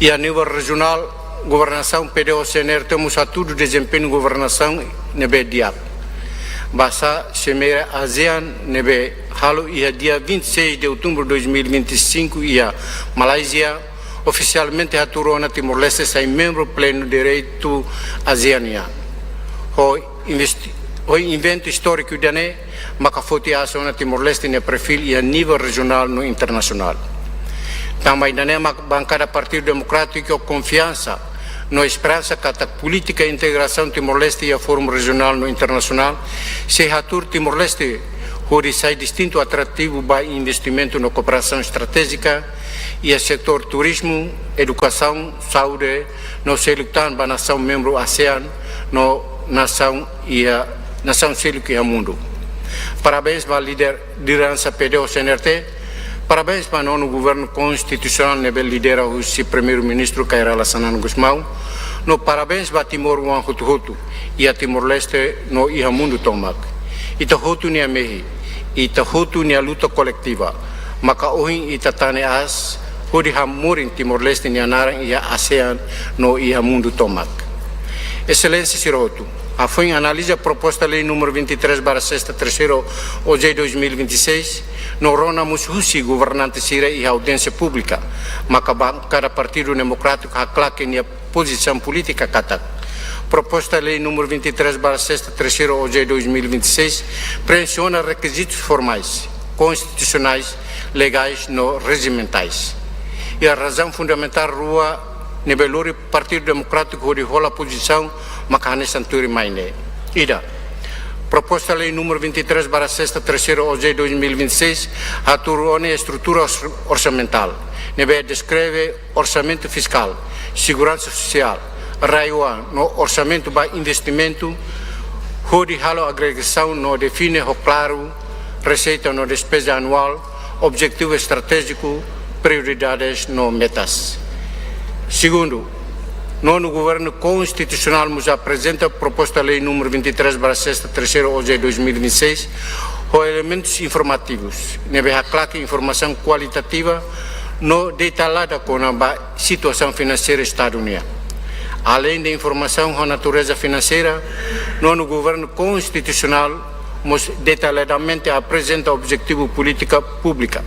Iha nivel rejionál, governasaun P D O C N R T mós hatudu dezempeñu governasaun ne'ebé di'ak. Basá Simeira ASEAN ne'ebé halo iha dia vinte e seis de outubro de dois mil e vinte e cinco iha Malázia, ofisialmente hatuur ona Timor-Leste sai membru plenu direitu ASEAN nian. Ho investi-, ho eventu istóriku ida-ne'e, maka foti aas ona Timor-Leste nia perfíl iha nivel rejionál no internasionál. Tanba ida-ne'e mak bankada Partidu Demokrátiku konfiansa no esperansa katak polítika integrasaun Timor-Leste iha fórum rejionál no internasionál sei hatuur Timor-Leste hodi sai destinu atrativu ba investimentu no kooperasaun estratéjika iha setór turizmu, edukasaun, saúde, no seluk tan ba nasaun membru ASEAN no nasaun iha, nasaun seluk iha mundu. Parabéns ba líder lideransa P D O C N R T, parabéns ba nonu governu konstitusionál ne'ebé lidera husi Primeiru-Ministru Kay Rala Xanana Gusmão, no parabéns ba timoroan hotu-hotu, iha Timor-Leste no iha mundu tomak. Ita hotu nia mehi, ita hotu nia luta koletiva, maka ohin ita tane aas, hodi hamorin Timor-Leste nia naran iha ASEAN no iha mundu tomak. Exelénsia sira hotu, hafoin analiza proposta lei número vinte e três barra sexta terceiro O J dois mil e vinte e seis, no rona mós husi governante sira iha audiénsia públika, maka bankada Partidu Demokrátiku haklaken nia pozisaun polítika katak proposta lei número vinte e três barra sexta terceiro O J dois mil e vinte e seis preenxe ona rekizitus formais, konstitusionais, legais no rejimentais. Iha razaun fundamentál rua ne'ebé lori Partidu Demokrátiku hodi hola pozisaun maka hanesan tuirmai ne'e. Ida, proposta lei número vinte e três barra sexta terceiro O J dois mil e vinte e seis hatuur ona estrutura ors-, orsamentál ne'ebé deskreve orsamentu fiskál, seguransa sosiál, RAEOA no orsamentu ba investimentu, hodi halo agregasaun no define ho klaru reseita no despeza anuál, objetivu estratéjiku, prioridades no metas. Segundu, nonu governu konstitusionál mós aprezenta proposta lei número vinte e três barra sexta terceiro O J dois mil e vinte e seis, ho elementus informativus ne'ebé haklaken informasaun kualitativa no detallada kona-ba situasaun finanseira Estadu nian. Aleinde informasaun ho natureza finanseira, nonu governu konstitusionál mós detalladamente aprezenta objetivu polítika públika,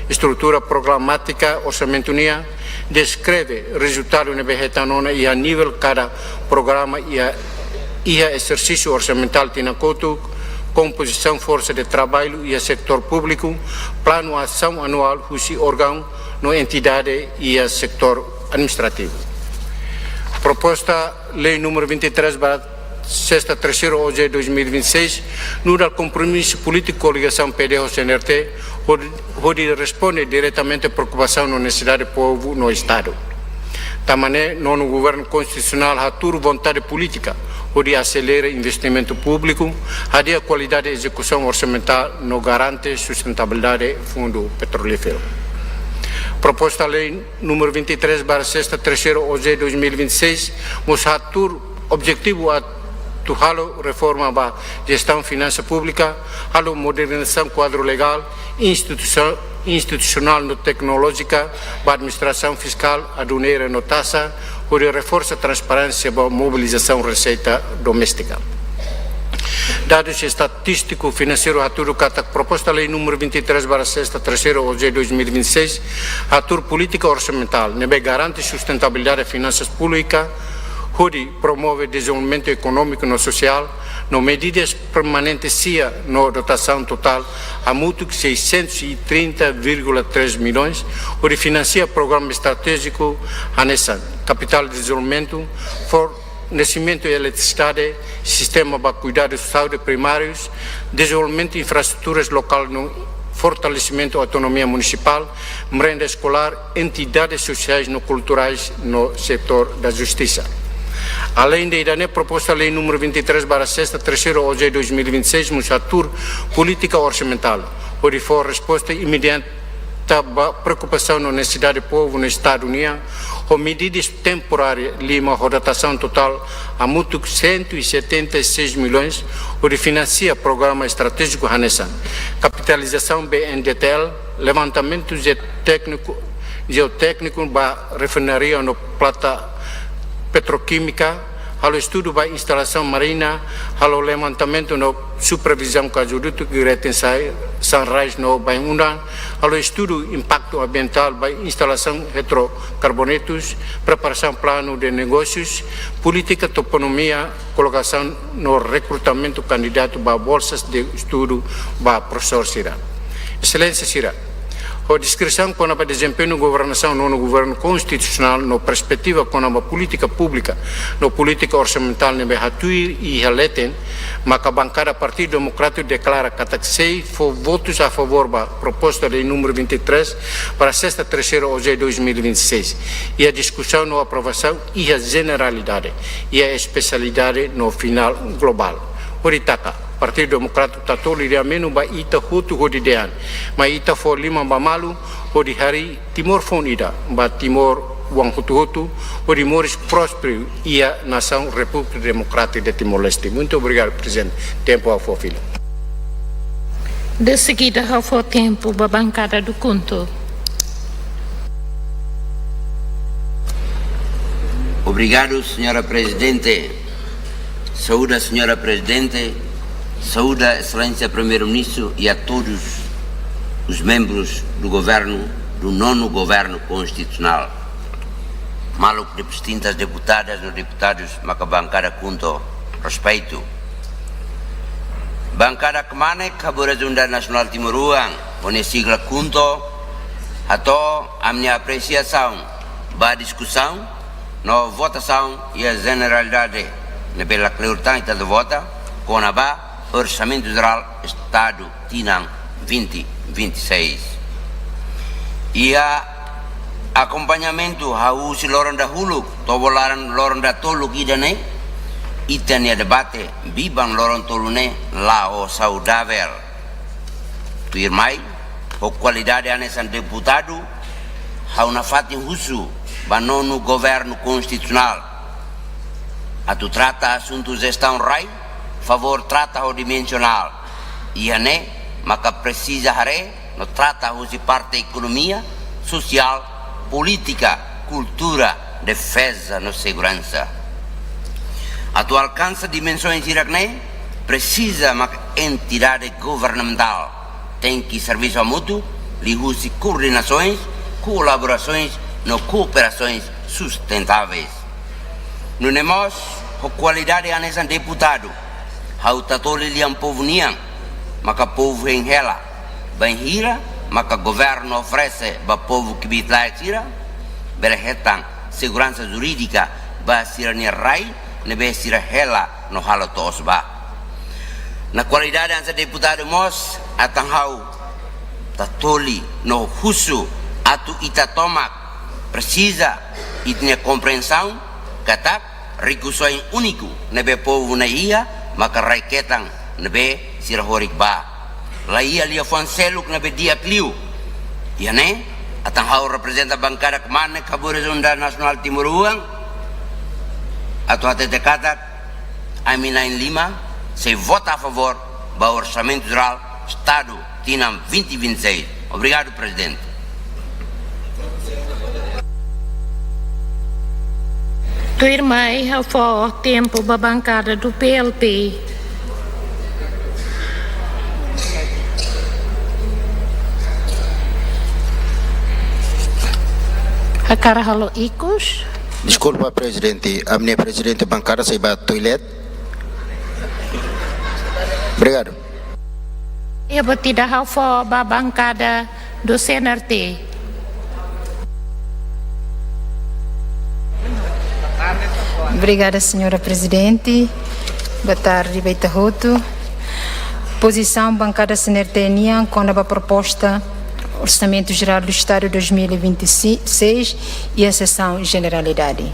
estrutura programátika orsamentu nian, deskreve rezultadu ne'ebé hetan ona iha nivel kada programa iha, iha ezersísiu orsamentál tinan kotuk, kompozisaun forsa de traballu iha setór públiku, planu asaun anuál husi órgaun no entidade iha setór administrativu. Proposta lei número vinte e três barra sexta terceiro O J dois mil e vinte e seis nu'udar kompromisu polítiku koligasaun P D O C N R T, hodi, hodi responde diretamente preokupasaun no nesesidade povu no Estadu. Tanba ne'e, nonu governu konstitusionál hatuur vontade polítika hodi aselera investimentu públiku, hadi'a kualidade ezekusaun orsamentál no garante sustentabilidade fundu petrolíferu. Proposta lei número vinte e três barra sexta terceiro O J dois mil e vinte e seis mós hatuur objetivu atu halo reforma ba jestaun finansa públika, halo modernizasaun kuadru legál, instituisaun, institusionál no teknolójika ba administrasaun fiskál, aduaneira no taxa, hodi reforsa transparénsia ba mobilizasaun reseita doméstika. Dadus estatístiku finanseiru hatudu katak proposta lei número vinte e três barra sexta terceiro O J dois mil e vinte e seis hatuur polítika orsamentál ne'ebé garante sustentabilidade finansas públika, hodi promove dezenvolvimentu ekonómiku no sosiál, no medidas permanentes sira no dotasaun totál hamutuk seiscentos e trinta vírgula três milhões, hodi finansia programa estratéjiku hanesan kapitál dezenvolvimentu, fornesimentu eletrisidade, sistema ba kuidadus saúde primárius, dezenvolvimentu infraestruturas lokál no fortalesimentu autonomia munisipál, merenda eskolár, entidades sosiais no kulturais no setór da justisa. Aleinde ida-ne'e, proposta lei número vinte e três barra sexta terceira O J dois mil e vinte e seis mós hatuur polítika orsamentál, hodi fó resposta imediata ba preokupasaun no nesesidade povu no Estadu nian, ho medidas temporárias lima ho dotasaun totál hamutuk cento e setenta e seis milhões, hodi finansia programa estratéjiku hanesan kapitalizasaun B N D T L, levantamentu geotékniku, geotékniku ba refinaria no planta petroquímika, halo estudu ba instalasaun marina, halo levantamentu no supervizaun gazodutu Great Sunrise no Bain Undan, halo estudu impaktu ambientál ba instalasaun hidrokarbonetus, preparasaun planu de negósius, polítika toponímia, kolokasaun no rekrutamentu kandidatu ba bolsas de estudu ba profesór sira. Exelénsia sira, ho deskrisaun kona-ba dezempeñu governasaun nonu governu konstitusionál no perspetiva kona-ba polítika públika no polítika orsamentál ne'ebé hatuir iha leten, maka bankada Partidu Demokrátiku deklara katak sei fó votus a favór ba proposta lei número vinte e três para sexta terceira O J dois mil e vinte e seis. Iha diskusaun no aprovasaun iha jeneralidade, iha espesialidade no finál globál. Hodi taka, Partidu Demokrátiku Tatoli ria menu ba ita hotu hodi dehan, mai ita fó liman ba malu, hodi harii Timor foun ida, ba Timor oan hotu-hotu, hodi moris prósperu iha nasaun Repúblika Demokrátika de Timor-Leste. Muito obrigado, Prezidente. Tempu ha'u fó fila. De seguida, ha'u fó tempu ba bankada do KHUNTO. Obrigado, senhora Presidente. Saúda, senhora Presidente. Saúda, Exelénsia Primeiro-Ministro, e a todos os membros do governo, do nono governo constitucional. Maluk distintas deputadas no deputadus maka bankada KHUNTO respeitu. Bankada Kmanek Haburas Unidade Nasionál Timoroan, ho nia sigla KHUNTO, hato'o ami-nia apresiasaun ba diskusaun no votasaun iha jeneralidade ne'ebé la kleur tan ita atu vota kona-ba Orsamentu Jerál Estadu tinan vinte vinte e seis. Iha akompañamentu hahú husi loron dahuluk to'o ba loron, loron datoluk ida-ne'e, ita-nia debate biban loron tolu ne'e la'o saudavel. Tuirmai, ho kualidade hanesan deputadu, ha'u nafatin husu ba nonu governu konstitusionál atu trata asuntu jestaun rai, favór trata ho dimensionál. Iha ne'e maka presiza haree no trata husi parte ekonomia, sosiál, polítika, kultura, defeza no seguransa. Atu alkansa dimensoens hirak-ne'e, presiza mak entidade governamentál tenke servisu hamutuk liuhusi koordenasoens, kolaborasoens no kooperasoens sustentáveis. Nune'e mós, ho kualidade hanesan deputadu, ha'u Tatoli lian povu nian, maka povu hein hela, bainhira maka governu oferese ba povu kbiit-laek sira, bele hetan seguransa jurídika ba sira-nia rai ne'ebé sira hela no halo to'os ba. Iha kualidade hanesan deputadu mós, atan ha'u Tatoli no husu atu ita tomak presiza ita-nia komprensaun katak rikusoin úniku ne'ebé povu ne'e iha maka rai-ketan ne'ebé sira horik ba. La iha liafuan seluk ne'ebé di'ak liu. Iha ne'e, atan ha'u reprezenta bankada Kmanek Haburas Unidade Nasionál Timoroan atu hatete katak ami na'in-lima sei vota a favór ba Orsamentu Jerál Estadu tinan vinte vinte e seis. Obrigadu, Prezidente. Tuirmai, ha'u fó tempu ba bankada do P L P. Hakarak halo ikus? Deskulpa, Prezidente. Ami-nia prezidente bankada sei ba toilet. Obrigadu. Iha buat ida, ha'u fó ba bankada do C N R T. Obrigada, senhora Presidente. Boa tarde ba ita hotu. Pozisaun bankada C N R T nian kona-ba proposta Orsamentu Jerál do Estadu dois mil e vinte e seis iha sesaun jeneralidade.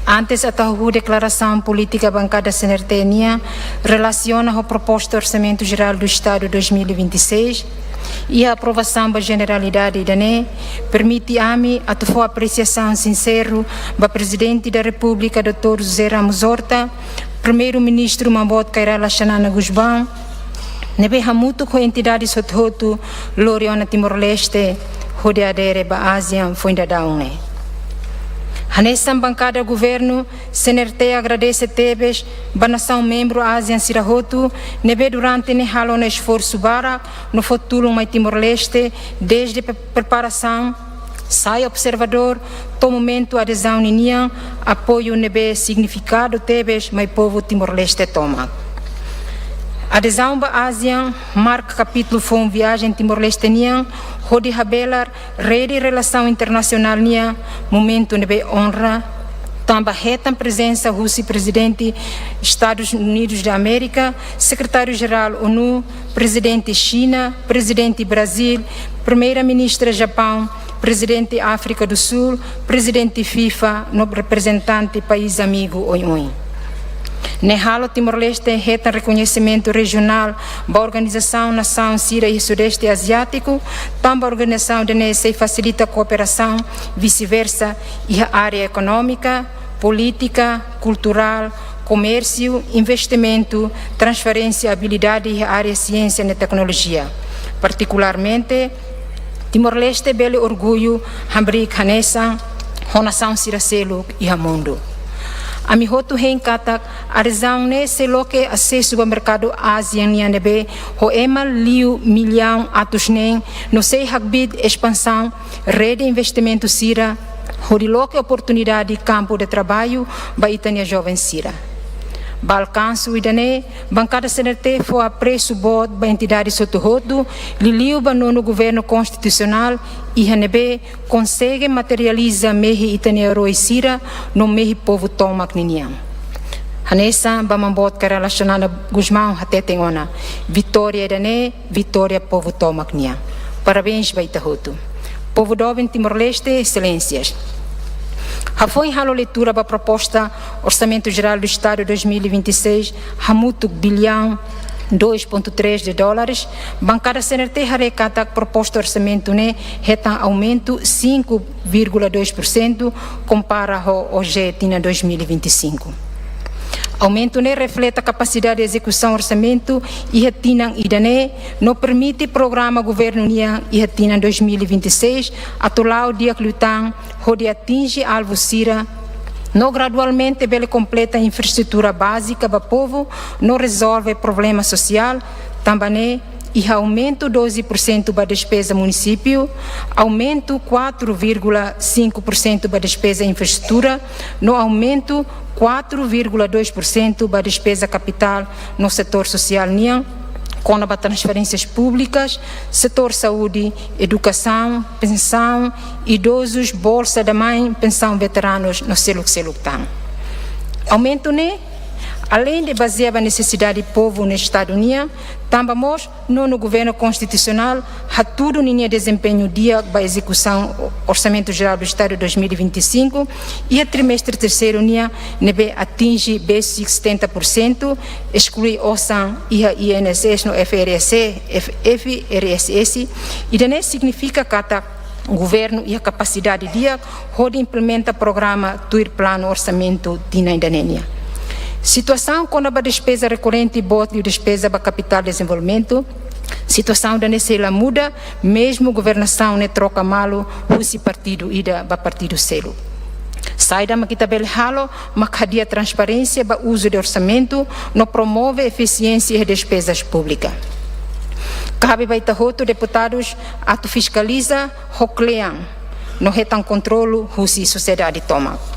Antes atu hahú deklarasaun polítika bankada C N R T nian relasiona ho proposta Orsamentu Jerál do Estadu dois mil e vinte e seis, iha aprovasaun ba jeneralidade ida-ne'e, permite ami atu fó apresiasaun sinseru ba Prezidente da Repúblika, doutór José Ramos Horta, Primeiru-Ministru Maun Boot Kay Rala Xanana Gusmão, ne'ebé hamutuk ho entidades hotu-hotu lori ona Timor-Leste hodi adere ba ASEAN foin dadaun ne'e. Hanesan bankada governu, C N R T agradese tebes ba nasaun membru ASEAN sira hotu, ne'ebé durante ne'e halo ona esforsu barak no fó tulun mai Timor-Leste, dezde pre-, preparasaun, sai observadór, to'o momentu adezaun ninian, apoiu ne'ebé signifikadu tebes mai povu Timor-Leste tomak. Adezaun ba ASEAN marka kapítulu foun viajen Timor-Leste nian, hodi habelar rede relasaun internasionál nian momentu ne'ebé onra, tanba hetan prezensa husi Prezidente Estadus Unidus da Amérika, Sekretáriu-Jerál ONU, Prezidente Xina, Prezidente Brazíl, Primeira-Ministra Japaun, Prezidente Áfrika do Sul, Prezidente FIFA, no reprezentante país amigu oioin. Ne'e halo Timor-Leste hetan rekoñesimentu rejionál ba organizasaun nasaun sira iha Sudeste Aziátiku, tanba organizasaun ida-ne'e sei fasilita kooperasaun, vise-versa, iha área ekonómika, polítika, kulturál, komérsiu, investimentu, transferénsia abilidade iha área siénsia no teknolojia. Partikularmente, Timor-Leste bele orgullu hamriik hanesan ho nasaun sira seluk iha mundu. Ami hotu hein katak, adezaun ne'e sei loke asesu ba merkadu ASEAN nian ne'ebé ho ema liu millaun atus neen, no sei hakbiit espansaun rede investimentu sira, hodi loke oportunidade kampu de traballu ba ita-nia joven sira. Ba alkansu ida-ne'e, bankada C N R T fó apresu boot ba entidades hotu-hotu, liuliu ba nonu governu konstitusionál, iha ne'ebé konsege materializa mehi ita-nia eroi sira, no mehi povu tomak ninian. Hanesan ba Maun Boot Kay Rala Xanana Gusmão hateten ona, vitória ida-ne'e, vitória povu tomak nian. Parabéns ba ita hotu. Povu doben Timor-Leste, exelénsias. Hafoin halo leitura ba proposta Orsamentu Jerál do Estadu dois mil e vinte e seis, hamutuk billaun dois ponto três de dólares, bankada C N R T haree katak proposta orsamentu ne'e hetan aumentu cinco vírgula dois por cento, kompara ho OJE tinan dois mil e vinte e cinco. Aumentu ne'e refleta kapasidade ezekusaun orsamentu iha tinan ida-ne'e, no permite programa governu nian iha tinan dois mil e vinte e seis atu la'o di'ak liután hodi atinje alvu sira, no gradualmente bele kompleta infraestrutura bázika ba povu, no rezolve problema sosiál, tanba ne'e iha aumentu doze por cento ba despeza munisípiu, aumentu quatro vírgula cinco por cento ba despeza infraestrutura, no aumentu quatro vírgula dois por cento ba despeza kapitál no setór sosiál nian, kona-ba transferénsias públikas, setór saúde, edukasaun, pensaun, idozus, bolsa da mãe, pensaun veteranus, no seluk-seluk tan. Aumentu ne'e, aleinde bazeia ba nesesidade povu no Estadu nian, tanba mós nonu governu konstitusionál hatudu ninia dezempeñu di'ak ba ezekusaun Orsamentu Jerál do Estadu dois mil e vinte e cinco, iha trimestre terseiru nian ne'ebé atinje besik setenta por cento, esklui osan iha I N S S no F R S, F-, F R S S, ida-ne'e signifika katak governu iha kapasidade di'ak hodi implementa programa tuir planu orsamentu tinan ida-ne'e nian. Situasaun kona-ba despeza rekorrente boot liu despeza ba kapitál dezenvolvimentu, situasaun ida-ne'e sei la muda, mezmu governasaun ne'e troka malu husi partidu ida ba partidu seluk. Saida mak ita bele halo, mak hadi'a transparénsia ba uzu de orsamentu, no promove efisiénsia iha despezas públika. Kabe ba ita hotu deputadus atu fiskaliza ho kle'an, no hetan kontrolu husi sosiedade tomak.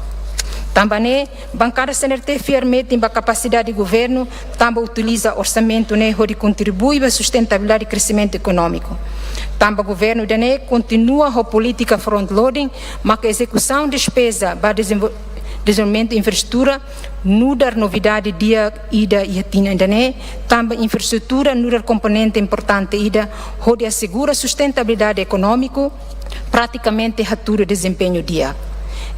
Tanba ne'e, bankada C N R T fiar metin ba kapasidade governu, tanba utiliza orsamentu ne'e hodi kontribui ba sustentabilidade kresimentu ekonómiku. Tanba governu ida-ne'e kontinua ho polítika front-loading, maka ezekusaun despeza ba dezenvol-, dezenvolvimentu infraestrutura nu'udar novidade di'ak ida iha tinan ida-ne'e, tanba infraestrutura nu'udar komponente importante ida hodi asegura sustentabilidade ekonómiku, pratikamente hatudu dezempeñu di'ak.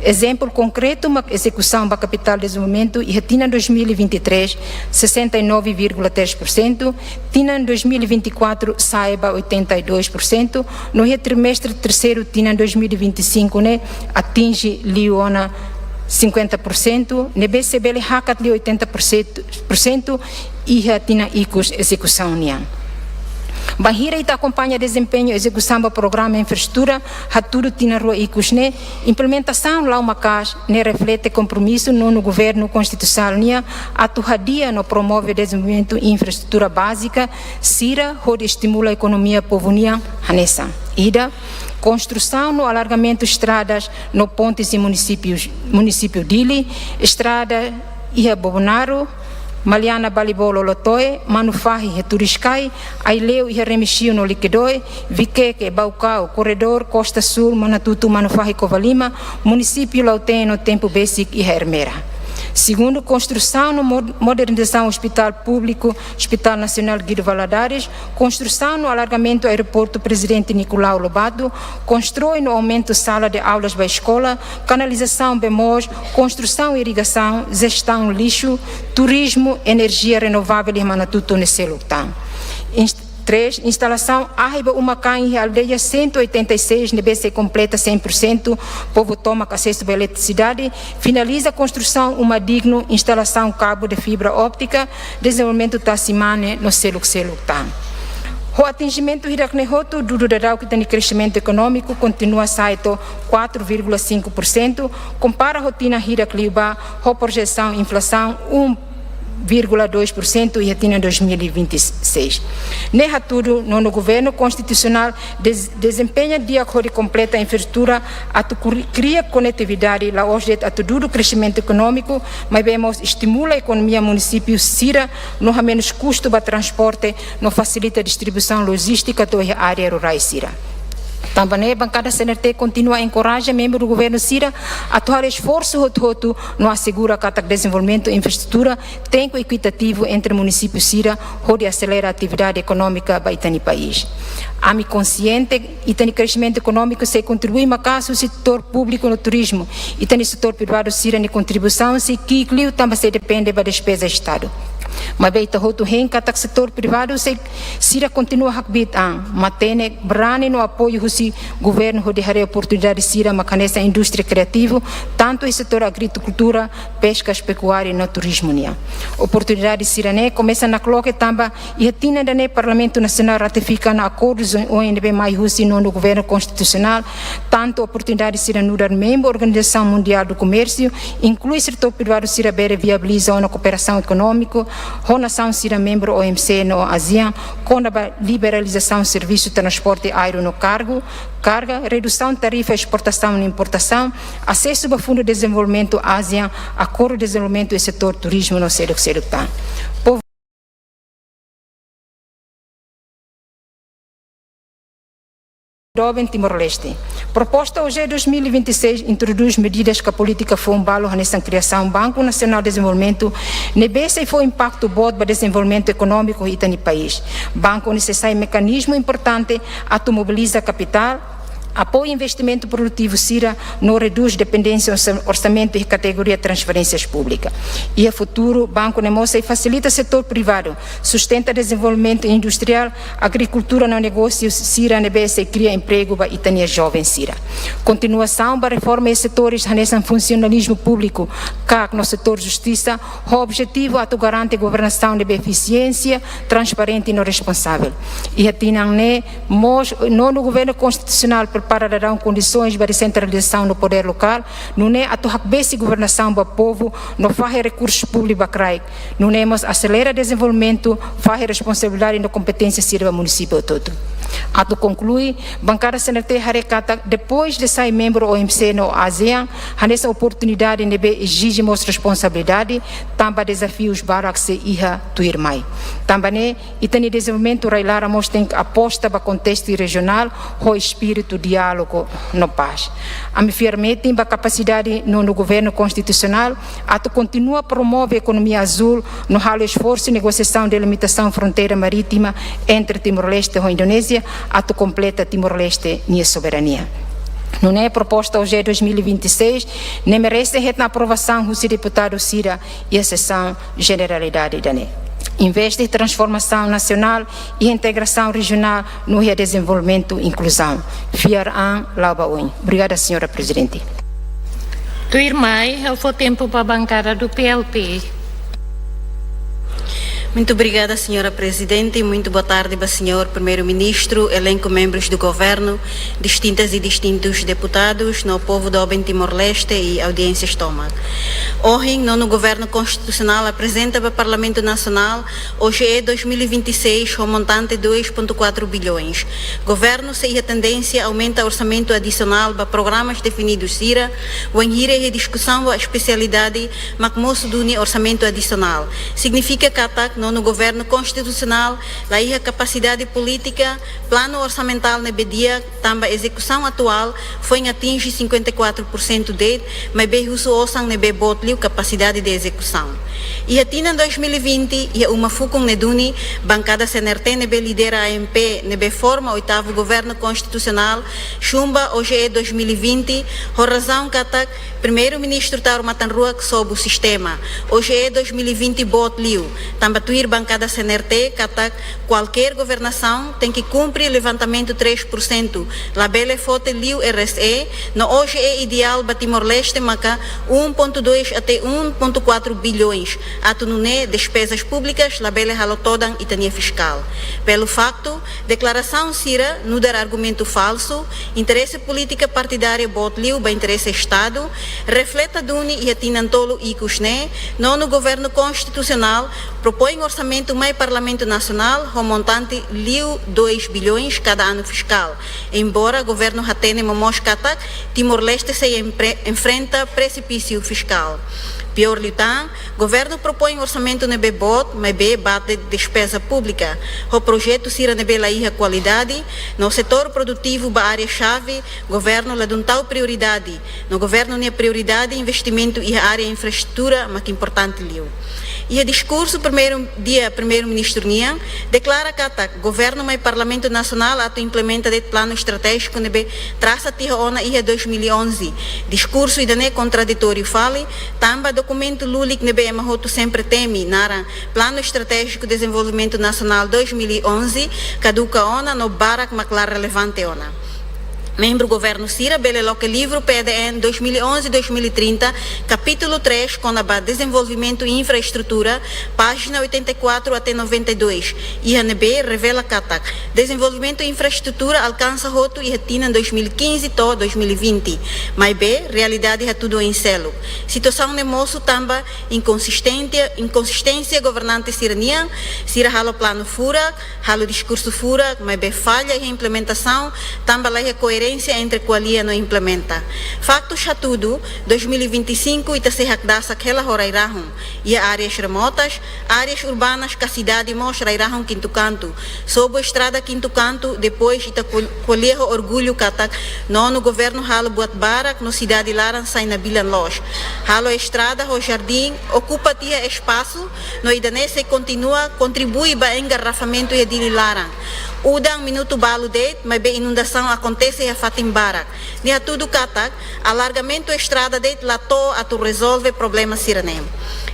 Ezemplu konkretu mak ezekusaun ba kapitál dezenvolvimentu iha tinan dois mil e vinte e três, sessenta e nove vírgula três por cento, tinan dois mil e vinte e quatro sa'e ba oitenta e dois por cento, no iha trimestre terseiru tinan dois mil e vinte e cinco ne'e atinje liu ona cinquenta por cento, ne'ebé sei bele hakat liu oitenta por cento, por cento iha tinan ikus ezekusaun nian. Bainhira ita akompaña dezempeñu ezekusaun ba programa infraestrutura, hatudu tinan rua ikus ne'e, implementasaun la'o maka'as ne'e reflete kompromisu nonu governu konstitusionál nian atu hadi'a no promove dezenvolvimentu infraestrutura bázika sira hodi estimula ekonomia povu nian hanesan: ida, konstrusaun no alargamentu estradas no pontes iha munisípiu, munisípiu Dili, estrada iha Bobonaro, Maliana Balibolo Lotoe, Manufahi iha Turiscai, Aileu iha Remexio no Liquidoe, Viqueque, Baucau, korredór Costa Sul, Manatuto, Manufahi, Covalima, munisípiu Lautém no tempu besik iha Ermera. Segundu, konstrusaun no mo-, modernizasaun Hospital Públiku, Hospital Nasionál Guido Valadares, konstrusaun no alargamentu aeroportu Prezidente Nicolau Lobato, konstrui no aumenta sala de aulas ba eskola, kanalizasaun bee moos, konstrusaun irrigasaun, jestaun lixu, turizmu, enerjia renovável iha Manatuto no seluk tan. Inst-, três, instalasaun ahi ba uma-kain iha aldeia cento e oitenta e seis ne'ebé sei kompleta cem por cento, povu tomak asesu ba eletrisidade, finaliza konstrusaun uma dignu, instalasaun kabu de fibra óptika, dezenvolvimentu tasi-mane no seluk-seluk tan. Ho atinjimentu hirak-ne'e hotu, dudu daudauk ita-nia kresimentu ekonómiku kontinua sa'e to'o quatro vírgula cinco por cento, kompara ho tinan hirak liubá, ho projesaun inflasaun um vírgula dois por cento iha tinan dois mil e vinte e seis. Ne'e hatudu nonu governu konstitusionál dez-, dezempeña di'ak hodi kompleta infraestrutura atu kri-, kria konetividade, la'ós de'it atu dudu kresimentu ekonómiku, maibé mós estimula ekonomia munisípiu sira no hamenus kustu ba transporte no fasilita distribuisaun lojístika to'o iha área rurais sira. Tanba ne'e, bankada C N R T kontinua enkoraja membru governu sira atu halo esforsu hotu-hotu no asegura katak dezenvolvimentu infraestrutura tenke ekuitativu entre munisípiu sira, hodi aselera atividade ekonómika ba ita-nia país. Ami konsiente, ita-nia kresimentu ekonómiku sei kontribui maka'as husi setór públiku no turizmu. Ita-nia setór privadu sira-nia kontribuisaun sei ki'ik liu tanba sei depende ba despeza Estadu. Maibé ita hotu hein katak setór privadu sei, sira kontinua hakbiit an, matenek, brani no apoiu husi governu hodi haree oportunidade sira mak hanesan indústria kriativu, tantu iha setór agrikultura, peskas, pekuária no turizmu nian. Oportunidade sira-ne'e komesa nakloke tanba iha tinan ida-ne'e Parlamentu Nasionál ratifika ona akordus oioin ne'ebé mai husi nonu governu konstitusionál, tantu oportunidade sira nu'udar membru Organizasaun Mundiál do Komérsiu, inklui setór privadu sira bele viabiliza ona kooperasaun ekonómiku ho nasaun sira membru O M C no ASEAN, kona-ba liberalizasaun servisu transporte aéreu no kargu, karga, redusaun tarifa esportasaun no importasaun, asesu ba Fundu Dezenvolvimentu ASEAN, akordu dezenvolvimentu iha setór turizmu no seluk-seluk tan. Povu joven Timor-Leste. Proposta O J dois mil e vinte e seis introdús medidas ka polítika foun balu hanesan kriasaun Banku Nasionál Dezenvolvimentu, ne'ebé sei fó impaktu boot ba dezenvolvimentu ekonómiku ita-nia país. Banku ne'e sei sai mekanizmu importante atu mobiliza kapitál, apoia investimentu produtivu sira no redús dependénsia orsa-, orsamentu iha kategoria transferénsias públikas. Iha futuru, banku ne'e mós sei fasilita setór privadu sustenta dezenvolvimentu industriál, agrikultura no negósiu sira ne'ebé sei kria empregu ba ita-nia joven sira. Kontinuasaun ba reforma iha setór hanesan funsionalizmu públiku, kak no setór justisa, ho objetivu atu garante governasaun ne'ebé efisiente, transparente no responsavel. Iha tinan ne'e mós nonu governu konstitusionál prepara daudaun kondisoens ba desentralizasaun no podér lokál, nune'e atu hakbesi governasaun ba povu no fahe rekursus públiku ba kraik, nune'e mós aselera dezenvolvimentu, fahe responsabilidade no kompeténsia sira ba munisípiu hotu-hotu. Atu konklui, bankada C N R T haree katak, depois de sai membru O M C no ASEAN, hanesan oportunidade ne'ebé ezije mós responsabilidade, tanba dezafius barak sei iha tuirmai. Tanba ne'e, ita-nia dezenvolvimentu rai-laran mós tenke aposta ba kontestu rejionál ho espíritu diálogu no pás. Ami fiar metin ba kapasidade nonu governu konstitusionál atu kontinua promove ekonomia azúl no halo esforsu negosiasaun delimitasaun fronteira marítima entre Timor-Leste ho Indonézia atu kompleta Timor-Leste nia soberania. Nune'e proposta OJE dois mil e vinte e seis ne'e merese hetan aprovasaun husi deputadu sira iha sesaun jeneralidade ida-ne'e. Investe transformasaun nasionál iha integrasaun rejionál no iha dezenvolvimentu inkluzaun. Fiar an la'o ba oin. Obrigada, señora Prezidente. Tuirmai, ha'u fó tempu ba bankada do PLP. Muito obrigada, señora Prezidente. Muito boa tarde ba señór Primeiru-Ministru, elenku, membros do governu, distintas e distintus deputadus, no povu doben Timor-Leste i audiénsia tomak. Ohin, nonu governu konstitusionál aprezenta ba Parlamentu Nasionál OJE dois mil e vinte e seis ho montante dois ponto quatro bilhões. Governu sei iha tendénsia aumenta orsamentu adisionál ba programas definidu sira, wainhira iha diskusaun ba espesialidade mak mosu duni orsamentu adisionál. Signifika katak nonu governu konstitusionál la iha kapasidade polítika, planu orsamentál ne'ebé di'ak, tanba ezekusaun atuál foin atinje cinquenta e quatro por cento de'it, maibé husu osan ne'ebé boot liu kapasidade de ezekusaun. Iha tinan dois mil e vinte, iha uma fukun ne'e duni, bankada CNRT ne'ebé lidera AMP, ne'ebé forma oitavu governu konstitusionál, chumba OJE dois mil e vinte, ho razaun katak Primeiru-Ministru Taur Matan Ruak sobu sistema. OJE dois mil e vinte boot liu, tanba tuir bankada CNRT katak kualkér governasaun tenke kumpre levantamentu três por cento, labele foti liu RSE, no OJE ideál ba Timor-Leste maka um ponto dois até um ponto quatro bilhões, atu nune'e despezas públikas labele halo todan ita-nia fiskál. Pelu faktu, deklarasaun sira nu'udar argumentu falsu, interese polítika partidária boot liu ba interese Estadu, refleta duni iha tinan tolu ikus ne'e, nonu governu konstitusionál propoin orsamentu mai Parlamentu Nasionál ho montante liu dois bilhões kada anu fiskál. Embora governu hatene momoos katak Timor-Leste sei empre-, enfrenta presipísiu fiskál. Piór liután, governu propoin orsamentu ne'ebé boot, maibé bate despeza públika, ho projetu sira ne'ebé la iha kualidade, no setór produtivu ba área xave, governu ladún tau prioridade, no governu nia prioridade investimentu iha área infraestrutura mak importante liu. Iha diskursu primeiru dia Primeiru-Ministru nian, deklara katak governu mai Parlamentu Nasionál atu implementa de'it planu estratéjiku ne'ebé trasa tiha ona iha dois mil e onze. Diskursu ida-ne'e kontraditóriu fali, tanba dokumentu lulik ne'ebé ema hotu sempre temi, naran Planu Estratéjiku Dezenvolvimentu Nasionál dois mil e onze, kaduka ona no barak mak la relevante ona. Membru governu sira bele loke livru PDN dois mil e onze dois mil e trinta, kapítulu três, kona-ba dezenvolvimentu infraestrutura, pájina oitenta e quatro até noventa e dois. Iha ne'ebé revela katak dezenvolvimentu infraestrutura alkansa hotu iha tinan dois mil e quinze to'o dois mil e vinte. Maibé, realidade hatudu oin seluk. Situasaun ne'e mosu tanba inkonsisténsia, inkonsisténsia governante sira-nian, sira halo planu furak, halo diskursu furak, maibé falla iha implementasaun, tanba la iha koerénsia entre ko'alia no implementa. Faktu hatudu, dois mil e vinte e cinco ita sei hakdasak hela ho rai-rahun. Iha áreas remotas, áreas urbanas ka sidade mós rai-rahun kintu kantu. Sobu estrada kintu kantu, depois ita ko-, ko'alia ho orgullu katak nonu governu halo buat barak no sidade laran sai nabilan loos. Halo estrada ho jardín, okupa tiha espasu, no ida-ne'e sei kontinua kontribui ba engarrafamentu iha Dili laran. Udan minutu balu de'it, maibé inundasaun akontese iha fatin barak. Nia hatudu katak alargamentu estrada de'it la to'o atu rezolve problema sira-ne'e.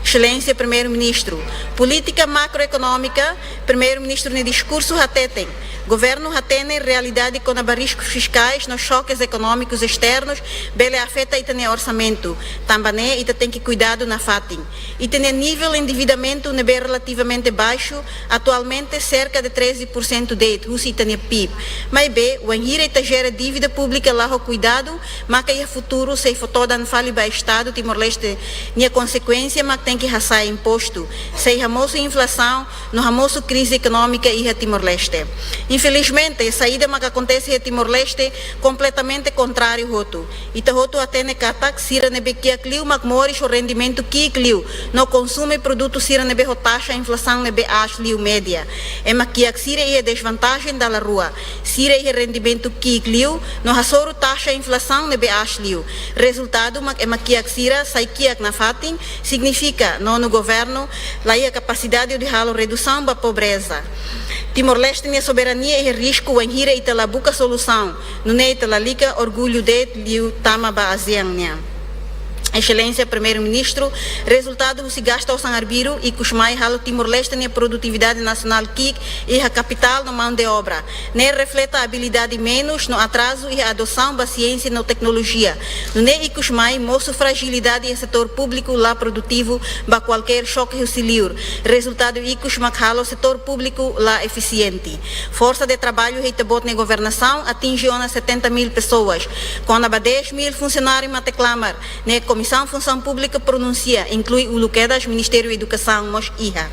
Exelénsia Primeiru-Ministru, polítika makroekonómika, Primeiru-Ministru nia diskursu hateten, governu hatene realidade kona-ba riskus fiskais no xokes ekonómikus esternus bele afeta ita-nia orsamentu. Tanba ne'e ita tenke kuidadu nafatin. Ita-nia nivel endividamentu ne'ebé relativamente baixu, atualmente serka de treze por cento de'it husi ita-nia PIB. Maibé, wainhira ita jere dívida públika la ho kuidadu, maka iha futuru sei fó todan fali ba Estadu Timor-Leste. Nia konsekuénsia mak tenke hasa'e impostu, sei hamosu inflasaun, no hamosu krize ekonómika iha Timor-Leste. Infelizmente, saida mak akontese iha Timor-Leste kompletamente kontráriu hotu. Ita hotu hatene katak sira ne'ebé kiak liu mak moris ho rendimentu ki'ik liu, no konsume produtu sira ne'ebé ho taxa inflasaun ne'ebé aas liu média. Ema kiak sira iha dezvantajen dala rua. Sira iha rendimentu ki'ik liu, no hasoru taxa inflasaun ne'ebé aas liu. Rezultadu mak ema kiak sira sai kiak nafatin, signifika nonu governu la iha kapasidade hodi halo redusaun ba pobreza. Timor-Leste nia soberania iha risku wainhira ita la buka solusaun, nune'e ita lalika orgullu de'it liu tama ba ASEAN nian. Exelénsia Primeiru-Ministru, rezultadu husi gastu osan arbiru ikus mai halo Timor-Leste nia produtividade nasionál ki'ik iha kapitál no maun-de-obra. Ne'e refleta abilidade menus no atrazu iha adosaun ba siénsia no teknolojia. Nune'e ikus mai mosu frajilidade iha setór públiku la produtivu ba kualkér xoke husi liur. Rezultadu ikus mak halo setór públiku la efisiente. Forsa de traballu iha ita-boot nia governasaun atinje ona setenta mil pesoas. Kona-ba dez mil funsionáriu mate-klamar, ne'e Komisaun Funsaun Públika pronunsia, inklui uluk kedas Ministériu Edukasaun mós iha.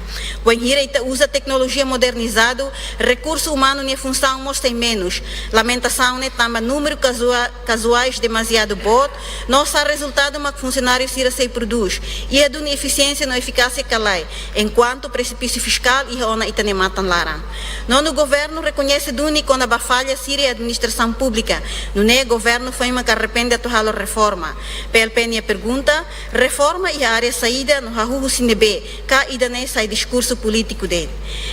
Wainhira ita uza teknolojia modernizadu, rekursu umanu nia funsaun mós sei menus. Lamentasaun ne'e tanba númeru kazua-, kazuais demasiadu boot, no sá rezultadu mak funsionáriu sira sei prodús. Iha duni efisiénsia no efikásia ka lae, enkuantu presipísiu fiskál iha ona ita-nia matan-laran. Nonu governu rekoñese duni kona-ba falla sira iha administrasaun públika, nune'e governu foin maka arrepende atu halo reforma. PLP nia pergunta, reforma iha área saida no hahú husi ne'ebé, ka ida-ne'e sai diskursu polítiku de'it?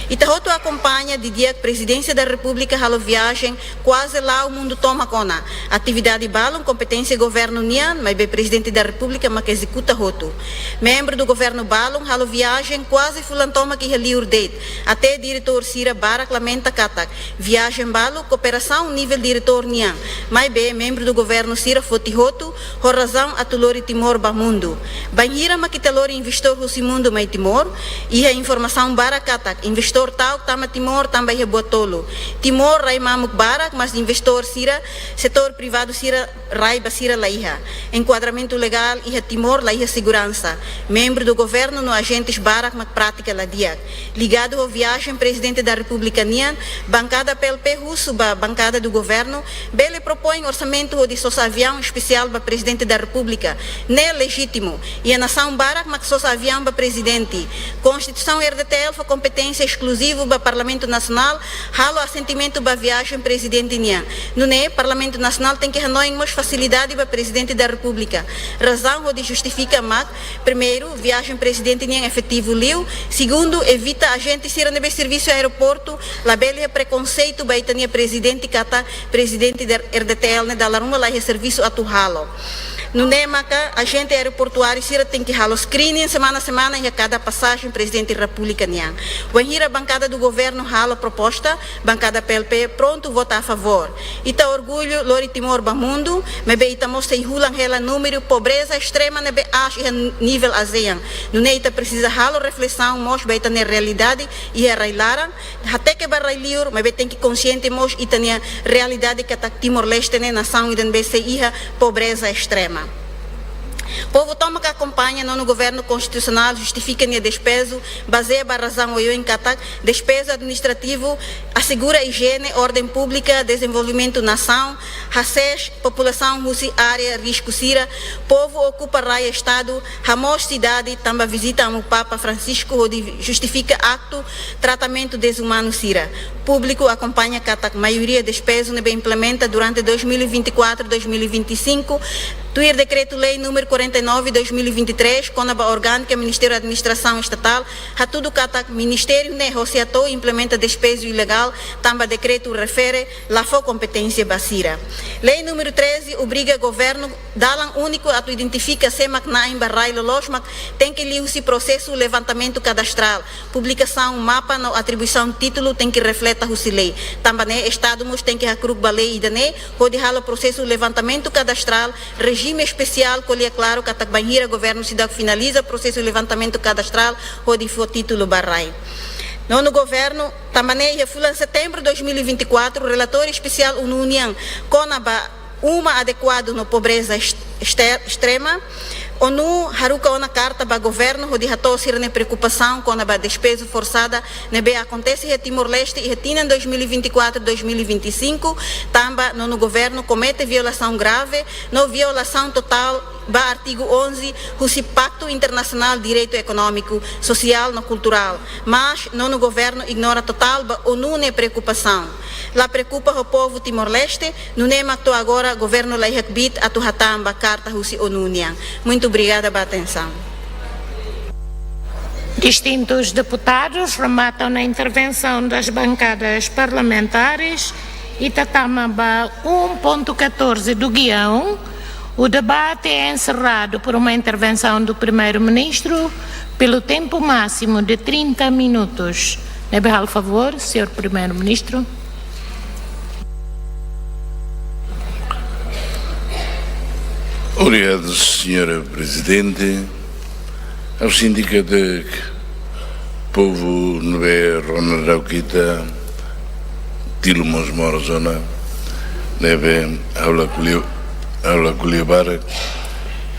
Ita hotu akompaña didi'ak Prezidénsia da Repúblika halo viajen kuaze la'o mundu tomak ona. Atividade balun kompeténsia governu nian, maibé Prezidente da Repúblika mak ezekuta hotu. Membru do governu balun halo viajen kuaze fulan tomak iha liur de'it. Até diretór sira barak lamenta katak viajen balu kooperasaun nivel diretór nian, maibé membru do governu sira foti hotu, ho razaun atu lori Timor ba mundu. Bainhira mak ita lori investór husi mundu mai Timor? Iha informasaun barak katak investór ta'uk tama Timor tanba iha buat tolu. Timor rai mamuk barak, mas investór sira, setór privadu sira rai ba sira la iha. Enkuadramentu legál iha Timor la iha seguransa. Membru do governu no ajentes barak mak prátika la di'ak. Ligadu ho viajen Prezidente da Repúblika nian, bankada PLP husu ba bankada do governu, bele propoin orsamentu hodi sosa aviaun espesiál ba Prezidente da Repúblika. Ne'e lejítimu. Iha nasaun barak mak sosa aviaun ba Prezidente. Konstituisaun RDTL fó kompeténsia eskluzivu ba Parlamentu Nasionál halo asentimentu ba viajen Prezidente nian. Nune'e, Parlamentu Nasionál tenke hanoin mós fasilidade ba Prezidente da Repúblika. Razaun hodi justifika mak, primeiru, viajen Prezidente nian efetivu liu. Segundu, evita ajente sira ne'ebé servisu aeroportu labele iha prekonseitu ba ita-nia Prezidente katak Prezidente da RDTL ne'e dala ruma la iha servisu atu halo. Nune'e maka ajente aeroportuáriu sira tenke halo screening semana-semana iha kada pasajen Prezidente Repúblika nian. Wainhira bankada do governu halo proposta, bankada PLP prontu vota a favór. Ita orgullu lori Timor ba mundu, maibé ita mós sei hulan hela númeru pobreza estrema ne'ebé aas iha nivel ASEAN. Nune'e ita presiza halo reflesaun mós ba ita-nia realidade iha rai-laran, hateke ba rai-liur, maibé tenke konsiente mós ita-nia realidade katak Timor-Leste ne'e nasaun ida ne'ebé sei iha pobreza estrema. Povu tomak akompaña nonu governu konstitusionál justifika nia despezu, bazeia ba razaun oioin katak despezu administrativu, asegura ijiene, orden públika, dezenvolvimentu nasaun, hasees populasaun husi área risku sira, povu okupa rai Estadu, hamoos sidade tanba vizita Amu Papa Francisco hodi justifika aktu tratamentu dezumanu sira. Públiku akompaña katak maioria despezu ne'ebé implementa durante dois mil e vinte e quatro, dois mil e vinte e cinco, tuir Dekretu-Lei númeru quarenta e nove, dois mil e vinte e três, kona-ba orgánika Ministériu Administrasaun Estatál, hatudu katak ministériu ne'e ho SEATOU implementa despezu ilegál, tanba dekretu refere la fó kompeténsia ba sira. Lei númeru treze obriga governu dalan úniku atu identifika sé mak na'in ba rai loloos mak tenke liuhusi prosesu levantamentu kadastrál, publikasaun mapa no atribuisaun títulu tenke refleta husi lei. Tanba ne'e Estadu mós tenke hakru'uk ba lei ida-ne'e, hodi halo prosesu levantamentu kadastrál, rejime espesiál, ko'alia klaru katak bainhira governu seidauk finaliza prosesu levantamentu kadastrál hodi fó títulu ba rai. Nonu governu, tanba ne'e iha fulan Setembru dois mil e vinte e quatro, relatóriu espesiál ONU nian kona-ba uma adekuadu no pobreza est-, ester-, estrema, ONU haruka ona karta ba governu hodi hato'o sira-nia preokupasaun kona-ba despezu forsada ne'ebé akontese iha Timor-Leste iha tinan dois mil e vinte e quatro, dois mil e vinte e cinco, tanba nonu governu komete violasaun grave no violasaun totál ba artigu onze husi Paktu Internasionál Direitu Ekonómiku, Sosiál no Kulturál. Mas nonu governu ignora totál ba ONU nia preokupasaun. La preokupa ho povu Timor-Leste, nune'e mak to'o agora governu laiha kbiit atu hatán ba karta husi ONU nian. Muito obrigada ba atensaun. Distintos deputados, remata a intervenção das bancadas parlamentares e ita tama ba um ponto catorze do guião, o debate é encerrado por uma intervenção do Primeiro-Ministro pelo tempo máximo de trinta minutos. Ne'ebé halo favór, senhor Primeiro-Ministro. Obrigado, senhora Presidente. Ha'u sente katak povu ne'ebé rona daudauk ita, tilun mós moras ona, ne'ebé ha'u la ko'alia, ha'u la ko'alia barak.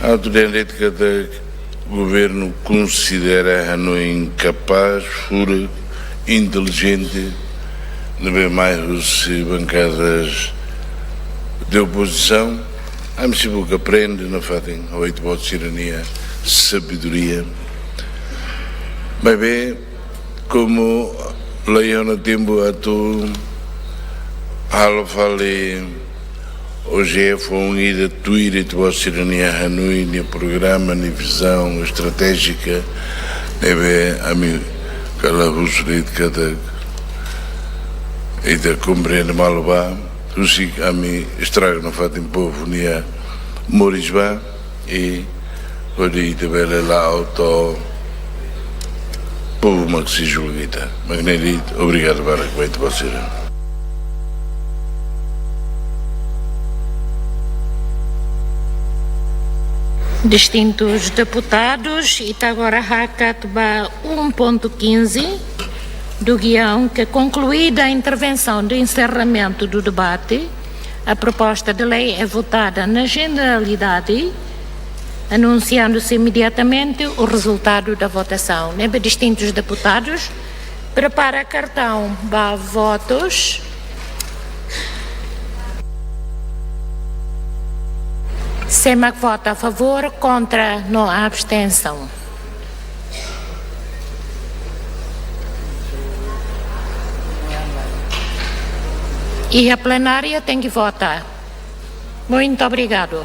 Ha'u atu dehan de'it katak governu konsidera hanoin kapás, furak, intelijente, ne'ebé mai husi bankadas de opozisaun. Ami sei buka aprende nafatin ho ita-boot sira-nia sabedoria. Maibé, komu la iha ona tempu atu halo fali, hoje foin ida tuir ita-boot sira-nia hanoin, nia programa, nia vizaun estratéjika, ne'ebé ami kala husu de'it katak ita komprende malu ba, husik ami estraga nafatin povu nia moris ba, i hodi ita bele la'o to'o povu mak sei julga ita. Mak ne'e de'it, obrigadu barak ba ita-boot sira. Distintos deputados, ita agora hakat ba um ponto quinze do guião, que, concluída a intervenção de encerramento do debate, a proposta de lei é votada na generalidade, anunciando-se imediatamente o resultado da votação. Ne'ebé, distintos deputados, prepara kartaun ba votus. Sé mak vota a favór, kontra no abstensaun. Iha plenária tenke vota. Muito obrigado.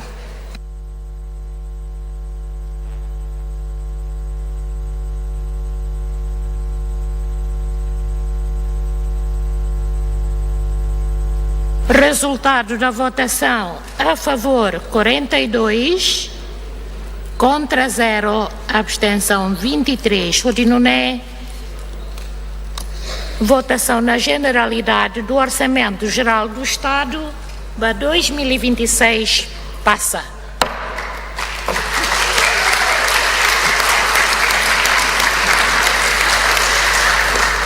Resultado da votação: a favor, quarenta e dois, contra, zero, abstenção, vinte e três. Hodi nune'e, votação na generalidade do Orçamento Geral do Estado ba dois mil e vinte e seis pasa.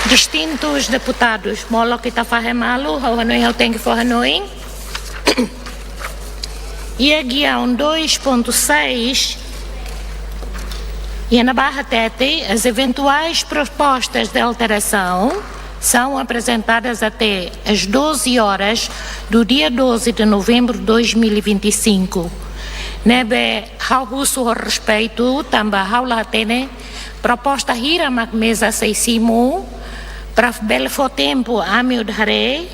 Distintos deputados, molok ita fahe malu, ha'u hanoin ha'u tenke fó hanoin. Iha guião dois ponto seis, iha ne'ebá hatete: as eventuais propostas de alteração são apresentadas até às doze horas do dia doze de novembro de dois mil e vinte e cinco. Ne'ebé ha'u husu ho respeitu, tanba ha'u la hatene proposta hira mak meza sei simu, para bele fó tempu ami hodi haree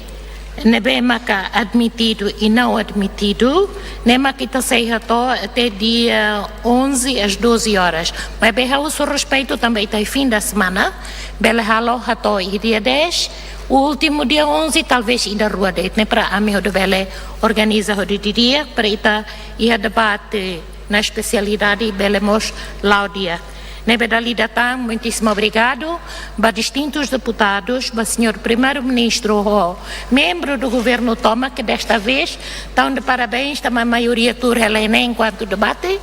ne'ebé maka admitidu i não admitidu, ne'e mak ita sei hato'o até dia onze às doze horas. Maibé ha'u husu respeitu tanba ita iha fim da semana, bele halo hato'o iha dia dez, o último dia onze, talvez ida rua de'it, ne'e para ami hodi bele organiza hodi didi'ak, para ita iha debate na espesialidade bele mós la'o di'ak. Ne'ebé dala ida tan, muitíssimo obrigado ba distintos deputados, ba señór Primeiru-Ministru ho membru do governu tomak, ke desta vez tau de parabéns, tanba maioria tuur hela ne'e enkuantu debate,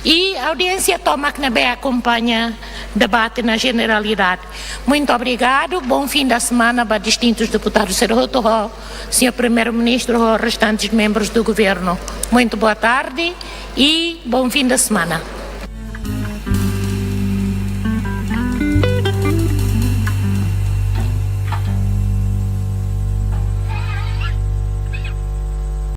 i audiénsia tomak ne'ebé akompaña debate na generalidade. Muito obrigado, bom fim da semana ba distintos deputados sira hotu, ho señór Primeiru-Ministru, ho restantes membros do governo. Muito boa tarde e bom fim da semana.